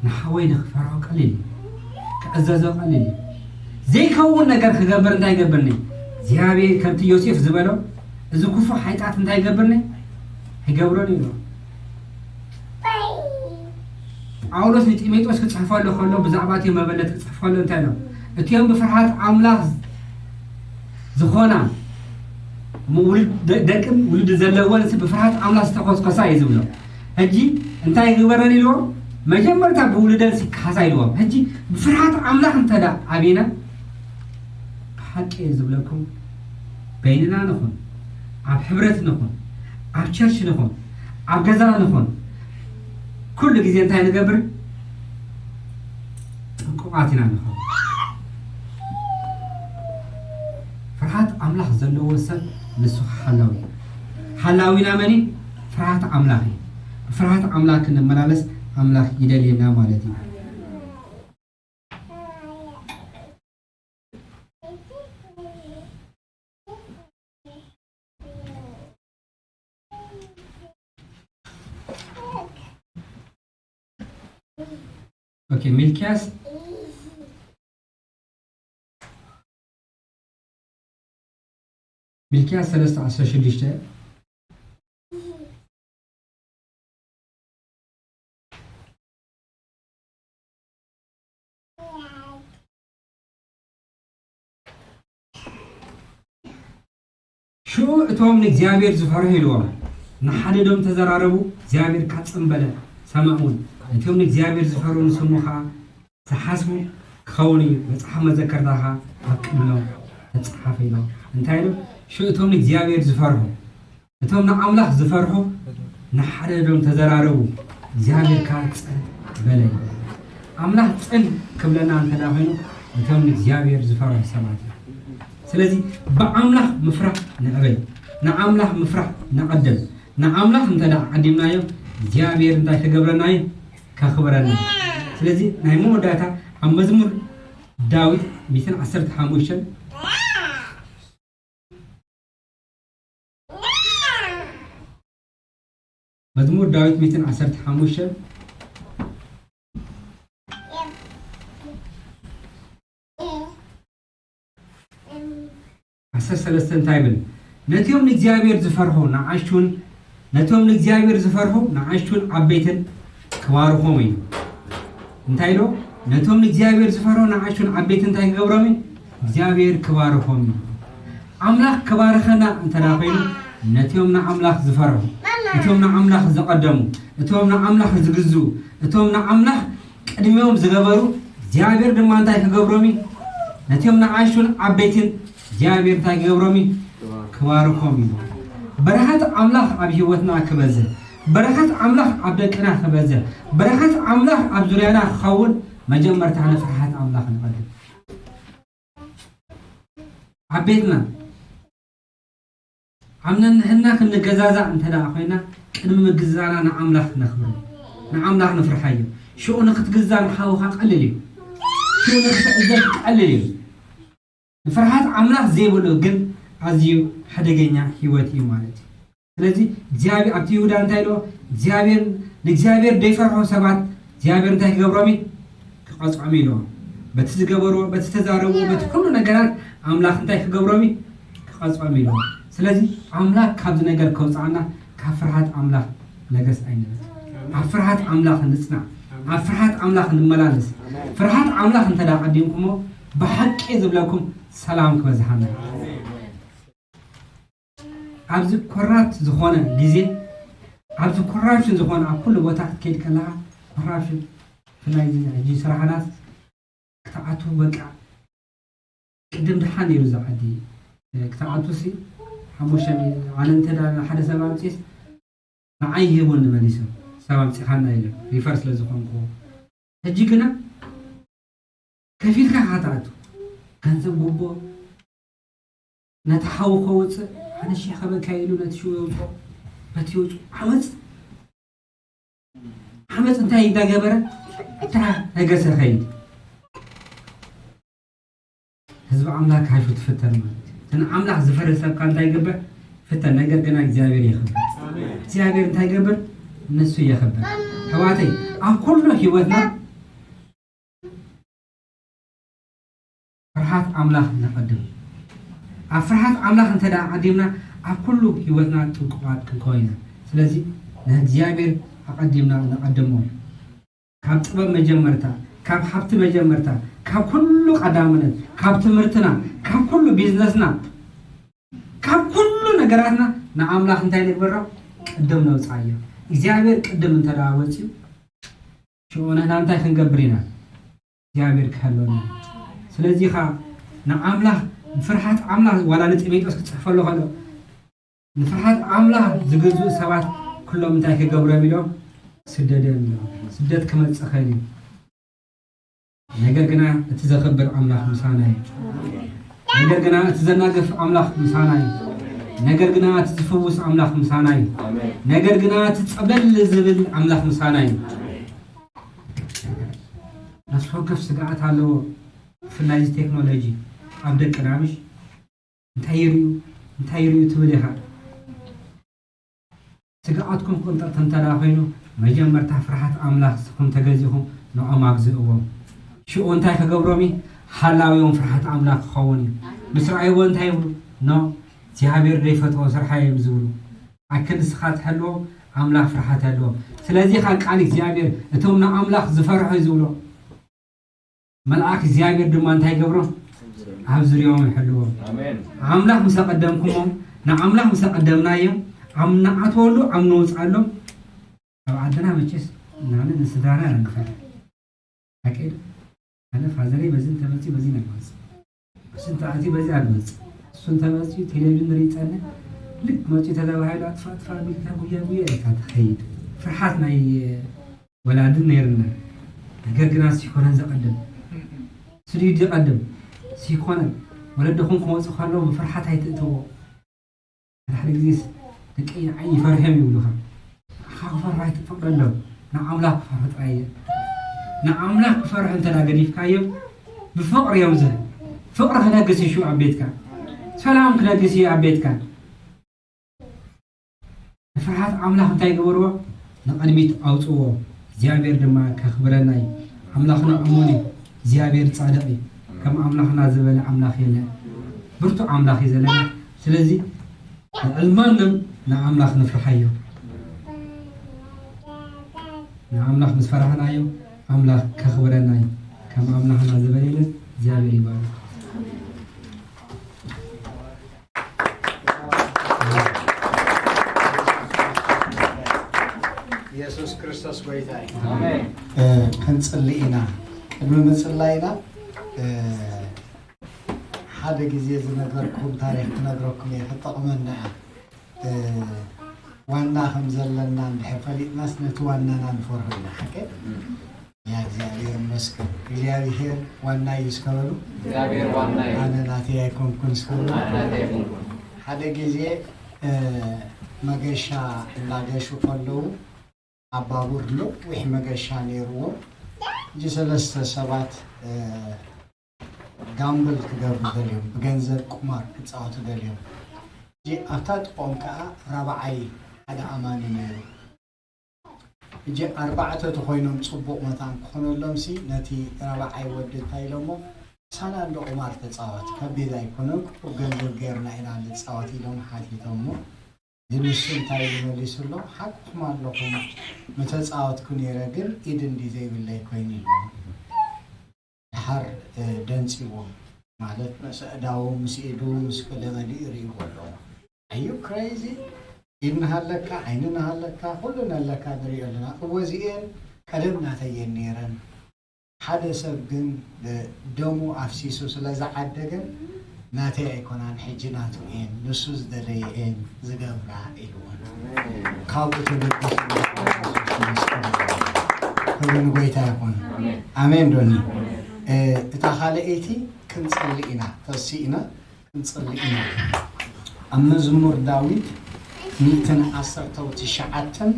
ንሓወይ ንኽፈርሆ ቀሊል እዩ። ክዕዘዞ ቀሊል እዩ። ዘይከውን ነገር ክገብር እንታይ ይገብርኒ? እግዚኣብሔር ከምቲ ዮሴፍ ዝበሎ፣ እዚ ክፉእ ሓይጣት እንታይ ይገብርኒ? ኣይገብሮን እዩ። ጳውሎስ ንጢሞቴዎስ ክጽሕፈሉ ከሎ፣ ብዛዕባ እቲኦም መበለት ክጽሕፈሉ እንታይ ኢሎም? እቲኦም ብፍርሃት ኣምላኽ ዝኾና፣ እሞ ውሉድ ደ-፣ ደቅን ውሉድ ዘለወን ሲ ብፍርሃት ኣምላኽ ዝተኾስኮሳ እዩ ዝብሎ። ሕጂ እንታይ ይግበረን ኢልዎም? መጀመርታ ብውሉደን ሲ ክሓሳ ኢልዎም። ሕጂ ብፍርሃት ኣምላኽ እንተ ደኣ ኣቢና፣ ብሓቂ እየ ዝብለኩም፣ በይንና ንኹን፣ ኣብ ሕብረት ንኹን፣ ኣብ ቸርች ንኹን፣ ኣብ ገዛ ንኹን፣ ኩሉ ግዜ እንታይ ንገብር? ጥንቁቓት ኢና ንኸውን። ፍርሃት ኣምላኽ ዘለዎ ሰብ ንሱ ሓላዊ እዩ። ሓላዊና መን እዩ? ፍርሃት ኣምላኽ እዩ። ብፍርሃት ኣምላኽ ክንመላለስ ኣምላኽ ይደልየና ማለት እዩ። ኦኬ፣ ሚልክያስ፣ ሚልክያስ ሰለስተ ዓሰርተ ሽዱሽተ። ሽዑ እቶም ንእግዚኣብሔር ዝፈርሁ ኢልዎም ንሓደዶም ተዘራረቡ፣ እግዚኣብሔር ካጽም በለ፣ ሰማእውን። እቶም ንእግዚኣብሔር ዝፈርሁ ንስሙ ኸኣ ዝሓስቡ ክኸውን እዩ፣ መጽሓፍ መዘከርታኻ ኣብ ቅድሚኦም ተጸሓፈ ኢሎም። እንታይ ኢሎም? ሽዑ እቶም ንእግዚኣብሔር ዝፈርሁ፣ እቶም ንኣምላኽ ዝፈርሑ ንሓደዶም ተዘራረቡ፣ እግዚኣብሔር ከኣ ጽን በለ። ኣምላኽ ጽን ክብለና እንተ ደኣ ኮይኑ፣ እቶም ንእግዚኣብሔር ዝፈርሑ ሰባት እዮም። ስለዚ ብኣምላኽ ምፍራሕ ንዕበይ፣ ንኣምላኽ ምፍራሕ ንቐድም። ንኣምላኽ እንተ ደኣ ዓዲምናዮ፣ እግዚኣብሔር እንታይ ክገብረና እዩ? ከኽብረና። ስለዚ ናይ መወዳእታ ኣብ መዝሙር ዳዊት ሚእትን ዓሰርተ ሓሙሽተን፣ መዝሙር ዳዊት ሚእትን ዓሰርተ ሓሙሽተን፣ ዓሰርተ ሰለስተ እንታይ ይብል? ነቲኦም ንእግዚኣብሔር ዝፈርሑ ንኣሽቱን፣ ነቶም ንእግዚኣብሔር ዝፈርሑ ንኣሽቱን ዓበይትን ክባርኾም እዩ። እንታይ ኢሎ? ነቶም ንእግዚኣብሔር ዝፈርሑ ንኣሽቱን ዓበይትን እንታይ ክገብሮም እዩ? እግዚኣብሔር ክባርኾም እዩ። ኣምላኽ ክባርኸና እንተ ደኣ ኮይኑ፣ ነቲኦም ንኣምላኽ ዝፈርሑ፣ እቶም ንኣምላኽ ዝቐደሙ፣ እቶም ንኣምላኽ ዝግዝኡ፣ እቶም ንኣምላኽ ቅድሚኦም ዝገበሩ፣ እግዚኣብሔር ድማ እንታይ ክገብሮም እዩ? ነቲኦም ንኣሽቱን ዓበይትን እግዚኣብሔር እንታይ ክገብሮም እዩ? ክባርኾም እዩ። በረኸት ኣምላኽ ኣብ ህይወትና ክበዝህ፣ በረኸት ኣምላኽ ኣብ ደቅና ክበዝህ፣ በረኸት ኣምላኽ ኣብ ዙርያና ክኸውን፣ መጀመርታ ንፍርሃት ኣምላኽ ንቐድም። ኣብ ቤትና፣ ኣብ ነንሕድና ክንገዛዛእ እንተ ደኣ ኮይና፣ ቅድሚ ምግዛእና ንኣምላኽ ነኽብሮ፣ ንኣምላኽ ንፍርሓዮ። ሽዑ ንኽትግዛእ ንሓውኻ ቀሊል እዩ። ክእዘዝ ክቀልል እዩ። ንፍርሃት ኣምላኽ ዘይብሉ ግን ኣዝዩ ሓደገኛ ህይወት እዩ ማለት እዩ። ስለዚ እግዚኣብሔር ኣብቲ ይሁዳ እንታይ ኢልዎ? እግዚኣብሔር ንእግዚኣብሔር ዘይፈርሑ ሰባት እግዚኣብሔር እንታይ ክገብሮም እዩ? ክቐጽዖም ኢልዎ። በቲ ዝገበርዎ፣ በቲ ዝተዛረብዎ፣ በቲ ኩሉ ነገራት ኣምላኽ እንታይ ክገብሮም እዩ? ክቐጽዖም ኢልዎ። ስለዚ ኣምላኽ ካብዚ ነገር ከውፅኣና ካብ ፍርሃት ኣምላኽ ነገስ ኣይንበል። ኣብ ፍርሃት ኣምላኽ ንጽናዕ፣ ኣብ ፍርሃት ኣምላኽ ንመላለስ። ፍርሃት ኣምላኽ እንተ ደኣ ቀዲምኩሞ ብሓቂ ዝብለኩም ሰላም ክበዝሓና። ኣብዚ ኮራፕት ዝኾነ ግዜ፣ ኣብዚ ኮራፕሽን ዝኾነ ኣብ ኩሉ ቦታ ክትከይድ ከለኻ ኮራፕሽን ብፍላይ እዚ ሕጂ ስራሕናስ ክትኣቱ በቃ ቅድም ድሓን ነይሩ እዚ ዓዲ ክትኣቱ ሲ ሓሙሽተ ሚልዮን ኣነ እንተ ሓደ ሰብ ኣምፅስ ንዓይ ይህቡኒ መሊሶም ሰብ ኣምፂኻና ኢሎም ሪፈር ስለ ዝኾንኩ ሕጂ ግና ከፊልካ ክትኣቱ ገንዘብ ጉቦ ነቲ ሓዊ ከውፅእ ሓደ ሺሕ ከበካ ኢሉ ነቲ ሽው የውፅኦ በቲ የውፅኦ ዓመፅ ዓመፅ እንታይ እንዳገበረ እታ ነገሰ ኸይድ ህዝቢ ኣምላኽ ክሓሹ ትፍተን ማለት እዩ። እቲ ንኣምላኽ ዝፈርህ ሰብካ እንታይ ይገብር? ፍተን። ነገር ግና እግዚኣብሔር የኽብር። እግዚኣብሔር እንታይ ይገብር? ንሱ የኽብር። ኣሕዋተይ ኣብ ኩሉ ህይወትና ፍርሃት ኣምላኽ ነቐድም። ኣብ ፍርሃት ኣምላኽ እንተ ደኣ ቀዲምና ኣብ ኩሉ ህይወትና ጥንቁቓት ክንከውን ኢና። ስለዚ ንእግዚኣብሔር ኣቐዲምና ነቐድሞ። ካብ ጥበብ መጀመርታ፣ ካብ ሃብቲ መጀመርታ፣ ካብ ኩሉ ቀዳምነት፣ ካብ ትምህርትና፣ ካብ ኩሉ ቢዝነስና፣ ካብ ኩሉ ነገራትና ንኣምላኽ እንታይ ንግበሮ? ቅድም ነውፅኣዮ። እግዚኣብሔር ቅድም እንተ ደኣ ወፅዩ ሽዑ ንሕና እንታይ ክንገብር ኢና? እግዚኣብሔር ክሃለወና። ስለዚ ኸዓ ንኣምላኽ ፍርሃት ኣምላኽ ዋላ ንጢሞቴዎስ ክፅሕፈሉ ከሎ ንፍርሃት ኣምላኽ ዝግዝኡ ሰባት ኩሎም እንታይ ክገብሩ እዮም ኢሎም? ስደዱ እዮም ኢሎም። ስደት ክመፅእ ኸእል እዩ። ነገር ግና እቲ ዘኽብር ኣምላኽ ምሳና እዩ። ነገር ግና እቲ ዘናግፍ ኣምላኽ ምሳና እዩ። ነገር ግና እቲ ዝፍውስ ኣምላኽ ምሳና እዩ። ነገር ግና እቲ ጸብለል ዝብል ኣምላኽ ምሳና እዩ። ነፍሲ ወከፍ ስግኣት ኣለዎ። ብፍላይ እዚ ቴክኖሎጂ ኣብ ደቅና ምሽ እንታይ ይርእዩ እንታይ ይርእዩ ትብል ኢኻ። ስግኣትኩም ክቕንጠጥ እንተ ደኣ ኾይኑ መጀመርታ ፍርሃት ኣምላኽ ንስኹም ተገዚእኹም ንኦም ኣግዝእዎም። ሽዑ እንታይ ክገብሮም እዩ? ሃላዊኦም ፍርሃት ኣምላኽ ክኸውን እዩ። ምስ ረኣይዎ እንታይ ይብሉ? ኖ እግዚኣብሔር ዘይፈትዎ ስራሕ እዮም ዝብሉ። ኣከ ንስኻ ትሕልዎም ኣምላኽ ፍርሃት ኣለዎም። ስለዚ ኸዓ ቃል እግዚኣብሔር እቶም ንኣምላኽ ዝፈርሑ እዩ ዝብሎ። መልኣክ እግዚኣብሔር ድማ እንታይ ይገብሮም? ኣብ ዙርያኦም ይሕልዎም። ኣምላኽ ምስ ኣቐደምኩሞም ንኣምላኽ ምስ ኣቐደምናዮም ኣብ ንኣትወሉ ኣብ ንወፅኣሎም ኣብ ዓድና መቼስ ናነ ንስድራና ኢና ንፈርሕ። ሓቂ ኣነ ፋዘረይ በዚ እንተመፅዩ በዚ ኢና ንመፅእ። እሱ እንተኣትዩ በዚ ኣንመፅእ። እሱ እንተመፅዩ ቴሌቪዥን ንርኢ ፀንሕ ልክ መፅዩ ተተባሂሉ ኣጥፋ ኣጥፋ ቢልካ ጉያ ጉያ ኢልካ ትኸይድ። ፍርሓት ናይ ወላድን ነይርና። ነገር ግና ሲኮነን ዘቐድም ስድዩ ዝቐድም ሲኮነን ወለድኹም ክመፁ ከለዉ ብፍርሓት ኣይትእትዎ። ሓደ ሓደ ግዜስ ደቀይ ንዓይ ይፈርሕም ይብሉኻ። ንዓኻ ክፈርሑ ኣይትፈቕደሎም። ንኣምላኽ ክፈርሑ ጥራይ እዮም። ንኣምላኽ ክፈርሑ እንተ ገዲፍካዮም ብፍቕሪ እዮም ዝ ፍቕሪ ክነግስ እዩ ኣብ ቤትካ። ሰላም ክነግስ እዩ ኣብ ቤትካ። ንፍርሃት ኣምላኽ እንታይ ግበርዎ? ንቕድሚት ኣውፅዎ። እግዚኣብሔር ድማ ከኽብረና እዩ። ኣምላኽና እሙን እዩ። እግዚኣብሔር ፃድቕ እዩ። ከም ኣምላኽና ዝበለ ኣምላኽ የለን። ብርቱዕ ኣምላኽ እዩ ዘለና። ስለዚ ንዕልማንም ንኣምላኽ ንፍርሓዮ። ንኣምላኽ ምስ ፈራህናዮ ኣምላኽ ከኽብረና እዩ። ከም ኣምላኽና ዝበለ የለን። እግዚኣብሔር ይባርክ። ኢየሱስ ክርስቶስ ጎይታ እዩ። ኣሜን። እ፣ ክንጽሊ ኢና። ቅድሚ ምጽላይና፣ እ፣ ሓደ ግዜ ዝነገርኩም ታሪኽ ክነግረኩም እየ፣ ክትጠቕመና እያ። እ፣ ዋና ከም ዘለና እንድሕር ፈሊጥናስ ነቲ ዋናና ንፈርሆ ኢና። ሓቂ? ያ እግዚኣብሔር ይመስገን። እግዚኣብሔር ዋና እዩ እስከ በሉ። እግዚኣብሔር ዋና እዩ። ኣነ ናተይ ኣይኮንኩን እስከ በሉ። ኣነ ናተይ ኣይኮንኩን። ሓደ ግዜ እ፣ መገሻ እናገሹ ከለዉ ኣብ ባቡር ነዊሕ መገሻ ነይርዎም። ሕጂ ሰለስተ ሰባት ጋምብል ክገብሩ ደልዮም፣ ብገንዘብ ቁማር ክፃወቱ ደልዮም። ሕጂ ኣብታ ጥቆም ከዓ ራብዓይ ሓደ ኣማኒ ነይሩ። ሕጂ ኣርባዕተ ተኮይኖም ፅቡቅ መታን ክኾነሎም ሲ ነቲ ራብዓይ ወዲ እንታይ ኢሎሞ፣ ሳና እንዶ ቁማር ተፃወት ከቢድ ኣይኮነን፣ ክቡር ገንዘብ ገይርና ኢና ንፃወት ኢሎም ሓቲቶሞ። ንሱ እንታይ ኢሉ መሊሱሎም፣ ሓቅኹም ኣለኹም፣ ምተፃወትኩ ነይረ ግን ኢድ እንዲ ዘይብለይ ኮይኑ ኢሉ። ድሓር ደንፂዎም ማለት መሰእዳው ምስ ኢዱ ምስ ገለመሊኡ ይርእይዎ ኣለዉ። ኣዩ ክሬዚ? ኢድ ናሃለካ ዓይኒ ናሃለካ ኩሉ ናለካ ንሪኦ ኣለና። እወ እዚኤን ቀደም ናተየን ነይረን። ሓደ ሰብ ግን ደሙ ኣፍሲሱ ስለ ዝዓደገን ናተይ ኣይኮናን ሕጂ ናቱ እየን ንሱ ዝደለየ እየን ዝገብራ ኢልዎን። ካብኡ ትውልዲ ክብሪ ንጎይታ ይኹን። ኣሜን ዶኒ። እታ ካልኣይቲ ክንፅሊ ኢና ተሲእና ክንፅሊ ኢና። ኣብ መዝሙር ዳዊት ሚእትን ዓሰርተው ትሽዓተን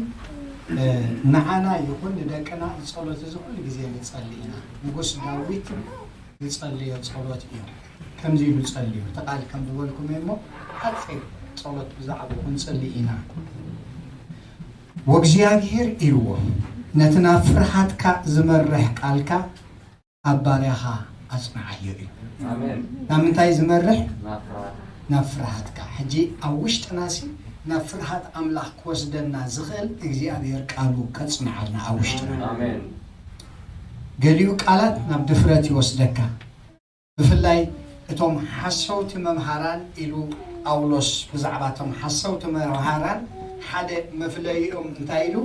ንዓና ይኹን ንደቅና ጸሎት እዚ ኩሉ ግዜ ንጸሊ ኢና። ንጉስ ዳዊት ዝጸልዮ ጸሎት እዩ። ከምዚ ኢሉ ጸልዩ እቲ ቃል ከም ዝበልኩም እሞ ሓጺር ጸሎት ብዛዕባኡ ክንጽሊ ኢና። ወእግዚኣብሔር ኢልዎ ነቲ ናብ ፍርሃትካ ዝመርሕ ቃልካ ኣብ ባርያኻ ኣጽንዓዮ እዩ። ኣሜን። ናብ ምንታይ ዝመርሕ? ናብ ፍርሃት። ናብ ፍርሃትካ። ሕጂ ኣብ ውሽጥና ሲ ናብ ፍርሃት ኣምላኽ ክወስደና ዝኽእል እግዚኣብሔር ቃሉ ከጽንዓልና ኣብ ውሽጥና። ኣሜን። ገሊኡ ቃላት ናብ ድፍረት ይወስደካ። ብፍላይ እቶም ሓሰውቲ መምሃራን ኢሉ ጳውሎስ ብዛዕባ እቶም ሓሰውቲ መምሃራን ሓደ መፍለይኦም እንታይ ኢሉ?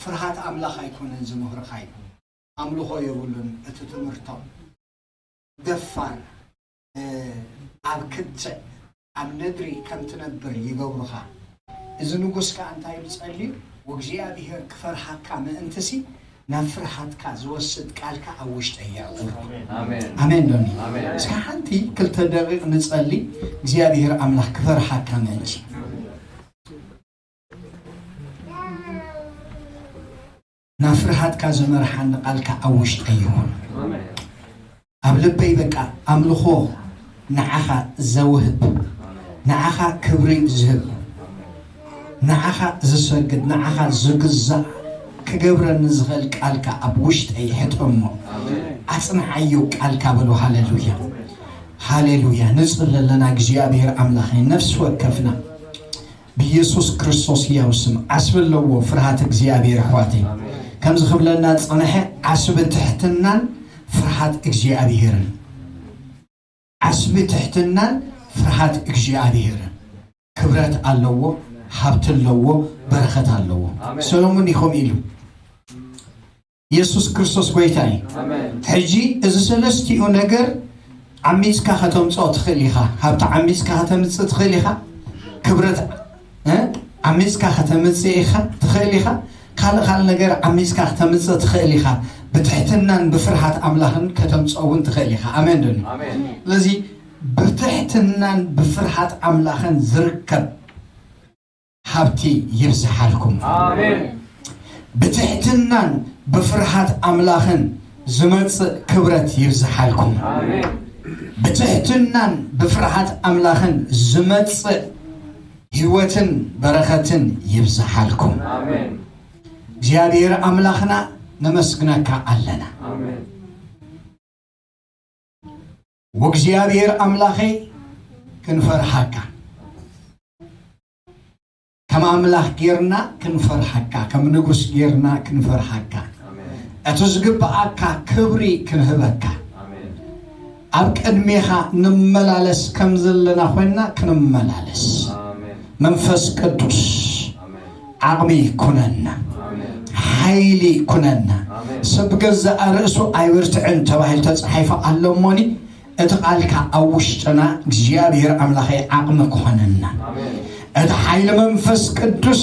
ፍርሃት ኣምላኽ ኣይኮነን ዝምህርኻ ኢሉ። ኣምልኾ የብሉን እቲ ትምህርቶም። ደፋር ኣብ ክትዕ ኣብ ነድሪ ከም ትነብር ይገብሩኻ። እዚ ንጉስ ከኣ እንታይ ኢሉ ጸልዩ? ወእግዚኣብሔር ክፈርሃካ ምእንትሲ ናብ ፍርሃትካ ዝወስድ ቃልካ ኣብ ውሽጠይ የዕቁር። ኣሜን። ኣሜን ዶኒ። ኣሜን። እስከ ሓንቲ ክልተ ደቂቕ ንጸሊ እግዚኣብሔር ኣምላኽ ክፈርሃካ ምእንቲ። ናብ ፍርሃትካ ዝመርሓኒ ቃልካ ኣብ ውሽጠይ ይኹን። ኣብ ልበይ በቃ ኣምልኾ ንዓኻ ዘውህብ፣ ንዓኻ ክብሪ ዝህብ፣ ንዓኻ ዝሰግድ፣ ንዓኻ ዝግዛእ ክገብረኒ ዝኽእል ቃልካ ኣብ ውሽጠይ ሕጥሞ። ኣጽንዓዮ ቃልካ በሉ። ሃሌሉያ፣ ሃሌሉያ። ንጽሊ ኣለና እግዚኣብሔር ኣምላኽ ነፍሲ ወከፍና ብኢየሱስ ክርስቶስ ሕያው ስም ዓስቢ ኣለዎ ፍርሃት እግዚኣብሔር ኣሕዋተይ። ከምዚ ክብለና ዝጸንሐ ዓስቢ ትሕትናን ፍርሃት እግዚኣብሔርን። ዓስቢ ትሕትናን ፍርሃት እግዚኣብሔርን። ክብረት ኣለዎ፣ ሃብቲ ኣለዎ፣ በረኸት ኣለዎ። ኣሜን። ሰሎሞን እዩ ከምኡ ኢሉ። ኢየሱስ ክርስቶስ ጎይታ እዩ። ኣሜን። ሕጂ እዚ ሰለስቲኡ ነገር ዓሚጽካ ከተምጽኦ ትኽእል ኢኻ። ሃብቲ ዓሚጽካ ከተምጽእ ትኽእል ኢኻ። ክብረት፣ እ? ዓሚጽካ ከተምጽእ ኢኻ፣ ትኽእል ኢኻ። ካልእ ካልእ ነገር ዓሚጽካ ከተምጽእ ትኽእል ኢኻ። ብትሕትናን ብፍርሃት ኣምላኽን ከተምጽኦ እውን ትኽእል ኢኻ። ኣሜን ዶ? ኣሜን። ስለዚ ብትሕትናን ብፍርሃት ኣምላኽን ዝርከብ ሃብቲ ይብዝሓልኩም። ኣሜን። ብትሕትናን ብፍርሃት ኣምላኽን ዝመጽእ ክብረት ይብዝሓልኩም። ኣሜን። ብትሕትናን ብፍርሃት ኣምላኽን ዝመጽእ ህይወትን በረኸትን ይብዝሓልኩም። ኣሜን። እግዚኣብሔር ኣምላኽና ነመስግነካ ኣለና። ኣሜን። ወእግዚኣብሔር ኣምላኸይ ክንፈርሃካ፣ ከም ኣምላኽ ጌርና ክንፈርሃካ፣ ከም ንጉስ ጌርና ክንፈርሃካ፣ ኣሜን። እቲ ዝግብኣካ ክብሪ ክንህበካ፣ ኣሜን። ኣብ ቅድሜኻ ንመላለስ ከም ዘለና ኮይንና ክንመላለስ፣ ኣሜን። መንፈስ ቅዱስ፣ ኣሜን። ዓቕሚ ኩነና፣ ኣሜን። ሓይሊ ኩነና። ኣሜን። ሰብ ገዛእ ርእሱ ኣይብርትዕን ተባሂሉ ተጻሒፉ ኣሎ እሞኒ፣ እቲ ቃልካ ኣብ ውሽጥና እግዚኣብሔር ኣምላኸይ ዓቕሚ ክኾነና፣ ኣሜን። እቲ ሓይሊ መንፈስ ቅዱስ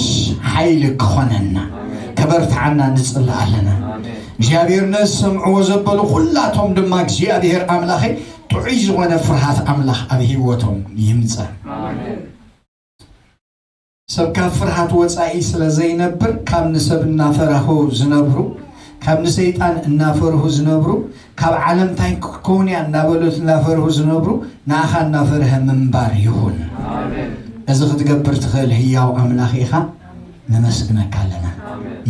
ሓይሊ ክኾነና፣ ኣሜን። ከበርትዓና ንጽሊ ኣለና። ኣሜን። እግዚኣብሔር ነዝሰምዕዎ ዘበሉ ኩላቶም ድማ እግዚኣብሔር ኣምላኸይ ጥዑይ ዝኾነ ፍርሃት ኣምላኽ ኣብ ህይወቶም ይምጻእ። ኣሜን። ሰብ ካብ ፍርሃት ወጻኢ ስለ ዘይነብር፣ ካብ ንሰብ እናፈራሁ ዝነብሩ፣ ካብ ንሰይጣን እናፈርሁ ዝነብሩ፣ ካብ ዓለም እንታይ ክትከውን እያ እናበሉት እናፈርሁ ዝነብሩ፣ ንኣኻ እናፈርሀ ምንባር ይኹን። እዚ ክትገብር ትኽእል ህያው ኣምላኽ ኢኻ። ነመስግነካ ኣለና።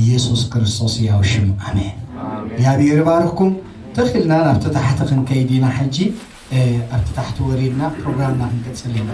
ኢየሱስ ክርስቶስ ያው ሽም፣ ኣሜን። እግዚኣብሔር ይባርክኩም። ተኺልና ናብቲ ታሕቲ ክንከይድ ኢና። ሕጂ ኣብቲ ታሕቲ ወሪድና ፕሮግራምና ክንቅፅል ኢና።